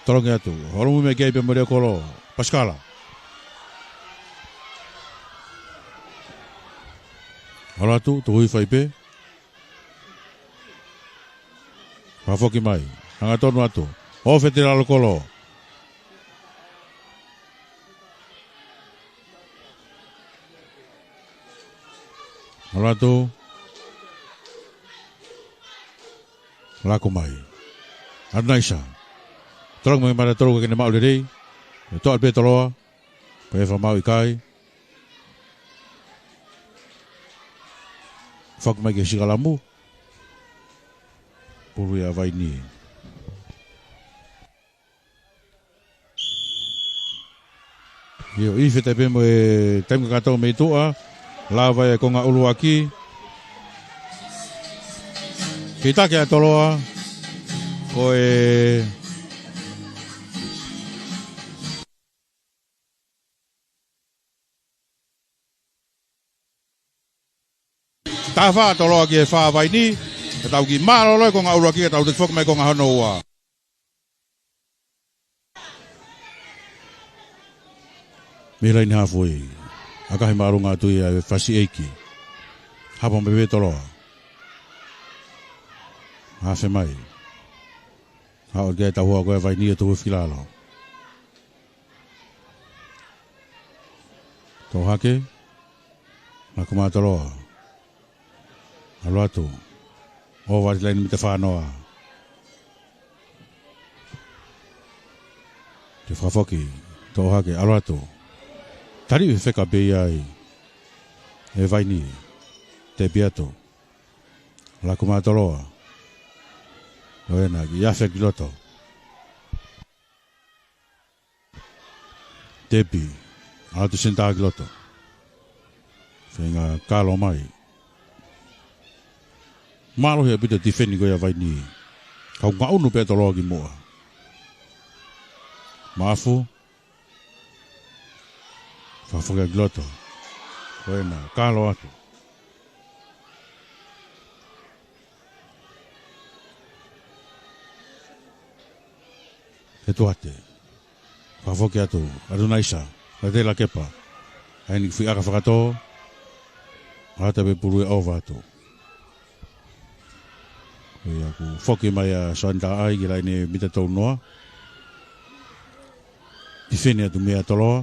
Tolongi atu. Holomui mai ki ai pē mo Leokolo. Pasikala. Hala atu, tuku hifo ai pē. Fakafoki mai. Hangatonu atu. ʻOfa atu ki he lalo kolo. Hala atu. Laku mai. ʻAtunaisa. Tolongi mai mara tolu ka ke ne maʻu lelei. Toʻa pē Toloa. Pea fakamaau ʻikai. Foki mai ki he sikalamu. Pulu ia ʻa Vainī. ʻIo, ʻi he fetaʻi pē mo e taimi kakato mei tuʻa. Lava e konga ʻuluaki. Kei taki ʻa Toloa. Ko e taha fā Toloa ki he fā Vainī, ka tau kiʻi mālōlō e konga ʻuluaki, ka tau toki foki mai konga hono ua. Mei laini haafe. ʻAkahi māʻolunga atu ia ʻe Fasiʻeiki. Hapa mai pē Toloa. Haafe mai. Haʻu ki he tauhoa ko ē ʻa Vainī ʻo tuku hifo ki lalo. Toʻo hake. Laku mai Toloa. ʻAlu atu. ʻOfa atu ki he laini mita fā noa. Toe fakafoki. Toʻo hake. ʻAlu atu. Tali ʻi he feka pē ia ai. ʻE Vainī. Tepi atu. Laku mai Toloa. ʻO ena kiʻi afe ki loto. Tepi, ʻalu atu senitā ki loto. Feinga kalo mai. Mālohi ʻaupito e tifeni ko ia ʻa Vainī. Kau ngaʻunu pē Toloa ki muʻa. Maʻafu. Fakafoki ki loto. Ko ena, kalo atu. He Toʻate. Fakafoki atu, ʻAtunaisa, Latela Kepa. ʻAi ni kiʻi ʻaka fakatō. ʻAta pē pulu ʻe ʻova atu. Ko ia kuo foki mai ʻa Soani Taʻai ki he laini mita tolu noa. Tifeni atu mei ai ʻa Toloa.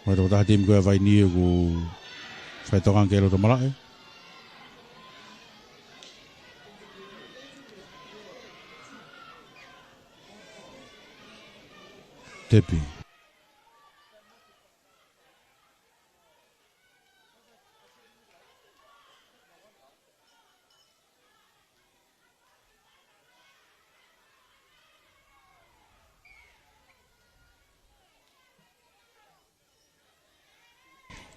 Mai toko taha timi ko ē ʻa Vainī ʻoku fai tokanga ki he loto malaʻe. Tepi.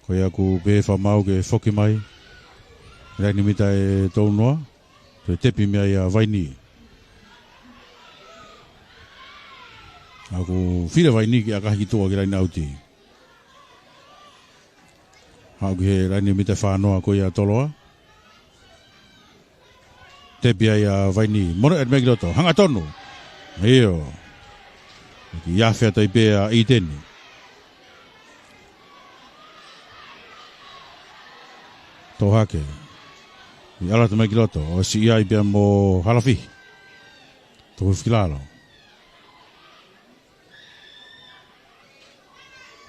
Ko ia kuo pehē fakamaau ke foki mai. Laini mita ʻe tolu noa. Toe tepi mei ai ʻa Vainī. ʻOku fili ʻa Vainī ke ʻakahi ki tuʻa ki he laini ʻauti. Haʻu ki he laini mita fā noa ko ia ʻa Toloa. Tepi ai ʻa Vainī. Mono ʻet meki loto. Hangatonu. ʻIo. Kiʻi afe atu ai pē ʻa ʻIteni. Toʻo hake. ʻAlu atu meki loto. ʻOsi ʻi ai pē mo Halafihi. Tuku hifo ki lalo.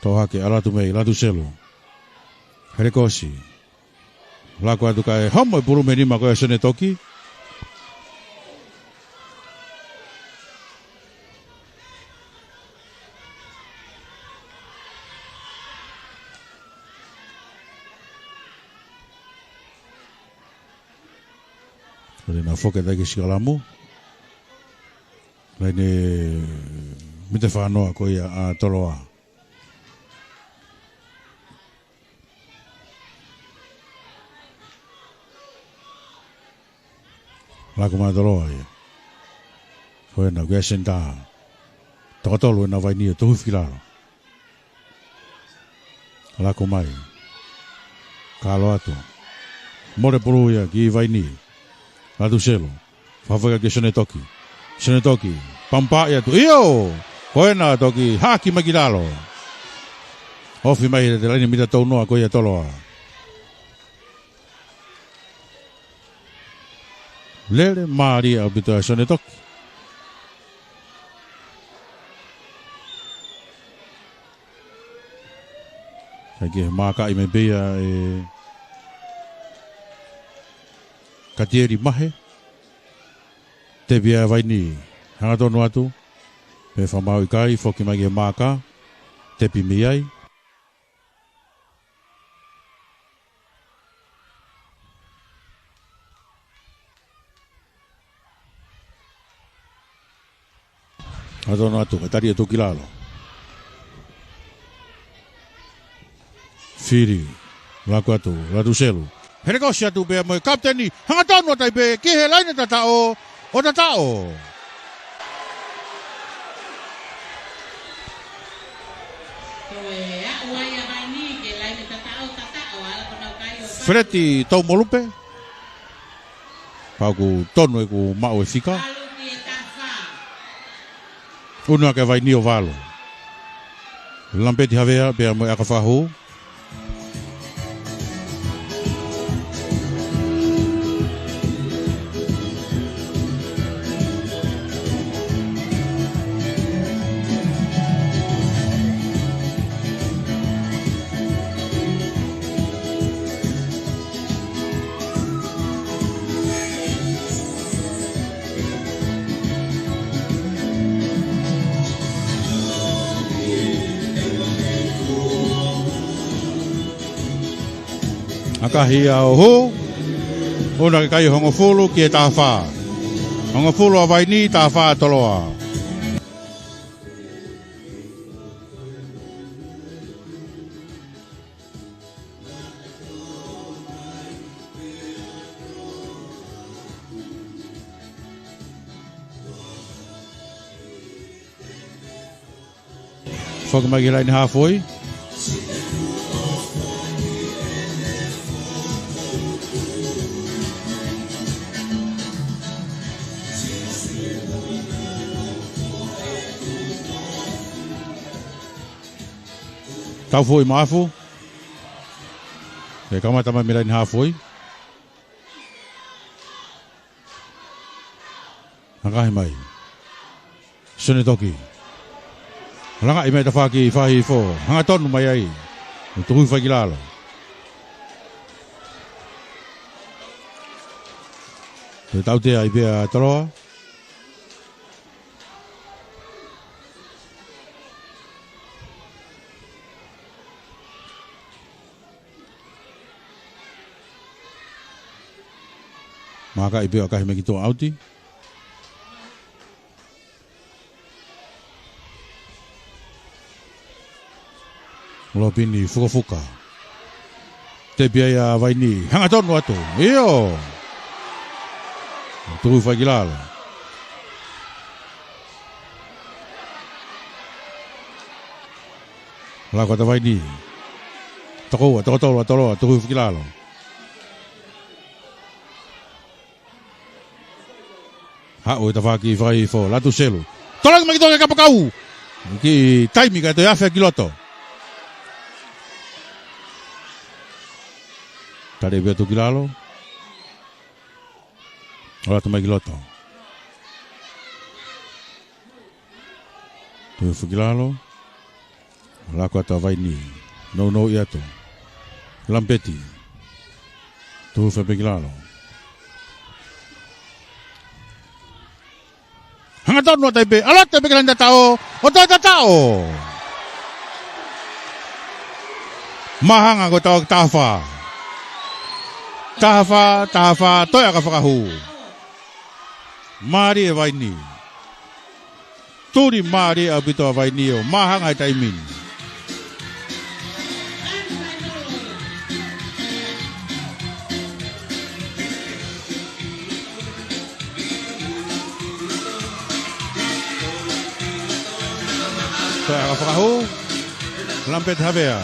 Toʻo hake, ʻalu atu mei, ʻalu atu Selu. Helekosi. Laku atu kae homo e pulu mei he nima ko ē ʻa Sene Toki. Ko ʻene foki atu ki he sikalamu. Laini mita fā noa ko ia ʻa Toloa. Laku mai Toloa ia. Ko ena, ko e senitā. Toko tolu ena Vaini ʻo tuhu hifo ki lalo. Laku mai. Kalo atu. Mole pulu ia ki Vaini. Latuselu. Fafeka ki Sonetoki. Sonetoki. Pampaʻi atu. ʻIo! Ko ena toki haki mai ki lalo. Ofi mai he te laine mita tau noa ko ia Toloa. Lele mālie ʻaupito ʻa Sonetoki. Kae kehe, maakaʻi mai pē ia ʻe Katieli Mahe. Tepi ʻa Vaini. Hangatonu atu. Pea fakamaau ʻikai, foki mai ki he maaka. Tepi mei ai. Hangatonu atu, kae tali atu ki lalo. Fili, laku atu, Latuselu. Helekosi atu pea mo e kapiteni, hangatonu atu ai pē ki he laine tataʻo, ʻo tataʻo. Feleti Taumolupe. Pau ʻoku tonu ʻeku maʻu e fika. ʻUnu ake Vaini ʻo valu. Lampeti Havea pea mo e ʻakafahū. ʻAkahi ia ʻo hū, ʻunu ake kai hongofulu ki he taha fā. Hongofulu ʻa Vaini, taha fā ʻa Toloa. Foki mai ki he laine hāfoi. Tau foʻi maʻafu. Ke kamata mai mei he laine hāfoi. Hakahi mai. Sonetoki. Langaʻi mai tafaʻaki fakahihifo. Hangatonu mai ai. Tuku hifo ki lalo. Toe tautea ai pē ʻa Toloa. Maakaʻi pē ʻo ʻakahi mai ki tuʻa ʻauti. Lopini fukafuka. Tepi ai ʻa Vaini. Hangatonu atu. ʻIo. Tuku hifo ki lalo. Laku atu ʻa Vaini. Toko ua, toko tolu ʻa Toloa, tuku hifo ki lalo. Haʻu e tafaʻaki fakahihifo, Latuselu. Tolongi mai ki tuʻa ki he kapakau. Kiʻi taimi kae toe afe ki loto. Tali pē atu ki lalo. ʻAlu atu mai ki loto. Tuku hifo ki lalo. Laku atu ʻa Vaini. Nounou atu. Lampeti. Tuku hifo pē ki lalo. Hangatonu atu ai pē. ʻAlu atu ai pē ki he laine tataʻo. ʻO toe tataʻo. Māhanga ko e tau taha fā. Taha fā, taha fā, toe ʻaka fakahū. Mālie Vaini. Tuli mālie ʻaupito ʻa Vaini ʻo māhanga he taimi ni. Fakahū, Lampeti Havea.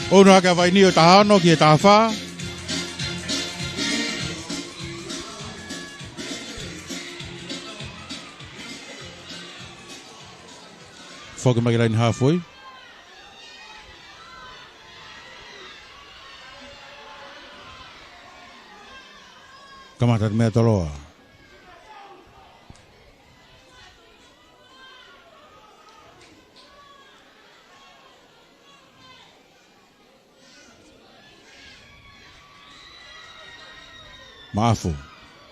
ʻOua naʻa ke ʻa Vaini ʻo taha ono ki he taha fā. Foki mai ki he laine hāfoi. Kamata atu mei ai Toloa. Maʻafu.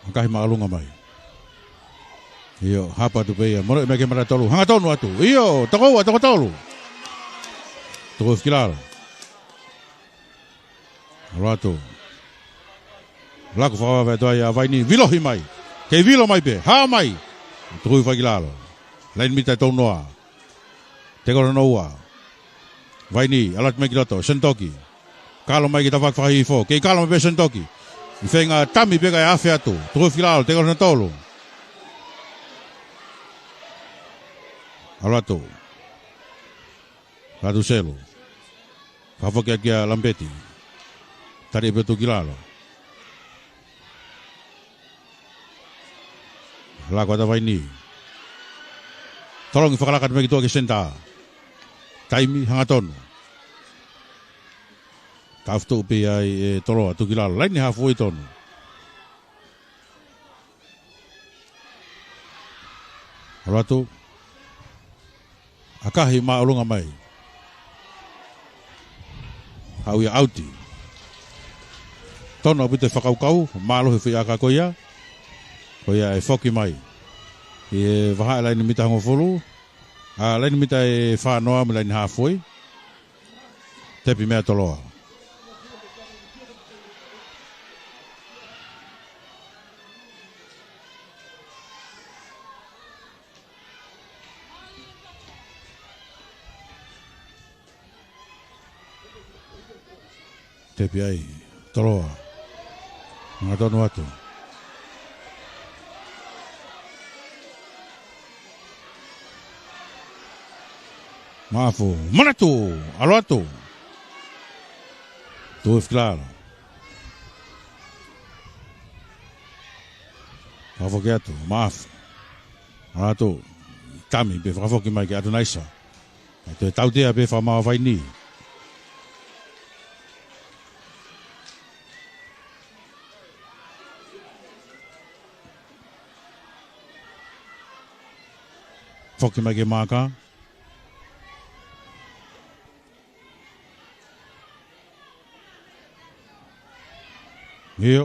ʻAkahi māʻolunga mai. ʻIo, hapa atu pē ia. Mole mei he mata tolu. Hangatonu atu. ʻIo, toko ua, toko tolu. Toko ua ki lalo. ʻAlu atu. Laku fakavave atu ai ʻa Vaini. Vilohi mai. Kei vilo mai pē. Hā mai. Toko ua ki lalo. Laine mita ʻe tolu noa. Teko hono ua. Vaini, ʻalu atu mei ki loto, Senitoki. Kalo mai ki he tafaʻaki fakahihifo. Kei kalo mai pē Senitoki. ʻI he feinga tami pē kae afe atu. Toko ua ki lalo, teko hono tolu. ʻAlu atu. Latu Selu. Fakafoki atu kia Lampeti. Tali pē atu ki lalo. Laku atu ʻa Vaini. Tolongi fakalaka atu mei ki tuʻa ki he senitā. Taimi hangatonu. Tafotuʻu pē ai ʻe Toloa, tuku ki lalo. Laine hāfoi tonu. ʻAlu atu. ʻAkahi māʻolunga mai. Haʻu ia ʻauti. Tonu ʻaupito e fakakaukau, mālohi e foʻi ʻaka ko ia. Ko ia ʻe foki mai. ʻI he vahaʻa e laine mita hongofulu. ʻA, laine mita ʻe fā noa mo e laine hāfoi. Tepi mei ai Toloa. Tepi ai, Toloa. Hangatonu atu. Maʻafu, manatu, ʻalu atu. Toko ua ki lalo. Fakafoki atu, Maʻafu. ʻAlu atu, tami pē fakafoki mai kia Atunaisa. ʻE toe tautea pē fakamaau ʻa Vaini. Foki mai ki he maaka. ʻIo,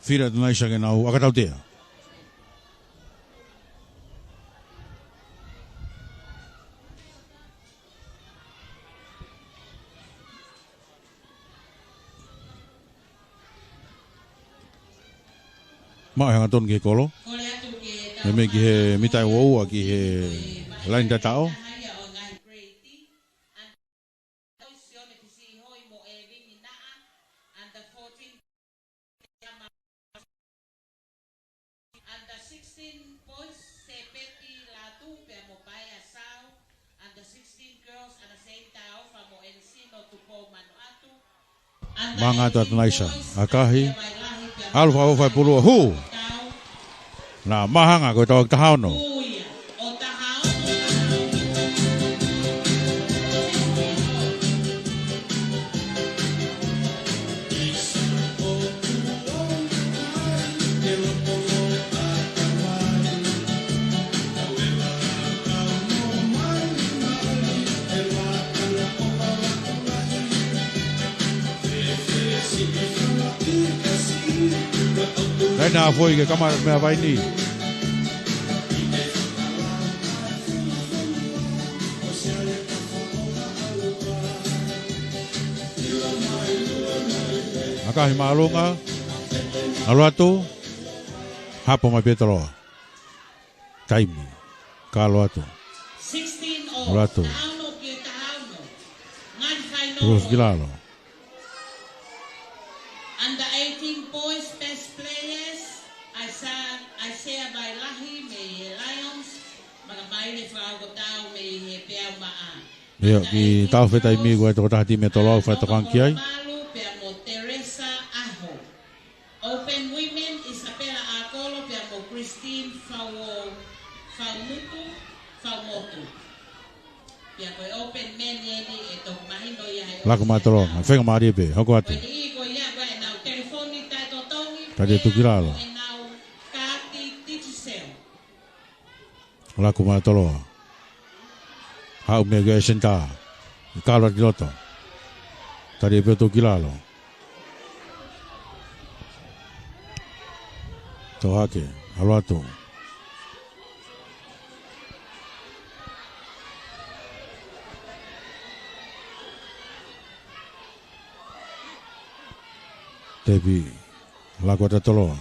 fili ʻa Atunaisa ke nau ʻaka tautea. Maʻu e hangatonu ki he kolo. Meimei ki he mita ʻe uaua ki he laine tataʻo. Sione Fisiʻihoi mo ʻEvini Naʻa, under fourteen, under sixteen boys, Sepeti Latu pea mo Paea Sau, under sixteen girls, Anaseita Ofa mo Elisino Tupou Manuʻatu. Maʻanga atu Atunaisa, ʻakahi, ʻalu fakaʻofa e pulu ʻo hū. Naʻa mahanga ko e tau taha ono. Laine hāfoi ke kamata mei ai Vaini. Makahi māʻolunga. ʻAlu atu. Hapo mai pē Toloa. Taimi. Kalo atu. ʻAlu atu. Tuku hifo ki lalo. Under eighteen boys best players, Isa-, Isaiah Vailahi mei he Lions, makamaile fakaʻofoʻofa mei he Peau Maʻa. ʻIo, kiʻi tau fetaimi ko e tokotaha timi ʻa Toloa ʻoku fai tokanga ki ai. Pea mo Teresa Aho. Open Women, Isabella Akolo pea mo Christine Fau-, Faumutu, Faumotu. Pea ko e Open Men eni ʻe toki mahino ia he Laku mai Toloa, fenga mālie pē, hoko atu. Ko e niʻihi ko ia ko ʻenau telefoni taʻetotongi, Tali atu ki lalo. Pea mo ʻenau kaati Digicel. Laku mai Toloa. Haʻu mei he senitā. Kalo atu ki loto. Tali pē atu ki lalo. Toʻo hake. ʻAlu atu. Tepi. Laku atu ʻa Toloa.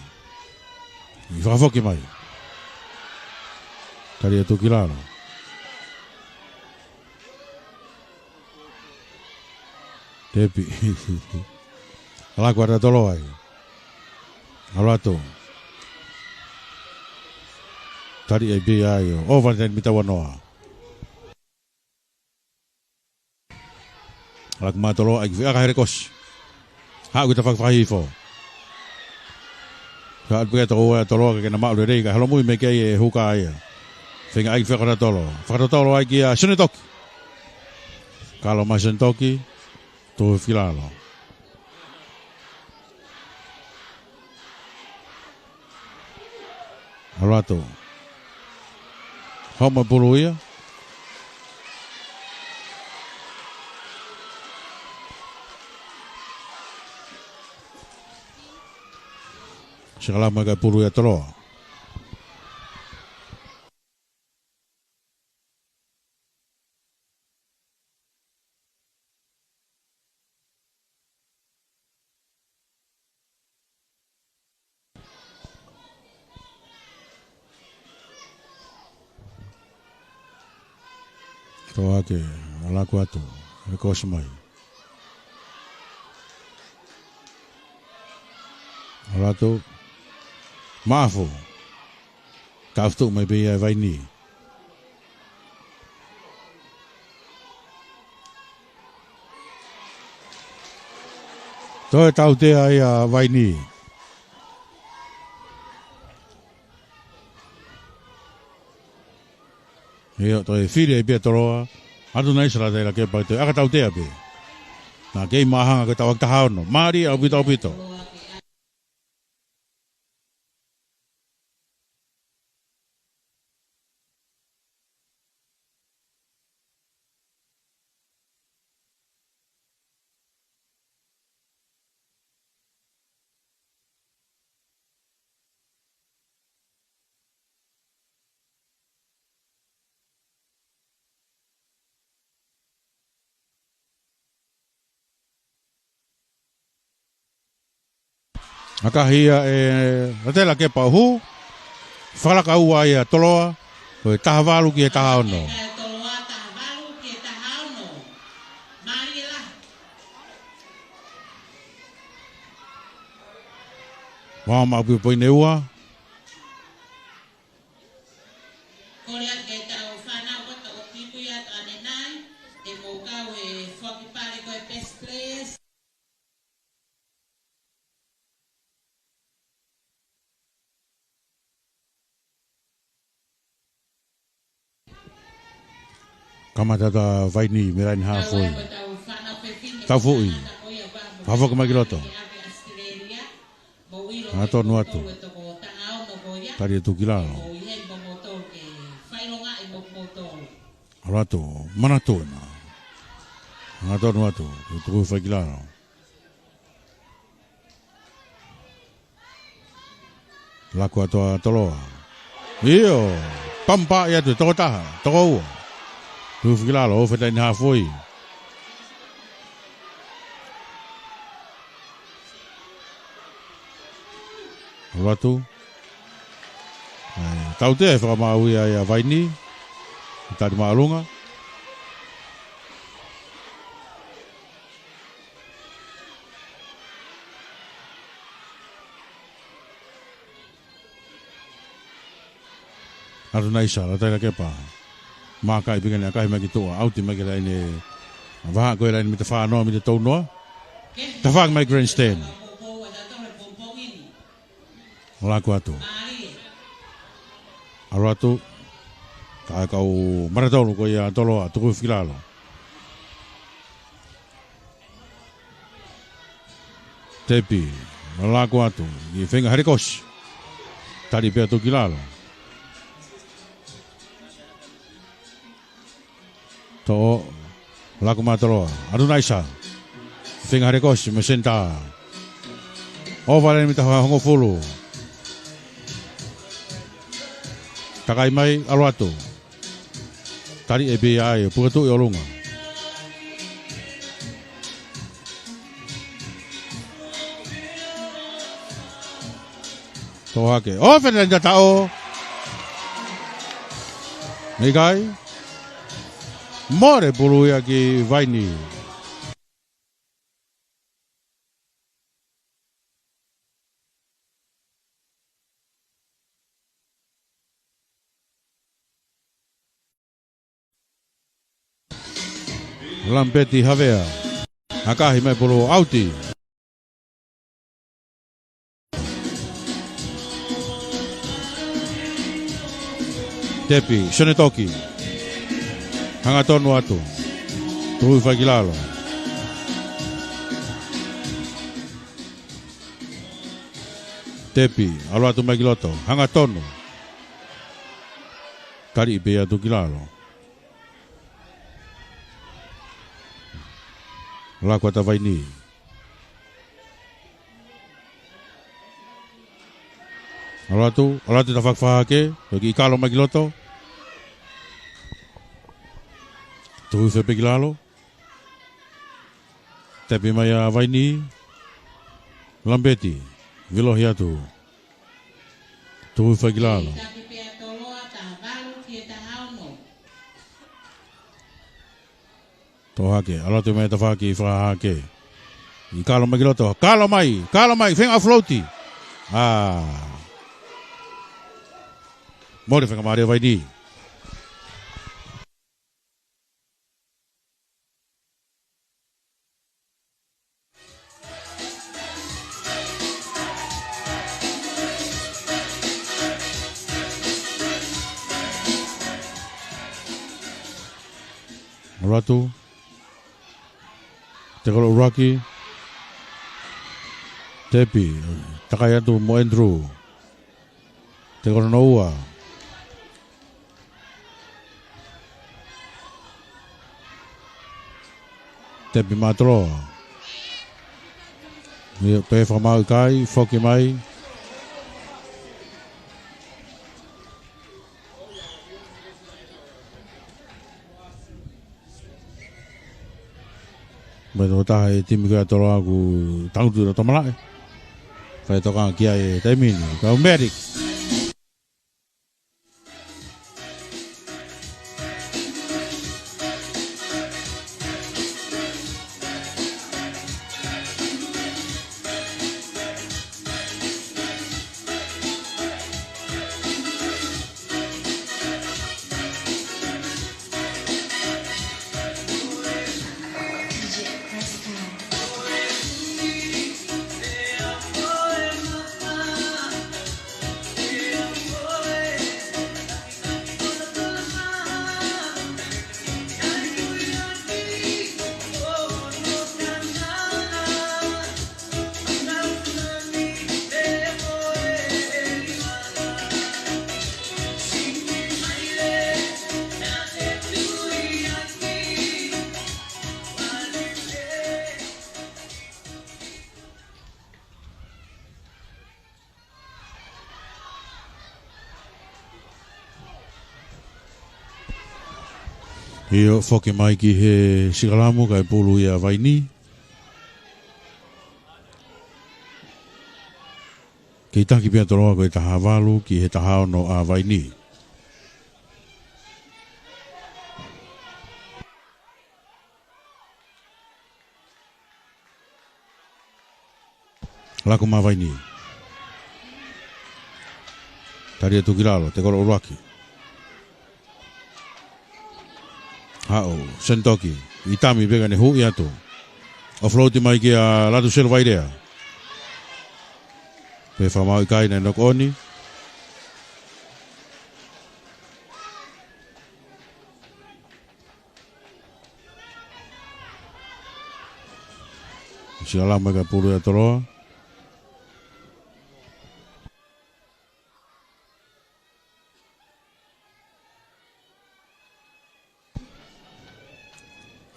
ʻI fakafoki mai. Tali atu ki lalo. Tepi. Laku atu ʻa Toloa ai. ʻAlu atu. Tali ai pē ai ʻo. ʻOfa ʻi he taimi tau anoa. Laku mai Toloa, ʻai ki fē ʻaka hele kosi. Haʻu ki he tafaʻaki fakahihifo. Ka atu pē Toloa, Toloa ke na maʻu lelei ka holomui mei ai e huka ia. Feinga ʻai ki fē ʻaka Toloa. Fakatotolo ai kia Sione Toki. Kalo mai Sione Toki. Tuku hifo ki lalo. ʻAlu atu. Homa pulu ia. Sikalama ka pulu ia Toloa. Toʻo hake, ʻa laku atu, ʻe kosi mai. ʻAlu atu, mafu, tafutu mai pē ia ʻe Vaini. Toe tautea ia Vaini. ʻIo, toe fili ai pē Toloa. ʻAtu nai sala tei la ke pau toe ʻaka tautea pē. Naʻa kei mahanga ko e taʻu ʻa ki taha ono. Mālie ʻaupito ʻaupito. ʻAkahi ia ʻe Latela Kepa ʻo hū. Fakalaka ua ia Toloa. Ko e taha valu ki he taha ono. Toloa taha valu ki he taha ono. Mālie lahi. Vā maʻu pē poini ua. Kole atu ke tau fānau kotoa ʻoku tui atu ʻanenai, te mou kau he foaki pale ko e best players. Kamata ʻa Vaini mei he laine hāfoi. Tau foʻi. Fakafoki mai ki loto. Hangatonu atu. Tali atu ki lalo. ʻAlu atu, manatu ena. Hangatonu atu, tuku fai ki lalo. Laku atu ʻa Toloa. ʻIo, pampa ia atu, toko taha, toko ua. Tuku fai ki lalo, ʻo fetaʻi ni hāfoi. ʻAlu atu. ʻE, tautea e fakamaau ia ʻa Vaini. Tali māʻolunga. ʻAtunaisa, lata ʻa Kepa. Mākaʻi pē ke ne ʻakahi mai ki tuʻa. ʻAuti mai ki he laine. Vahaʻa ko e laine mita fā noa, mita tolu noa. Tafaʻaki mai grandstand. Laku atu. ʻAlu atu. Ka e kau maratonu ko ia Toloa, tuku hifo ki lalo. Tepi, laku atu, ʻi he feinga helekosi. Tali pē atu ki lalo. Toʻo, laku mai Toloa. ʻAtunaisa. Feinga helekosi, mo e senitā. ʻOvale mita hongofulu. Takai mai, ʻalu atu. Tali ʻe Pia ai, puka tuʻu ʻi ʻolunga. Toʻo hake. ʻO, fene laine tataʻo. Meikai. Mole pulu ia ki Vaini. Lampeti Havea. ʻAkahi mai pulu ʻauti. Tepi, Sione Toki. Hangatonu atu. Tuku hifo ki lalo. Tepi, ʻalu atu mai ki loto. Hangatonu. Tali pē atu ki lalo. Laku atu ʻa Vaini. ʻAlu atu, ʻalu atu tafaʻaki fakahahake, ko e kiʻi kalo mai ki loto. Tuku hifo pē ki lalo. Tepi mai ʻa Vaini. Lampeti, vilohi atu. Tuku hifo ki lalo. Toʻo hake, ʻalu atu mai tafaʻaki fakahahake. ʻI kalo mai ki loto, kalo mai, kalo mai, feinga float. ʻA. Mole feinga mālie ʻa Vaini. ʻAlu atu. Tekolo ʻuluaki. Tepi. Takai atu mo Andrew. Tekolo hono ua. Tepi mai Toloa. Ia, pē fakamaau ʻikai, foki mai. Mo e tokotaha ʻi he timi ko ia Toloa ʻoku tangutu ʻi loto malaʻe. Fai tokanga ki ai he taimi ni. Kau Medic. ʻIo, foki mai ki he sikalamu, kae pulu ia ʻa Vaini. Kei taki pē ʻa Toloa ko e taha valu ki he taha ono ʻa Vaini. Lako mai Vaini. Tali atu ki lalo, te kolo ʻuluaki. Haʻu, senitoki, ʻi tami pē ka ne huʻi atu. Offload mai kia Latu Seluvailea. Pea fakamaau ʻikai, naʻe knock on. Siʻi ala mai ka pulu ʻa Toloa.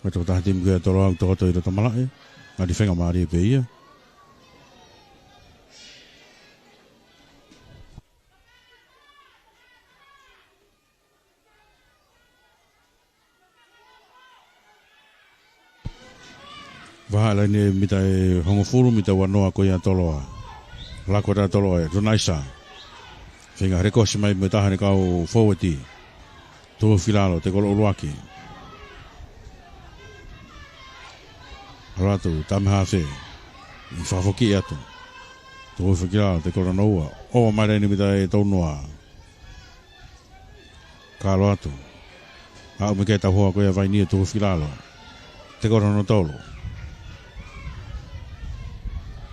Ko e tokotaha timi ko ia ʻa Toloa ʻoku tokoto ʻi loto malaʻe. Ngali fenga mālie pē ia. Vahaʻa laine mita ʻe hongofulu, mita ua noa ko ia ʻa Toloa. Lako atu ʻa Toloa ē, Tunaisa. Feinga helekosi mai mo e taha ʻene kau fōueti. Tuku hifo ki lalo, te kolo ʻuluaki. ʻAlu atu, tame hafe. ʻI fakafoki atu. Tuku hifo ki lalo, te kolo hono ua. ʻOua mai laine mita ʻe tolu noa. Kalo atu. Aʻu mai ki he tauhoa ko ia ʻa Vaini ʻo tuku hifo ki lalo. Te kolo hono tolu.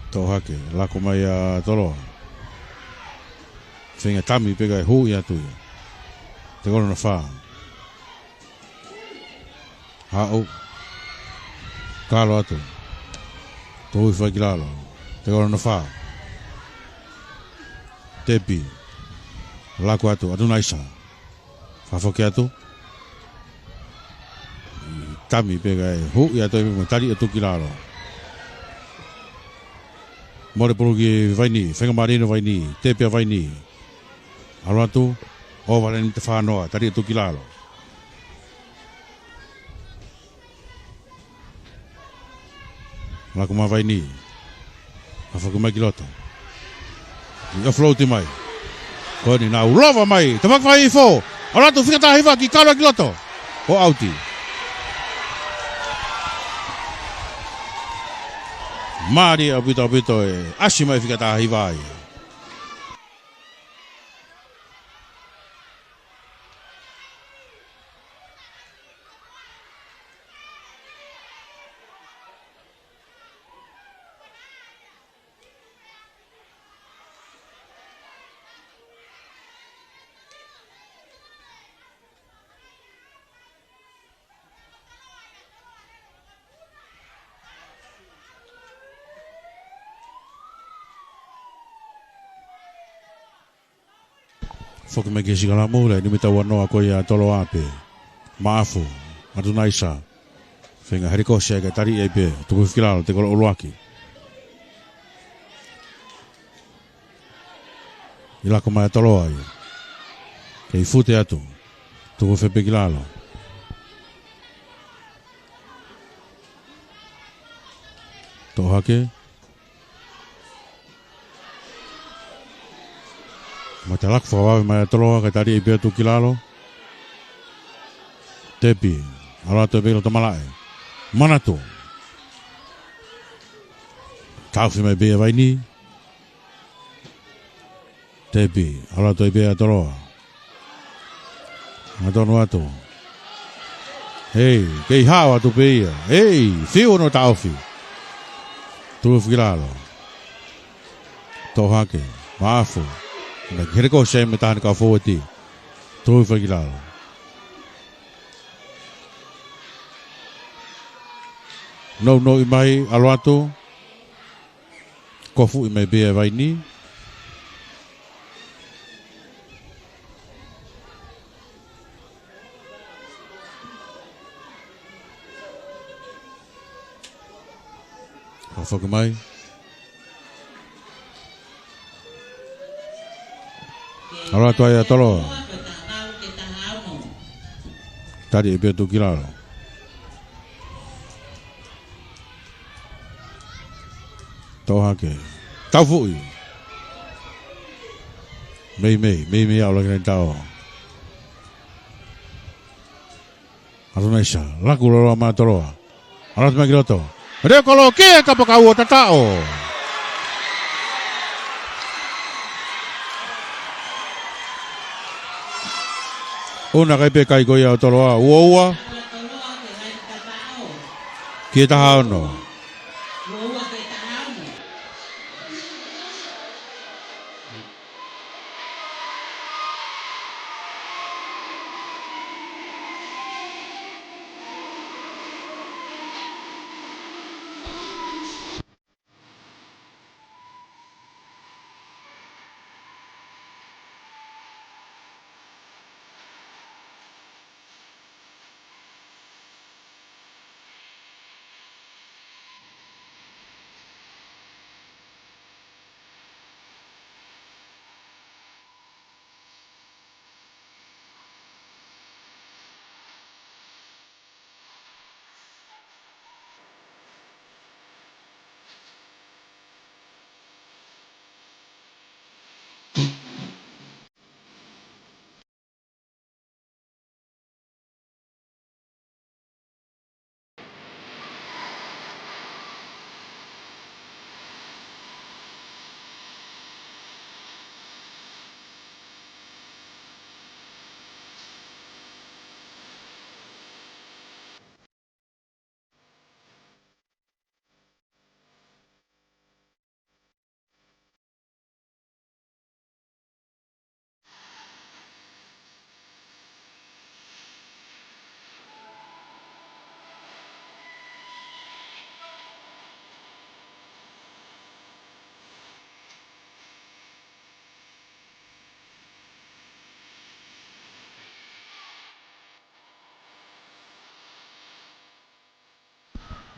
Toʻo hake, lako mai ʻa Toloa. Feinga tami pē kae huʻi atu ia. Te kolo hono fā. Haʻu. Kalo atu. Tuku hifo ki lalo. Te kolo hono fā. Tepi. Lako atu, ʻa Tunaisa. Fakafoki atu. ʻI tami pē kae huʻi atu ia mo tali atu ki lalo. Mole pulu ki Vaini, fenga marino Vaini, tepi ʻa Vaini. ʻAlu atu, ʻova laine mita fā noa, tali atu ki lalo. Lako mai Vaini. Fakafoki mai ki loto. ʻI offload mai. Ko eni naʻa ulova mai. Tafaki fai ifo. ʻAlu atu fika taha hiva ki kalo ki loto. ʻO ʻauti. Mālie ʻaupito ʻaupito e ʻasi mai fika taha hiva ai. Foki mai ki he sikalamu, laine mita ua noa ko ia ʻa Toloa pē. Maʻafu, ʻa Tunaisa. Feinga helekosi ai kae tali ai pē, tuku hifo ki lalo, te kolo ʻuluaki. ʻI lako mai ʻa Toloa ia. Kei fute atu. Tuku hifo pē ki lalo. Toʻo hake. Mata laku fakavave mai ʻa Toloa, kae tali ai pē atu ki lalo. Tepi, ʻalu atu pē ki loto malaʻe. Manatu. Taʻofi mai pē ʻa Vaini. Tepi, ʻalu atu pē ʻa Toloa. Hangatonu atu. Hei, kei hao atu pē ia. Hei, fiu hono taʻofi. Tuku hifo ki lalo. Toʻo hake. Maʻafu. Naʻe helekosi ai mo e taha ʻene kau fōueti. Tuku hifo ki lalo. Nounou mai, ʻalu atu. Kofuʻi mai pē ʻa Vaini. Fakafoki mai. ʻAlu atu ai ʻa Toloa. Tali ai pē atu ki lalo. Toʻo hake. Taufuʻi. Meimei, meimei ʻalu ki he taʻo. Ato Naisa, laku loloa maʻa Toloa. ʻAlu atu mai ki loto. Leo kolo ki he kapakau ʻo tataʻo. ʻUna kai pē kai ko ia ʻo Toloa, ua ua. Ki he taha ono.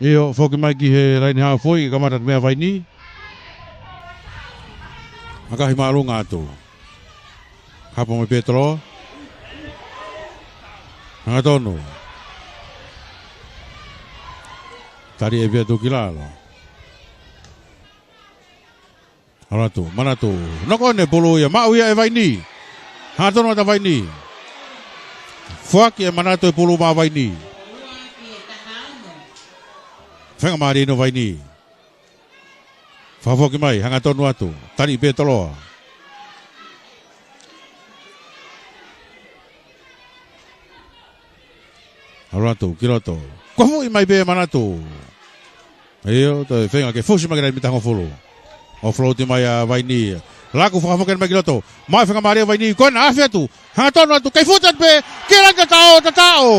ʻIo, foki mai ki he laine hāfoi, ʻe kamata atu mei a Vaini. Makahi māʻolunga atu. Hapo mai pē Toloa. Hangatonu. Tali ʻe pē atu ki lalo. ʻAlu atu, Manatu. Noko ʻene pulu ia, maʻu ia ʻe Vaini. Hangatonu atu Vaini. Foaki ʻe Manatu e pulu maʻa Vaini. Fenga mālie ʻo Vaini. Fakafoki mai, hangatonu atu. Tali pē Toloa. ʻAlu atu, ki loto. Kofuʻi mai pē Manatu. ʻIo, toe feinga ke fusi mai ki he laine mita hongofulu. ʻO float mai ʻa Vaini. Laku fakafoki mai ki loto. Maʻu e fenga mālie ʻa Vaini. Ko ena afe atu. Hangatonu atu, kei futa pē. Ki he laine tataʻo, tataʻo.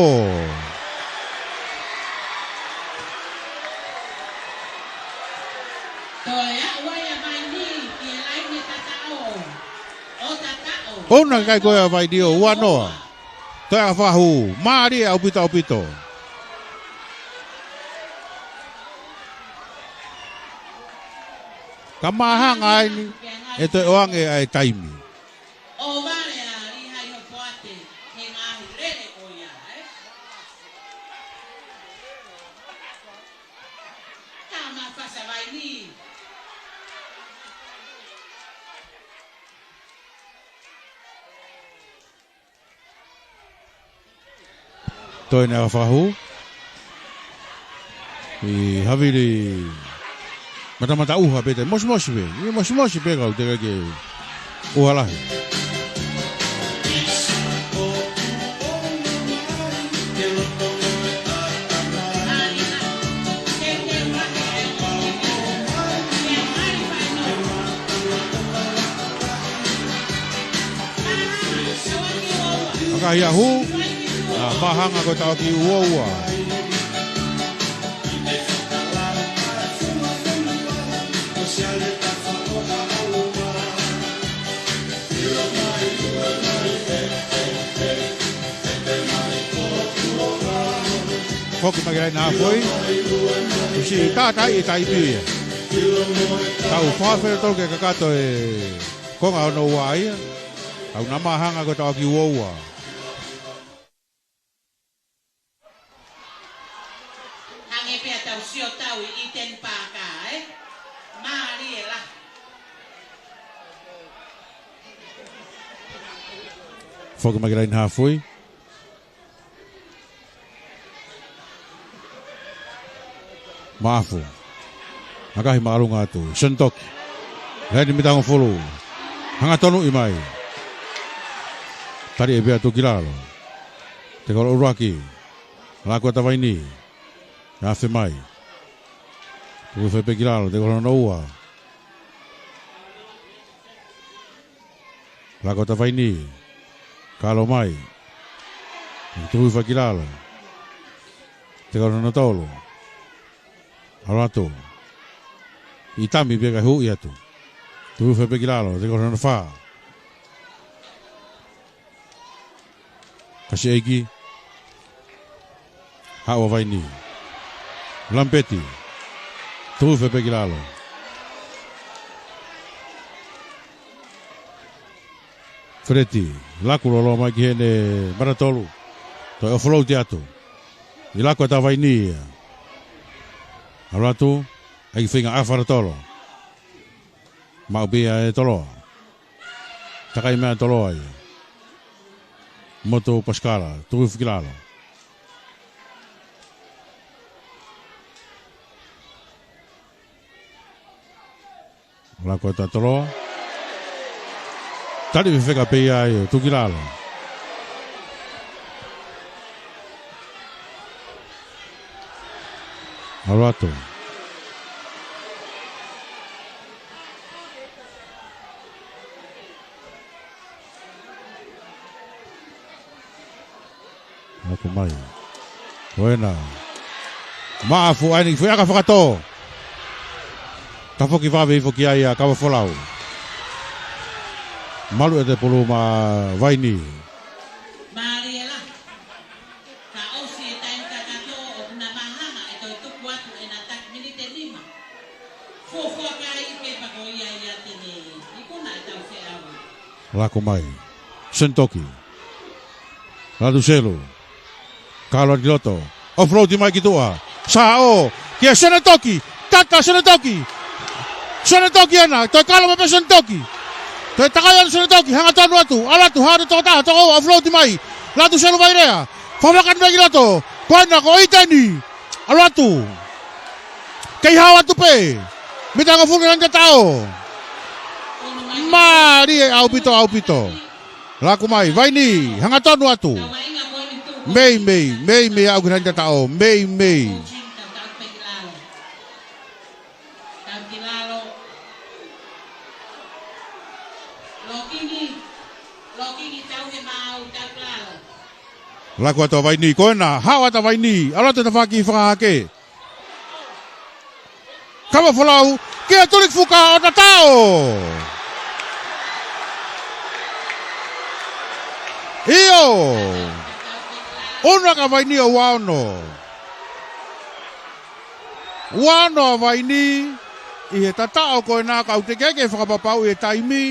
Toe aʻu ai ʻa Vaini ki he laine tataʻo. ʻO tataʻo. ʻUna kai ko ia ʻa Vaini ʻo ua noa. Toe ʻa fakahū, mālie ʻaupito ʻaupito. Ka māhanga ai ni, ʻe toe ʻoange ʻa e taimi. ʻO vale ʻa Lihai Hopoate, he ngaahi lele ko ia, ē? Ka mafasa Vaini. Toe ʻene fakahū. ʻI havili matamata ʻuha pē te mosimosi pē. ʻI mosimosi pē kau te ke ʻuha lahi. Makahi a hū, ʻa māhanga ko e taʻoki ua ua. Foki mai ki he laine hāfoi. Kuo siʻi tātaaʻi e taimi ia. Tau fafelo tolu ke kakato e konga hono ua ia. Tau na māhanga ko e taʻoki ua ua. Hangē pē ʻa e tau sio tau ʻi Iten Pāka, ē? Mālie lahi. Foki mai ki laine haafe. Maʻafu. ʻAkahi māʻolunga atu. Senitoki. Laine mitangofulu. Hanga tonuʻi mai. Tali ʻe Pea Tuʻukilalo. Tekolo ʻuluaki. Laku atu ʻa Vaini. Afe mai. Tuku hifo pē ki lalo, tekolo hono ua. Laku atu ʻa Vaini. Kalo mai. Tuku hifo ki lalo. Tekolo hono tolu. ʻAlu atu. ʻI tami pē kae huʻi atu. Tuku hifo pē ki lalo, tekolo hono fā. Kasi ʻeiki. Haʻu ʻa Vaini. Lampeti. Tuku hifo pē ki lalo. Feleti. Laku loloa mai ki heʻene mata tolu. Toe ʻofolou atu. ʻI laku atu ʻa Vaini ia. ʻAlu atu. ʻEiki feinga ʻafa ʻa Tolo. Maʻu pē ia ʻe Toloa. Takai mai ʻa Toloa ia. Motu Pasikala, tuku hifo ki lalo. Laku atu ʻa Toloa. Tali fefeka pē ia ʻo tuku ki lalo. ʻAlu atu. Laku mai. Ko ena. Maʻafu ʻa eni, foʻi ʻaka fakatō. Tafoki vave hifo ki ai ʻa Kavafolau. Malu ʻete pulu maʻa Vaini. Mālie la. Ka ʻosi e taimi kakato ʻoku na mahanga ʻe toe tuku atu ʻena taki miniti ʻe nima. Fuofua kai pepa ko ia ia te ne ikuna ʻetau feʻauhi. Laku mai. Senitoki. Latuselu. Kalo atu ki loto. Offload mai ki tuʻa. Saʻo. Kia Senitoki. Tata Senitoki. Senitoki ena. Toe kalo mai pē Senitoki. Toe takai atu Senitoki. Hanga tonu atu. ʻAlu atu. Hanga toko taha. Toko ua. Offload mai. Latuselu Vailea. Fafaka mai ki loto. Ko ena ko ʻIteni. ʻAlu atu. Kei hao atu pē. Mitangofulu ki laine tataʻo. Mālie ʻaupito, ʻaupito. Laku mai, Vaini, hanga tonu atu. Meimei, meimei aʻu ki laine tataʻo, meimei. Laku atu ʻa Vaini, ko ena, hao atu ʻa Vaini, ʻalu atu tafaʻaki fakahake. Kavafolau, kia Tulifuka ʻo tataʻo. ʻIo. Ono ʻaka Vaini ʻo ua ono. Ua ono ʻa Vaini, ʻi he tataʻo ko ena ka ʻoku teʻeki ke fakapapauʻi e taimi.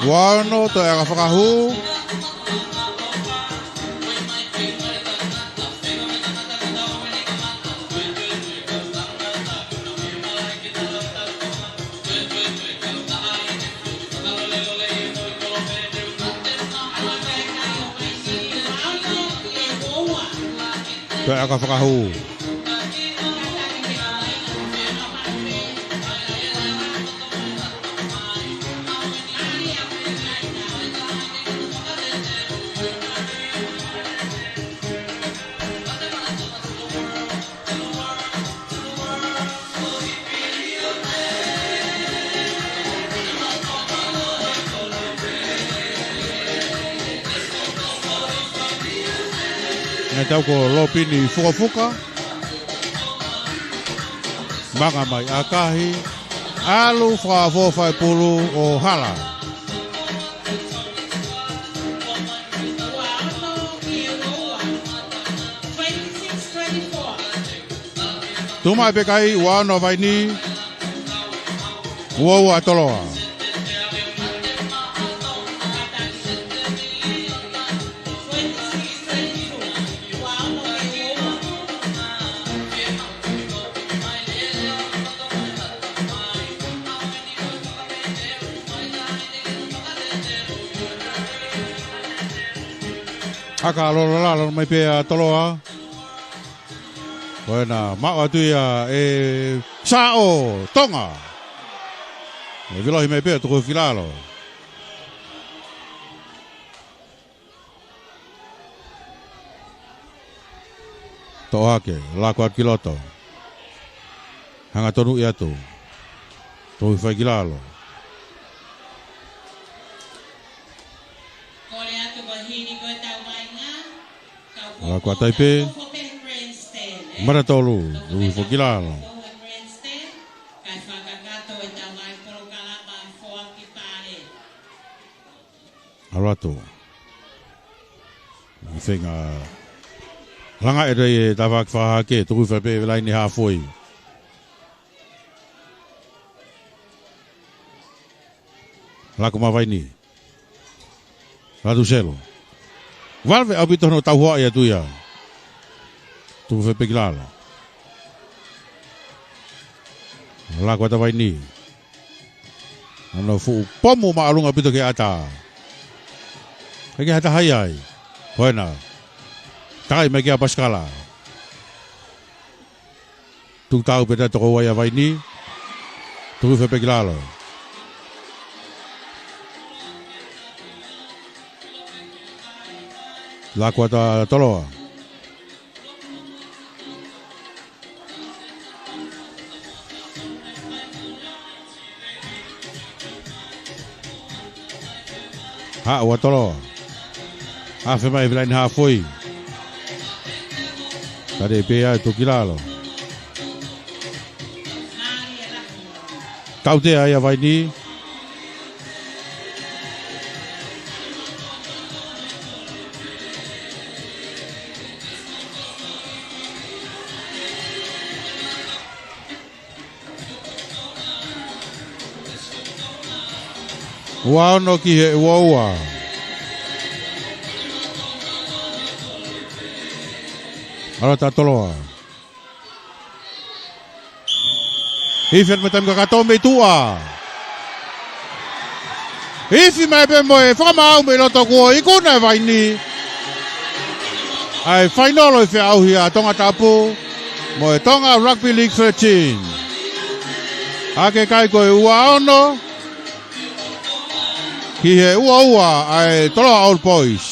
Ua ono, toe ʻaka fakahū. Toe ʻaka fakahū. Naʻe tau ko Lopini Fukafuka. Manga mai ʻakahi. ʻAlu fakaʻofoʻofa e pulu ʻo hala. Tuʻu mai pē kai, ua ono Vaini, ua ua Toloa. Haka lolo lalo mai pē ʻa Toloa. Ko ena maʻu atu ia ʻe Saʻo Tonga. ʻE vilohi mai pē ʻo tuku ki lalo. Toʻo hake, lako atu ki loto. Hangatonu ia atu. Tuku hifo ki lalo. Kole atu ko Hini ko e tau vainga. Lako atu ai pē. Mara tolu, tuku hifo ki lalo. Alo atu. Feinga langa ʻe rei e tavaki fakahake, tuku hifo pē ʻi he laine hafoi. Lako mai Vaini. Latu selo. Valve ʻaupito hono tauhoaʻi atu ia. Tuku hifo pē ki lalo. Lako atu Vaini. Hono fuʻu pomu māʻolunga ʻaupito ki he ʻatā. ʻIkai ke ha taha ia ai. Ko ena. Takai mai kia Pasikala. Tuku tau pē ʻe he tokoua ia Vaini. Tuku hifo pē ki lalo. Lako atu ʻa Toloa. Haʻu ʻa Toloa. Afe mai ʻi he laine hafoi. Tali pē ia ʻe tuku ki lalo. Tautea ia Vaini. Ua ono ki he ua ua. ʻAlu atu ʻa Toloa. Ifi atu mo e taimi kakato mei tuʻa. Ifi mai pē mo e fakamaau mei loto kuo ikuna ʻe Vaini ʻa e fainolo ʻi he feʻauhi ʻa Tongatapu mo e Tonga Rugby League thirteen. ʻA e kai ko e ua ono ki he ua ua ʻa e Toloa Old Boys.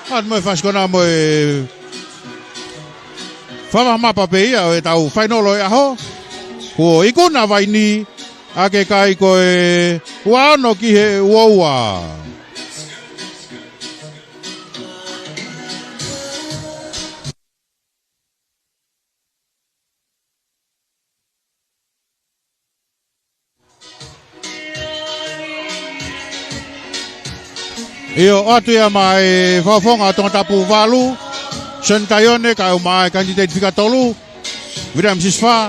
ʻAlu mo e fasikona mo e fama mapa pē ia ʻo e tau fainolo ʻo e ʻaho. Kuo ikuna ʻa Vaini ʻa e kai ko e ua ono ki he ua ua. ʻIo, ʻoatu ia maʻa e fakafofonga ʻo Tongatapu valu, Sione Taione, kae ʻumaʻā e kanititeiti fika tolu, William Sisifā.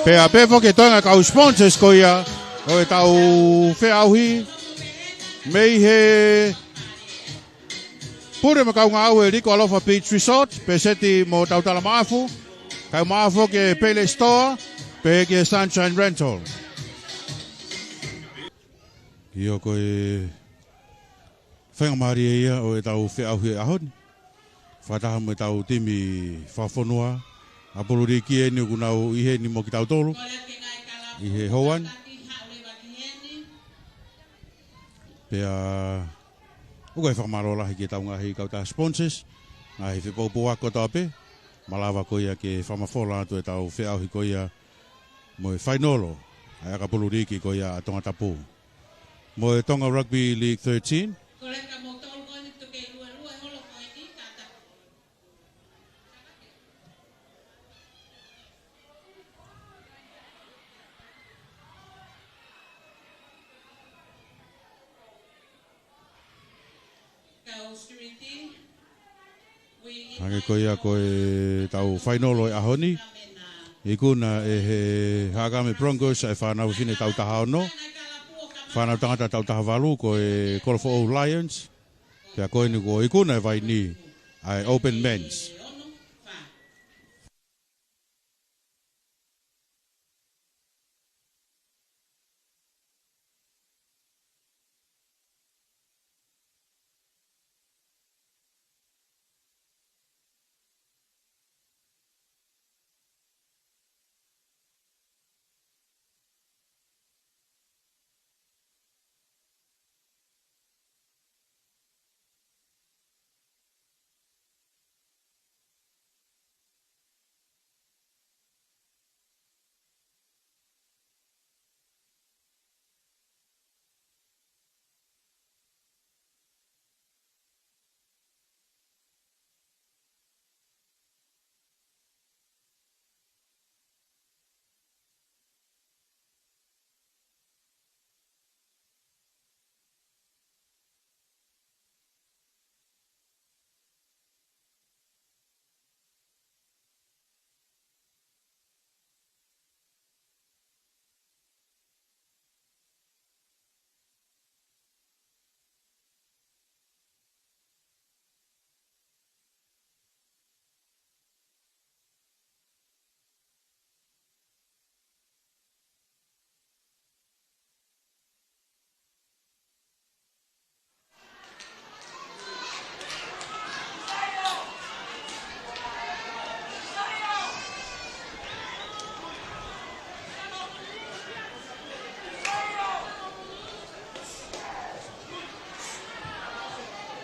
Pea pehē foki e toenga kau sponsors ko ia ʻo e tau feʻauhi mei he Pule mo e Kaungāʻau ʻo e Liko Alofa Beach Resort, Peseti mo Tautala Maʻafu, kae ʻumaʻā foki e Pele Store, pehē ki he Sunshine Rental. ʻIo, ko e faingamālie ia ʻo e tau feʻauhi ʻo e ʻaho ni. Fakataha mo e tau timi fakafonua ʻa Pululiki eni ʻoku nau ʻi heni mo kitautolu ʻi he houa ni. Pea ʻoku ʻi ai e fakamālō lahi ki he tau ngaahi kautaha sponsors, ngaahi fepoupouaki kotoa pē, malava ko ia ke fakamafola atu e tau feʻauhi ko ia mo e fainolo ʻa e ʻakapulu liiki ko ia ʻa Tongatapu mo e Tonga Rugby League thirteen. Koleka mo tolu ko eni tuke lue lue holo ko eni tata. Tata ke. Hangē ko ia ko ʻetau fainolo ʻo e ʻaho ni. Ikuna ʻe he Haʻakame Broncos ʻa e fānau fefine taʻu taha ono. Fānau tangata taʻu taha valu ko e Kolofoʻou Lions. Pea ko eni kuo ikuna ʻe Vaini ʻa e Open Men's.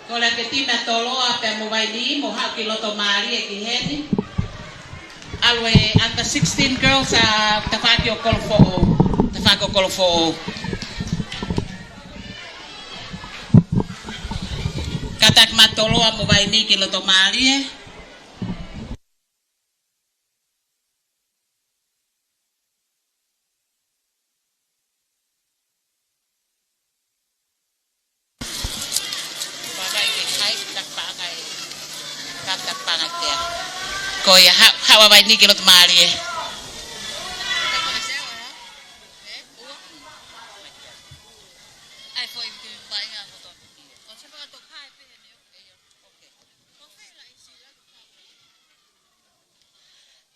Kole atu e timi ʻa Toloa pea mo Vaini mo haʻu ki loto mālie ki heni. ʻAlu e under sixteen girls ʻa e tafaʻaki ʻo Kolofoʻou. Tafaʻaki ʻo Kolofoʻou. Kātaki mai Toloa mo Vaini ki loto mālie. Ko ia, haʻu, haʻu ʻa Vaini ki loto mālie.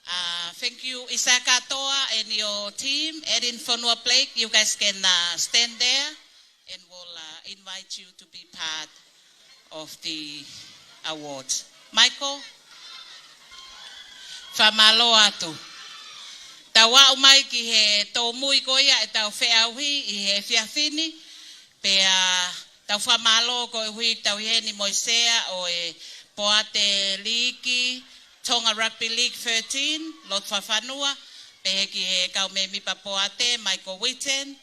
Uh, thank you, Isaiah Katoa and your team. Edin Fonua Blake, you guys can, uh, stand there and we'll, uh, invite you to be part of the award. Michael, fakamālō atu. Tau aʻu mai ki he tōmui ko ia ʻetau feʻauhi ʻi he efiafi ni. Pea tau fakamālō koeʻuhi tau ʻi heni mo e sea ʻo e Poate Liiki, Tonga Rugby League thirteen, Loto Fafanua, pehē ki he kau mēmipa Poate, Michael Whitten,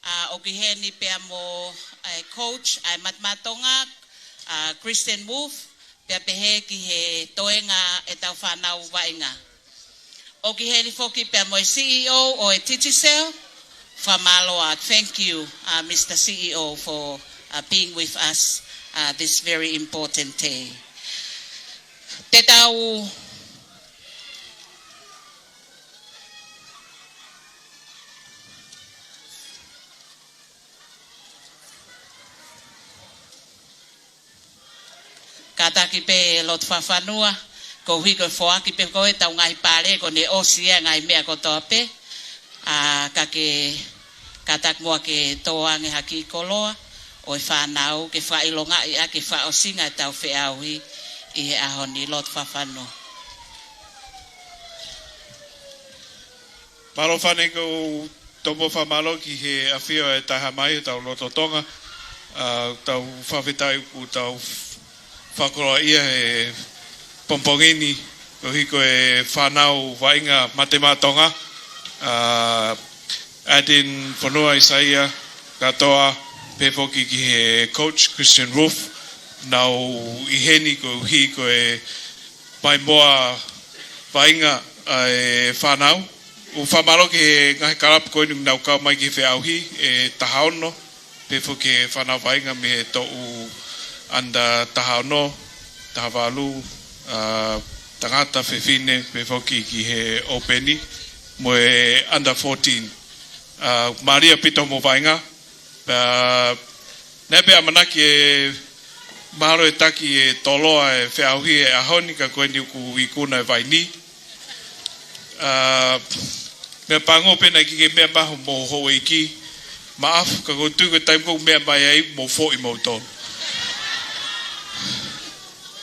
ʻa, ʻoku ʻi heni pea mo e coach ʻa e Matematonga, ʻa, Christian Wolf, pea pehē ki he toenga ʻetau fānau vaʻinga. ʻOku ʻi heni foki pea mo e C E O ʻo e Digicel, fakamālō atu. Thank you, uh, Mister C E O, for, uh, being with us, uh, this very important day. Te tau Kātaki pē Loto Fafanua, koeʻuhi ko e foaki pē ko ē ʻetau ngaahi pale, kuo ne ʻosi ʻa e ngaahi meʻa kotoa pē. ʻA, ka ke kātaki muʻa ke tō ange ha kiʻi koloa ʻo e fānau, ke fakaʻilongaʻi ʻaki e fakaʻosinga ʻetau feʻauhi ʻi he ʻaho ni, Loto Fafanua. Mālō Fane, ʻoku ou tomuʻa fakamālō ki he ʻafio ʻa e Taʻehāmai ʻo hotau loto Tonga. ʻA, tau fakafetaʻi ʻoku tau fakakoloaʻia he pongipongi ni, koeʻuhi ko e fānau vaʻinga Matematonga. ʻA, Edin Fonua, Isaiah Katoa, pehē foki ki he coach Christian Wolf, naʻa nau ʻi heni koeʻuhi ko e maimoa vaʻinga ʻa e fānau. ʻOku fakamālō ki he ngaahi kalapu ko eni naʻa nau kau mai ki he feʻauhi ʻe taha ono, pehē foki ki he fānau vaʻinga mei he toʻu under taha ono, taha valu, ā, tangata, fefine, pehē foki ki he ʻōpeni, mo e under fourteen. Ā, mālie ʻaupito hoʻomou vaʻinga. Ā, naʻe pē ʻamanaki ʻe mahalo ʻe taki ʻe toloa e feʻauhi he ʻaho ni, ka ko eni ʻoku ikuna e vaini. Ā, meʻapango pē naʻe ʻikai ke meʻa mai hoʻomou houʻeiki, Maʻafu, ka ʻoku ou tui ko e taimi ko ē ʻoku meʻa mai ai, mou foʻi moutolu.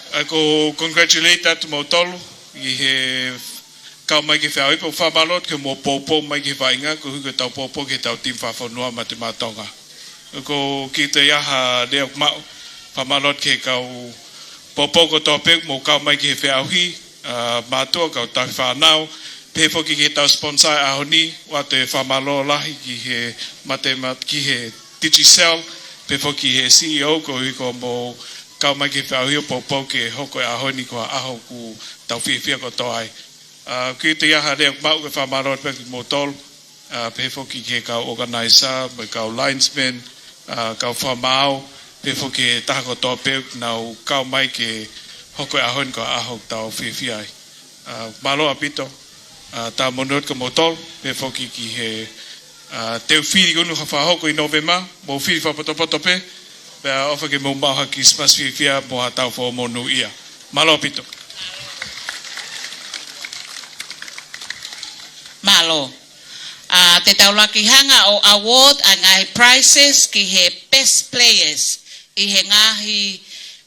ʻA ia ʻoku ou congratulate atu moutolu ʻi he kau mai ki he feʻauhi, pea ʻoku ou fakamālō atu ki hoʻomou poupou mai ki he vaʻinga, koeʻuhi ko ʻetau poupou ki heʻetau timi fakafonua Mate Maʻa Tonga. ʻOku ou kiʻi toe ʻi ai ha lea ʻoku maʻu, fakamālō atu ki he kau poupou kotoa pē ʻoku mou kau mai ki he feʻauhi, ā, mātuʻa, kau tauhi fānau, pehē foki ki heʻetau sponsor he ʻaho ni, ʻoatu e fakamālō lahi ki he Mate Maʻa, ki he Digicel, pehē foki ki he C E O, koeʻuhi ko hoʻomou kau mai ki he feʻauhi ʻo poupou ke hoko e ʻaho ni ko ha ʻaho ʻoku tau fiefia kotoa ai. Ā, kiʻi toe ʻi ai ha lea ʻoku maʻu, ke fakamālō atu pē kimoutolu, ā, pehē foki ki he kau organizer, mo e kau linesman, ā, kau fakamaau, pehē foki ki he taha kotoa pē ʻoku nau kau mai ke hoko e ʻaho ni ko ha ʻaho ʻoku tau fiefia ai. Ā, mālō ʻaupito, ā, tā monū atu kia moutolu, pehē foki ki he, ā, teu fili ko eni ʻoku fakahoko ʻi Nōvema, mou fili fakapotopoto pē, pea ʻofa ke mou maʻu ha Christmas fiefia mo ha taʻu foʻou monūʻia. Mālō ʻaupito. Mālō. Ā, te tau laki hanga ʻo award ʻa e ngaahi prizes ki he best players ʻi he ngaahi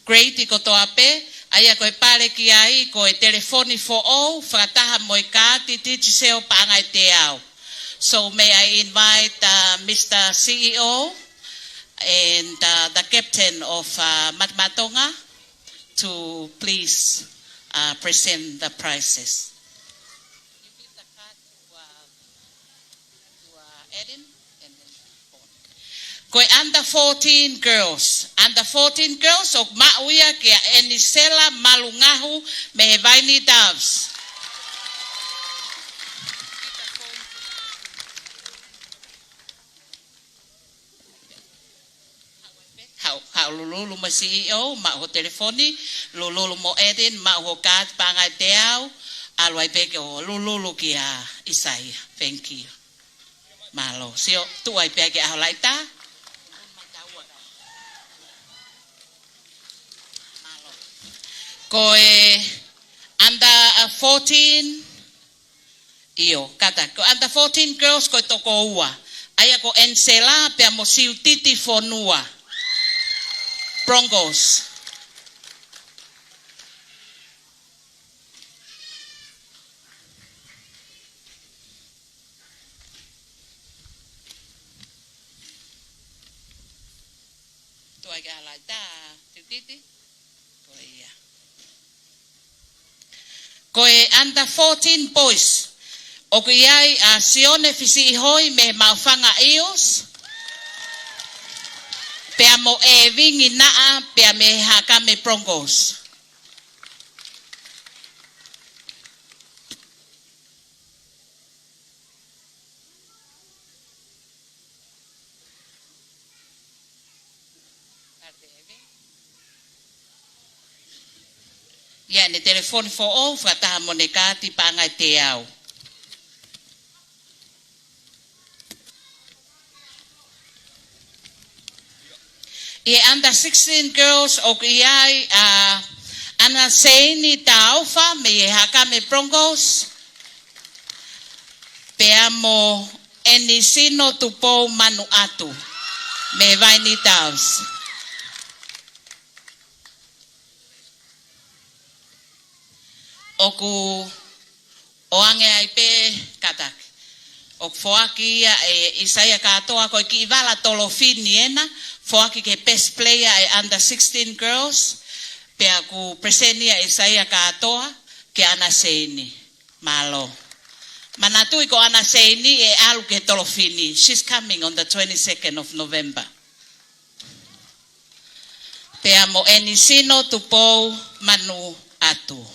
grade kotoa pē, ʻa ia ko e pale ki ai ko e telefoni foʻou, fakataha mo e kaati Digicel paʻanga ʻe teau. So may I invite, uh, Mister C E O and, uh, the captain of, uh, Mate Maʻa Tonga to please, uh, present the prizes. You give the card to, uh, to, uh, Eden and then Paul. Ko e under fourteen girls. Under fourteen girls ʻoku maʻu ia kia Enisela Malungahu mei he Vaini Doves. Haʻu, haʻu Lululu mo e C E O, maʻu ho telefoni, Lululu mo Eden, maʻu ho kaati paʻanga ʻe teau, ʻalu ai pē ke ʻo Lululu kia ʻIsaia. Thank you. Mālō. Sio, tuʻu ai pē ki he ʻaho laʻitā. Ko e under, uh, fourteen, ʻio, kātaki. Ko e under fourteen girls ko e toko ua. ʻA ia ko Ensela pea mo Siutiti Fonua. Broncos. Tuʻu ai ki he ʻaho laʻitā, Siutiti. Ko ia. Ko e under fourteen boys. ʻOku ʻi ai ʻa Sione Fisiʻihoi mei he Maʻufanga Eels. Pea mo ʻEvingi Naʻa, pea mei he Hakame Broncos. ʻI ai ʻene telefoni foʻou, fakataha mo ʻene kaati paʻanga ʻe teau. ʻI he under sixteen girls ʻoku ʻi ai ʻa Ana Seini Taufa mei he Hakame Broncos, pea mo Enisino Tupou Manuʻatu mei he Vaini Doves. ʻOku ʻoange ai pē kātaki. ʻOku foaki ia ʻe ʻIsaia Kātoa, ko e kiʻi vala tolofini ena, foaki ki he best player ʻa e under sixteen girls, pea ʻoku present ia ʻe ʻIsaia Kātoa kia Ana Seini. Mālō. Manatuʻi ko Ana Seini ʻe ʻalu ki he tolofini. She's coming on the twenty-second of November. Pea mo Enisino Tupou Manuʻatu.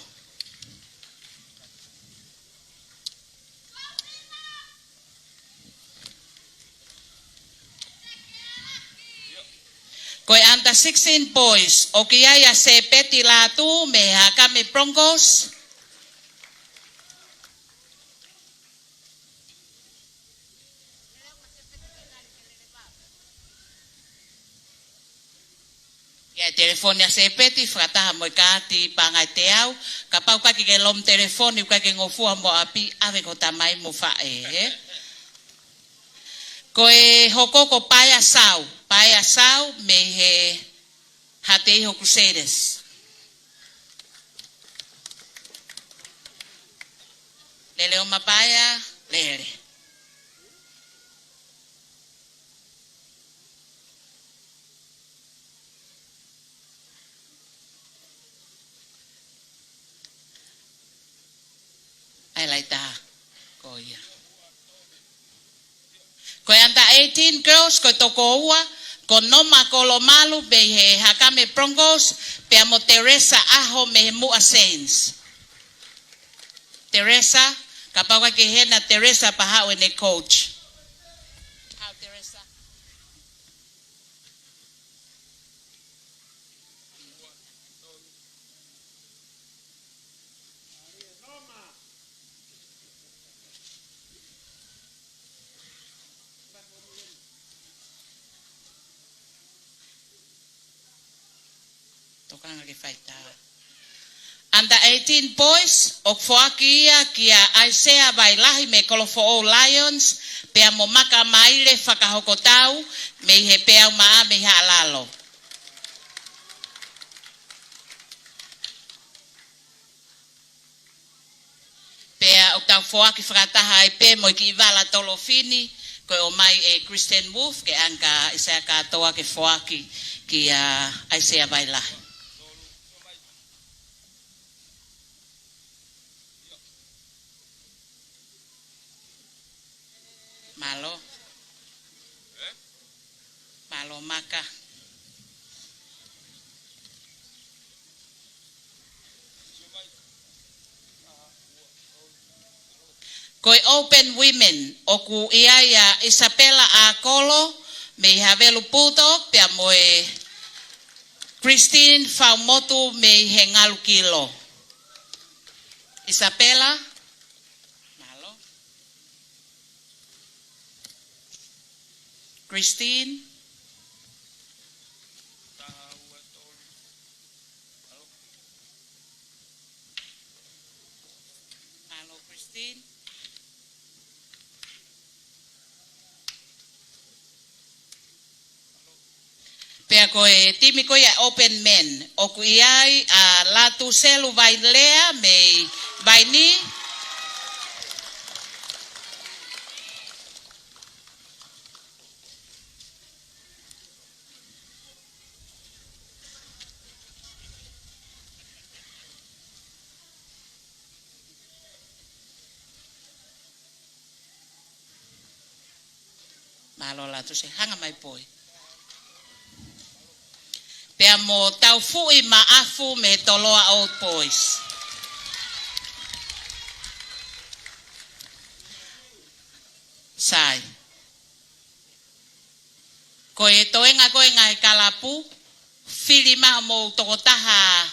Ko e under sixteen boys, ʻoku ʻi ai ʻa Sepeti Lātū mei he Hakame Broncos. ʻI ai e telefoni ʻa Sepeti, fakataha mo e kaati paʻanga ʻe teau, kapau ʻoku ʻikai ke ke lomi telefoni, ʻoku ʻikai ke ngofua mo ʻapi, ʻave ki ho tamai mo faʻē, ē? Ko e hoko ko Paea Sau, Paea Sau mei he Haʻateiho Crusaders. Lele ʻo Mapaea, lele. ʻAi laita. Ko ia. Ko e under eighteen girls, ko e tokoua, ko Noma Kolomalu mei he Hakame Broncos, pea mo Teresa ʻAho mei he Muʻa Saints. Teresa, kapau ʻoku ʻikai ke ʻi hena Teresa pea haʻu ʻene coach. Haʻu Teresa. Tokanga ke fai tā. Under eighteen boys, ʻoku foaki ia kia ʻAisea Vailahi mei Kolofoʻou Lions, pea mo Maka Maile Fakahokotau mei he Peau Maʻa mei Haʻalalo. Pea ʻoku tau foaki fakataha ai pē mo e kiʻi vala tolofini, ko e ʻomai ʻe Kristen Wolf, ke ʻange kia ʻAisea kātoa ke foaki kia ʻAisea Vailahi. Mālō. Mālō Maka. Ko e Open Women, ʻoku ʻi ai ʻa Isabella ʻAkolo mei Havelu Bulldog, pea mo e Christine Faumotu mei he Ngalu Kilo. Isabella. Mālō. Christine. Mālō, Christine. Pea ko e timi ko ia Open Men, ʻoku ʻi ai ʻa Lātūselu Vailea mei Vainī. Mālō Lātūselu, hanga mai poi. Pea mo Taufuʻi Maʻafu mei Toloa Old Boys. Sai. Ko e toenga ko e ngaahi kalapu, fili mai homou tokotaha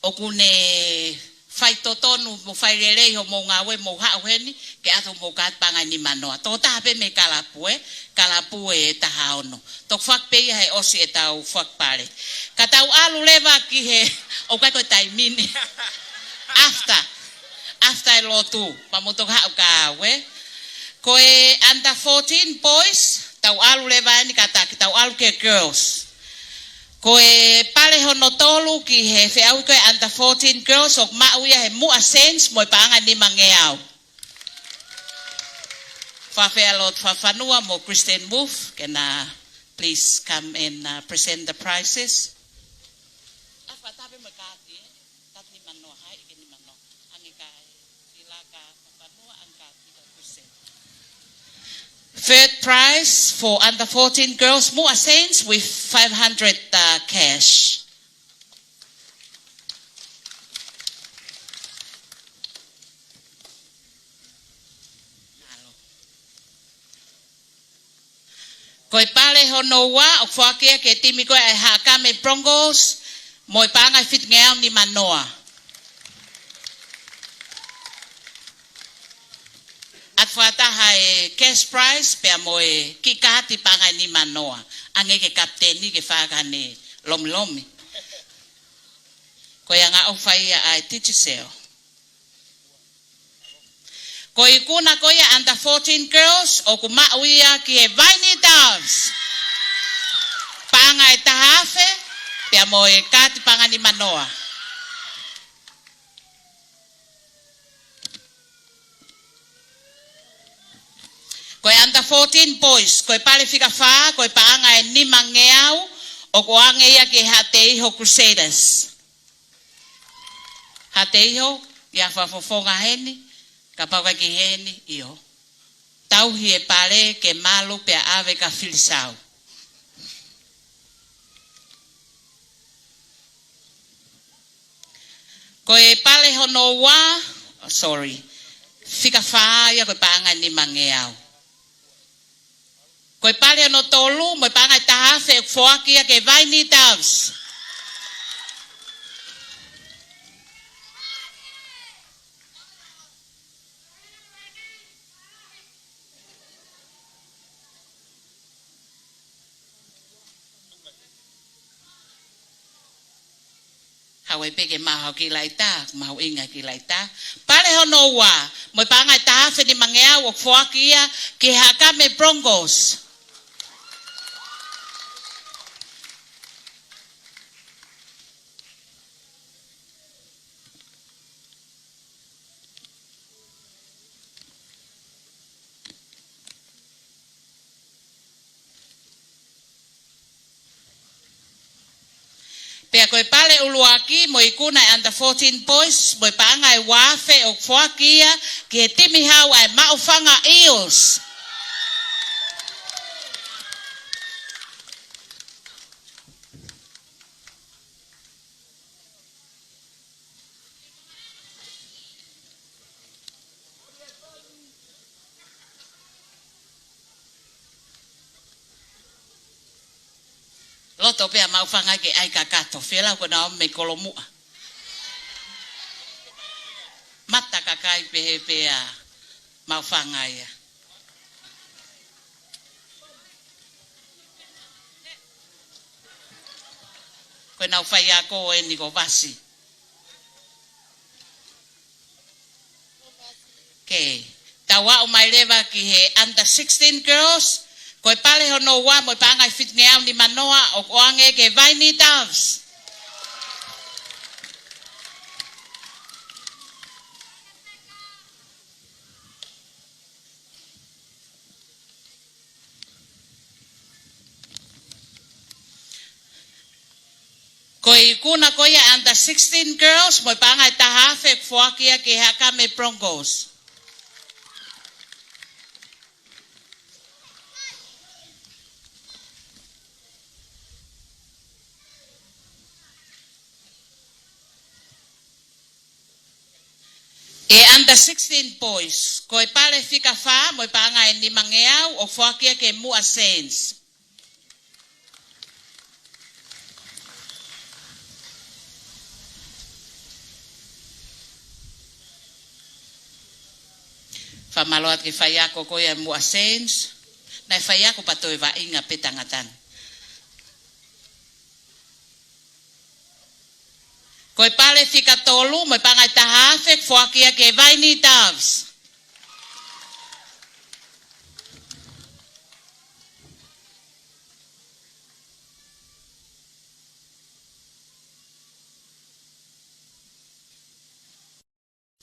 ʻoku ne faitotonu mo failelei hoʻomou ngāue, mou haʻu heni, ke ʻatu homou kaati paʻanga ʻe nima noa. Tokotaha pē mei he kalapu, ē, kalapu ʻe taha ono. Toki foaki pē ia he ʻosi ʻetau foaki pale. Ka tau ʻalu leva ki he, ʻoku ʻikai ko e taimi ni. After, after e lotu, pea mou toki haʻu kia au, ē. Ko e under fourteen boys, tau ʻalu leva eni kātaki, tau ʻalu ki he girls. Ko e pale hono tolu ki he feʻauhi ko e under fourteen girls, ʻoku maʻu ia he Muʻa Saints mo e paʻanga ʻe nima ngeau. Fafea Lord Fafanua mo Kristen Wolf, ke na please come and, uh, present the prizes. ʻA, fakataha pē mo e kaati, ē? Kaati ʻe nima noa, hai, ʻe nima noa. ʻAnge kia Sila, kia Fafanua, ʻange kia Tita Kristen. Third prize for under fourteen girls, Muʻa Saints with five hundred, uh, cash. Mālō. Ko e pale hono ua ʻoku foaki ia ki he timi ko ē ʻa e Haʻakame Broncos mo e paʻanga ʻe fitungeau nimanoa. ʻOatu fakataha e cash prize pea mo e kiʻi kaati paʻanga ʻe nimanoa. ʻAnge ki he kapiteni ke fai haʻane lomilomi. Ko ia ʻoku fai ia ʻa e Digicel. Ko e ikuna ko ia under fourteen girls ʻoku maʻu ia ki he Vaini Doves. Paʻanga ʻe taha afe, pea mo e kaati paʻanga nimanoa. Ko e under fourteen boys, ko e pale fika fā, ko e paʻanga ʻe nimangeau, ʻoku ʻoange ia ki he Haʻateiho Crusaders. Haʻateiho, ʻi he fakafofonga heni, kapau ʻoku ʻikai ke ʻi heni, ʻio. Tauhi e pale ke malu pea ʻave kia Filisau. Ko e pale hono ua, oh, sorry, fika fā ia ko e paʻanga ʻe nimangeau. Ko e pale hono tolu, mo e paʻanga ʻe taha afe ʻoku foaki ia ki he Vaini Doves. Haʻu ai pē ke maʻu haʻo kiʻi laita, mahuʻinga kiʻi laita. Pale hono ua, mo e paʻanga ʻe taha afe nimangeau ʻoku foaki ia ki he Haʻakame Broncos. Pea ko e pale ʻuluaki mo e ikuna ʻa e under fourteen boys, mo e paʻanga ʻe ua afe ʻoku foaki ia ki he timi hau ʻa e Maʻufanga Eels. Loto pē ʻa Maʻufanga ke ʻai kakato, fēlau ko ʻena ō mei Kolomuʻa. Mata kakai pehē pē ʻa Maʻufanga ia. Ko ʻenau faiako eni ko Vasi. Okay. Tau aʻu mai leva ki he under sixteen girls. Ko e pale hono ua mo e paʻanga ʻe fitungeau nimanoa ʻoku ʻoange ki he Vaini Doves. Ko e ikuna ko ia under sixteen girls, mo e paʻanga ʻe taha afe ʻoku foaki ia ki he Haʻakame Broncos. ʻI he under sixteen boys, ko e pale fika fā mo e paʻanga ʻe nimangeau ʻoku foaki ia ki he Muʻa Saints. Fakamālō atu ki he faiako ko ia Muʻa Saints. Naʻe faiako pea toe vaʻinga pē tangata ni. Ko e pale fika tolu mo e paʻanga ʻe taha afe ʻoku foaki ia ki he Vaini Doves.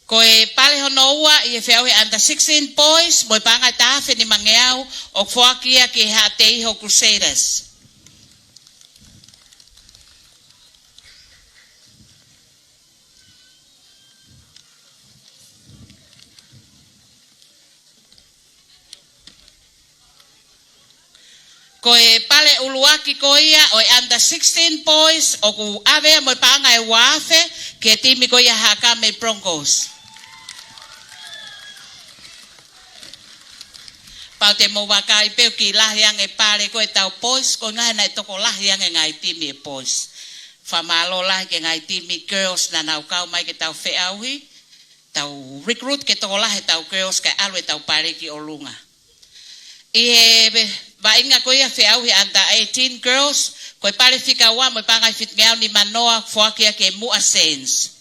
Ko e pale hono ua ʻi he feʻauhi under sixteen boys, mo e paʻanga ʻe taha afe nimangeau, ʻoku foaki ia ki he Haʻateiho Crusaders. Ko e pale ʻuluaki ko ia ʻo e under sixteen boys, ʻoku ʻave ia mo e paʻanga ʻe ua afe ki he timi ko ia Haʻakame Broncos. Pau te mou vakai pē ʻoku kiʻi lahi ange pale ko ē ʻetau boys, ko e ʻuhinga he naʻe tokolahi ange ngaahi timi ʻa e boys. Fakamālō lahi ki he ngaahi timi girls naʻa nau kau mai ke tau feʻauhi, tau recruit ke tokolahi ʻetau girls kae ʻalu ʻetau pale ki ʻolunga. ʻI he vaʻinga ko ia feʻauhi under eighteen girls, ko e pale fika ua mo e paʻanga ʻe fitungeau nima noa foaki ia ki he Muʻa Saints.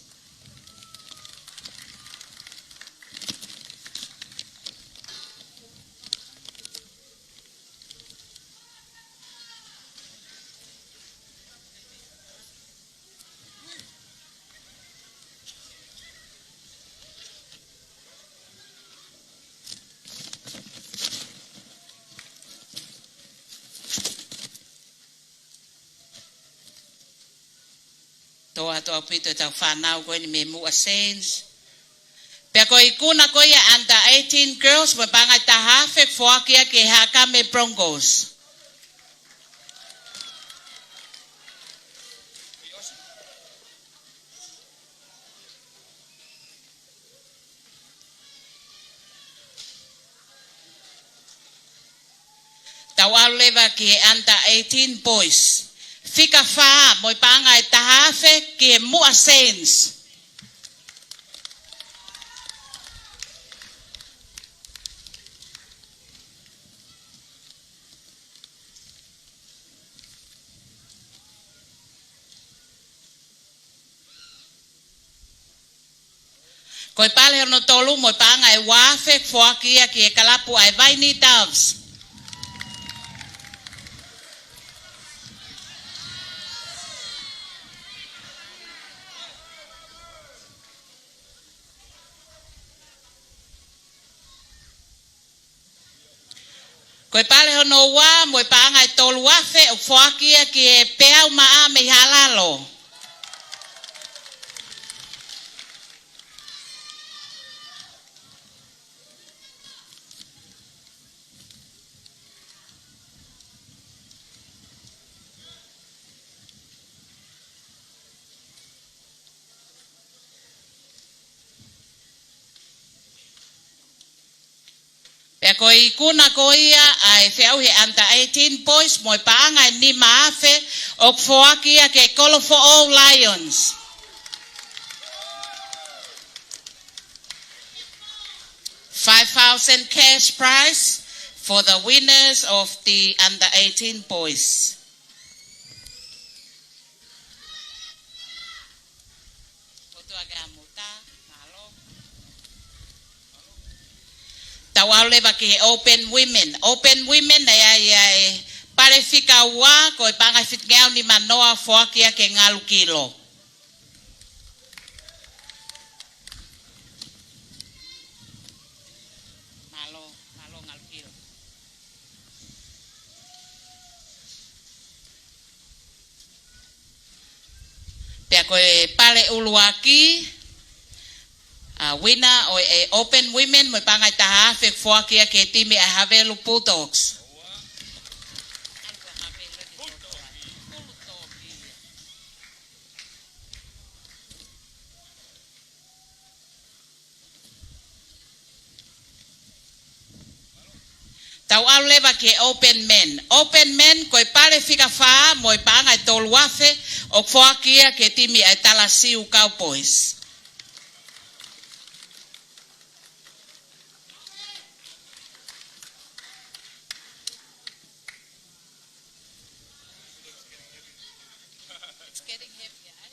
Tō atu ʻaupito ʻetau fānau ko eni mei Muʻa Saints. Pea ko e ikuna ko ia under eighteen girls, mo e paʻanga ʻe taha afe foaki ia ki he Haʻakame Broncos. Tau ʻalu leva ki he under eighteen boys. Fika fā mo e paʻanga ʻe taha afe ki he Muʻa Saints. Ko e pale hono tolu mo e paʻanga ʻe ua afe foaki ia ki he kalapu ʻa e Vaini Doves. Ko e pale hono ua mo e paʻanga ʻe tolu afe ʻoku foaki ia ki he Peau Maʻa mei Haʻalalo. Pea ko e ikuna ko ia ʻa e feʻauhi under eighteen boys mo e paʻanga ʻe nima afe ʻoku foaki ia ki he Kolofoʻou Lions. Five thousand cash prize for the winners of the under eighteen boys. Tau ʻalu leva ki he Open Women. Open Women, ʻa ia, ʻa ia, ʻa e pale fika ua, ko e paʻanga ʻe fitungeau nima noa foaki ia ki he Ngalu Kilo. Mālō, mālō Ngalu Kilo. Pea ko e pale ʻuluaki, ʻa e winner ʻo e Open Women mo e paʻanga ʻe taha afe foaki ia ki he timi ʻa e Havelu Bulldogs. Tau ʻalu leva ki he Open Men. Open Men, ko e pale fika fā mo e paʻanga ʻe tolu afe ʻoku foaki ia ki he timi ʻa e Talasiu Cowboys. It's getting heavier, eh?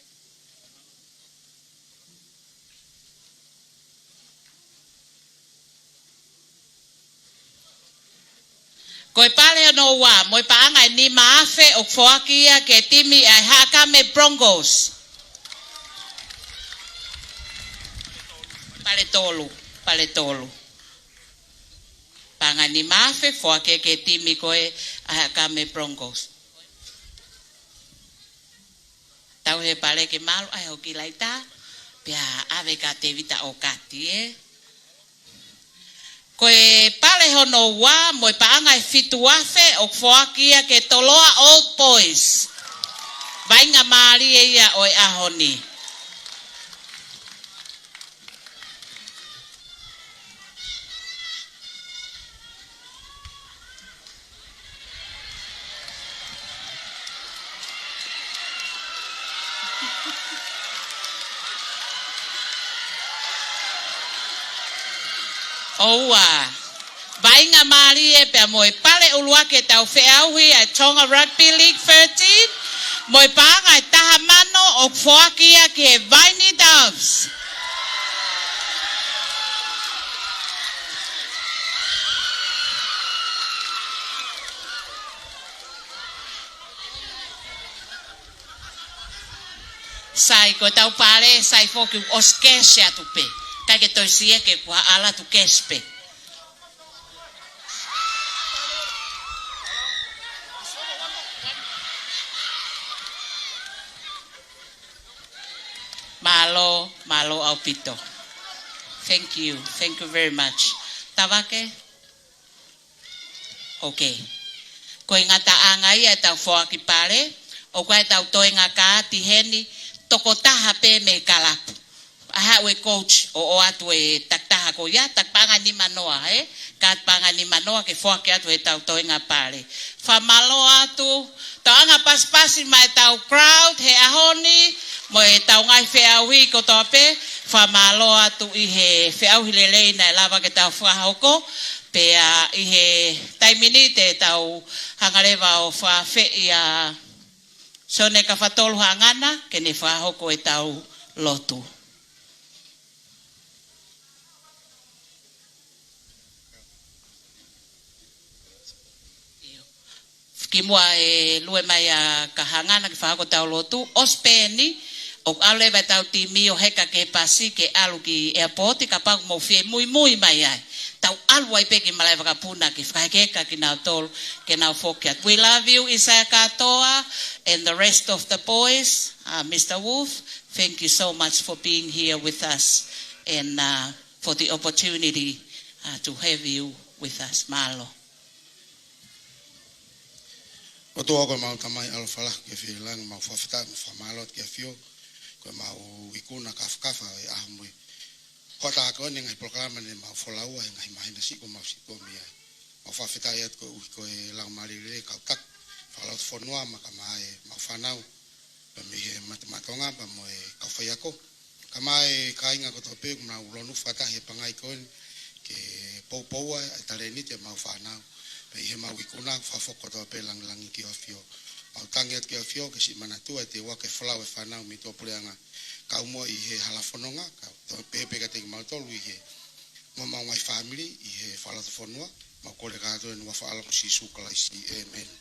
Ko e pale hono ua mo e paʻanga ʻe nima afe ʻoku foaki ia ki he timi ʻa e Haʻakame Broncos. Pale tolu, pale tolu. Paʻanga ʻe nima afe foaki ia ki he timi ko ē ʻa e Haʻakame Broncos. Tau he pale ke malu ai hoki laita, pea ʻave kia Tevita ʻo kati, ē. Ko e pale hono ua mo e paʻanga ʻe fitu afe ʻoku foaki ia ki he Toloa Old Boys. Vaʻinga mālie ia ʻo e ʻaho ni. ʻOua. Vaʻinga mālie pea mo e pale ʻuluaki ʻetau feʻauhi ʻa e Tonga Rugby League thirteen, mo e paʻanga ʻe taha mano ʻoku foaki ia ki he Vaini Doves. Sai, ko ʻetau pale, sai foki ʻosi kesi atu pē. ʻIkai ke toe sio ki he kuo ʻalu atu kesi pē. Mālō, mālō ʻaupito. Thank you, thank you very much. Tavake? Ok. Ko e ngataʻanga ia ʻetau foaki pale, ʻoku ʻi ai ʻetau toenga kaati heni, tokotaha pē mei he kalapu. ʻA haʻu e coach ʻo ʻoatu e takitaha ko ia, taki paʻanga nimanoa, ē? Kaati paʻanga nimanoa ke foaki atu ʻetau toenga pale. Fakamālō atu, tauʻanga pasipasi maʻa ʻetau crowd he ʻaho ni, mo ʻetau ngaahi feʻauhi kotoa pē, fakamālō atu ʻi he feʻauhi lelei naʻe lava ke tau fakahoko, pea ʻi he taimi ni te tau hanga leva ʻo fakafeʻiloaki ʻa Sione Kafatolu Haʻangana, ke ne fakahoko ʻetau lotu. Kimuʻa ʻe lue mai ʻa Kahangana ke fakahoko ʻetau lotu, ʻosi pē eni, ʻoku ʻalu leva ʻetau timi ʻo heka ki he pasi ke ʻalu ki ʻeapoti, kapau ʻoku mou fie muimui mai ai. Tau ʻalu ai pē ki malaʻe vakapuna ke fakahekeheka kinautolu, ke nau foki atu. We love you, ʻIsaia Katoa, and the rest of the boys. Uh, Mister Wolf, thank you so much for being here with us and, uh, for the opportunity, uh, to have you with us. Mālō. ʻOtua ko ʻemau Tamai ʻalofa lahi ʻoku ʻi he langi, ʻoku mau fakafetaʻi mo fakamālō atu ki he ʻAfio, ko ʻemau ikuna kafakafa ʻi he ʻaho ni. Ko e tā ko eni ngaahi polokalama ne mau folaua he ngaahi māhina siʻi kuo mau sio mei ai. Mau fakafetaʻi atu koeʻuhi ko e laumālie lelei kau taki, fakalotofonua, mo e kakai ʻemau fānau, pea mei he Mate Maʻa Tonga, pea mo e kau faiako. Kae ʻumaʻā e kāinga kotoa pē ʻoku nau lonu fakataha he pangai ko eni ke poupou ʻa e talēniti ʻemau fānau. Pea ʻi heʻemau ikuna, fakafokou kotoa pē lāngilangi ki he ʻAfio. Mau tangi atu ki he ʻAfio ke siʻi manatua ʻete ua ke folau e fānau mei tuʻapuleʻanga. Kau mo ʻi he hala fononga, kau toe pehē pē kiate kimautolu ʻi he mo ʻemau ngaahi fāmili ʻi he fakalotofonua, mau kole kātoa ʻi he huafa ʻo Sīsū Kalaisi. ʻĒmeni.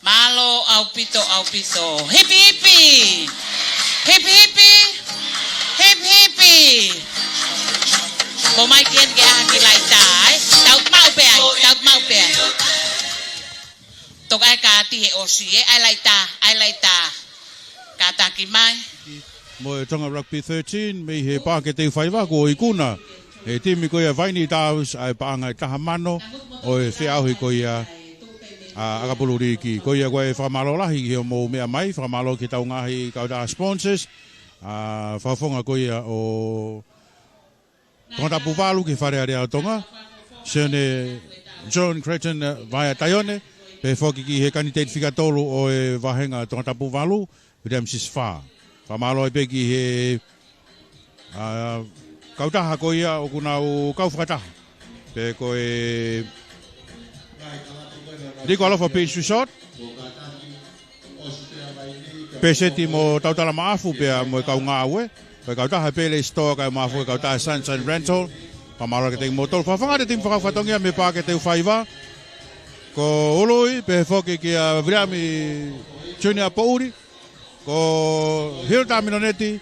Mālō ʻaupito, ʻaupito. Hipi hipi! Hipi hipi! Hipi hipi! Mo mai ki heni ke ʻaha ki laita, ē? Tau maʻu pē ai, tau maʻu pē ai. Toka e kaati he ʻosi, ē? ʻAi laita, ʻai laita. Kātaki mai. Mo e Tonga Rugby thirteen, mei he Paʻake Teufaiva, ko e ikuna ʻe he timi ko ia Vaini Doves ʻa e paʻanga ʻe taha mano ʻo e feʻauhi ko ia ʻa e ʻakapulu liiki. Ko ia ko e fakamālō lahi ki hoʻomou meʻa mai, fakamālō ki heʻetau ngaahi kautaha sponsors, ʻa e fakafofonga ko ia ʻo Tongatapu valu ki he Fale Alea ʻo Tonga, Sione John Creighton, ē, Vaea Taione, pehē foki ki he kanitēti fika tolu ʻo e vāhenga Tongatapu valu, William Sisifā. Fakamālō ai pē ki he, ʻa, kautaha ko ia ʻoku nau kau fakataha. Pea ko e Liku Alofa Beach Resort, Pēseti mo Tautala Maʻafu pea mo e kau ngāue. Ko e kautaha Pele Store kae ʻumaʻā foki e kautaha Sunshine Rental. Fakamālō kiate kimoutolu. Fakafofonga ʻa e timi fakafakafatongia mei he Paʻake Teufaiva. Ko Ului, pehē foki kia Viliami Junior Poʻuli. Ko Hilda Minoneti,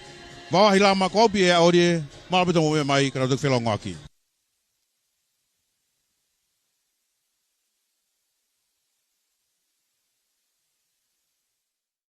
Vavahi Lama, ko Obi ʻEa ʻOlie, mālō ʻaupito hoʻomou meʻa mai, ka tau toki felongoaki.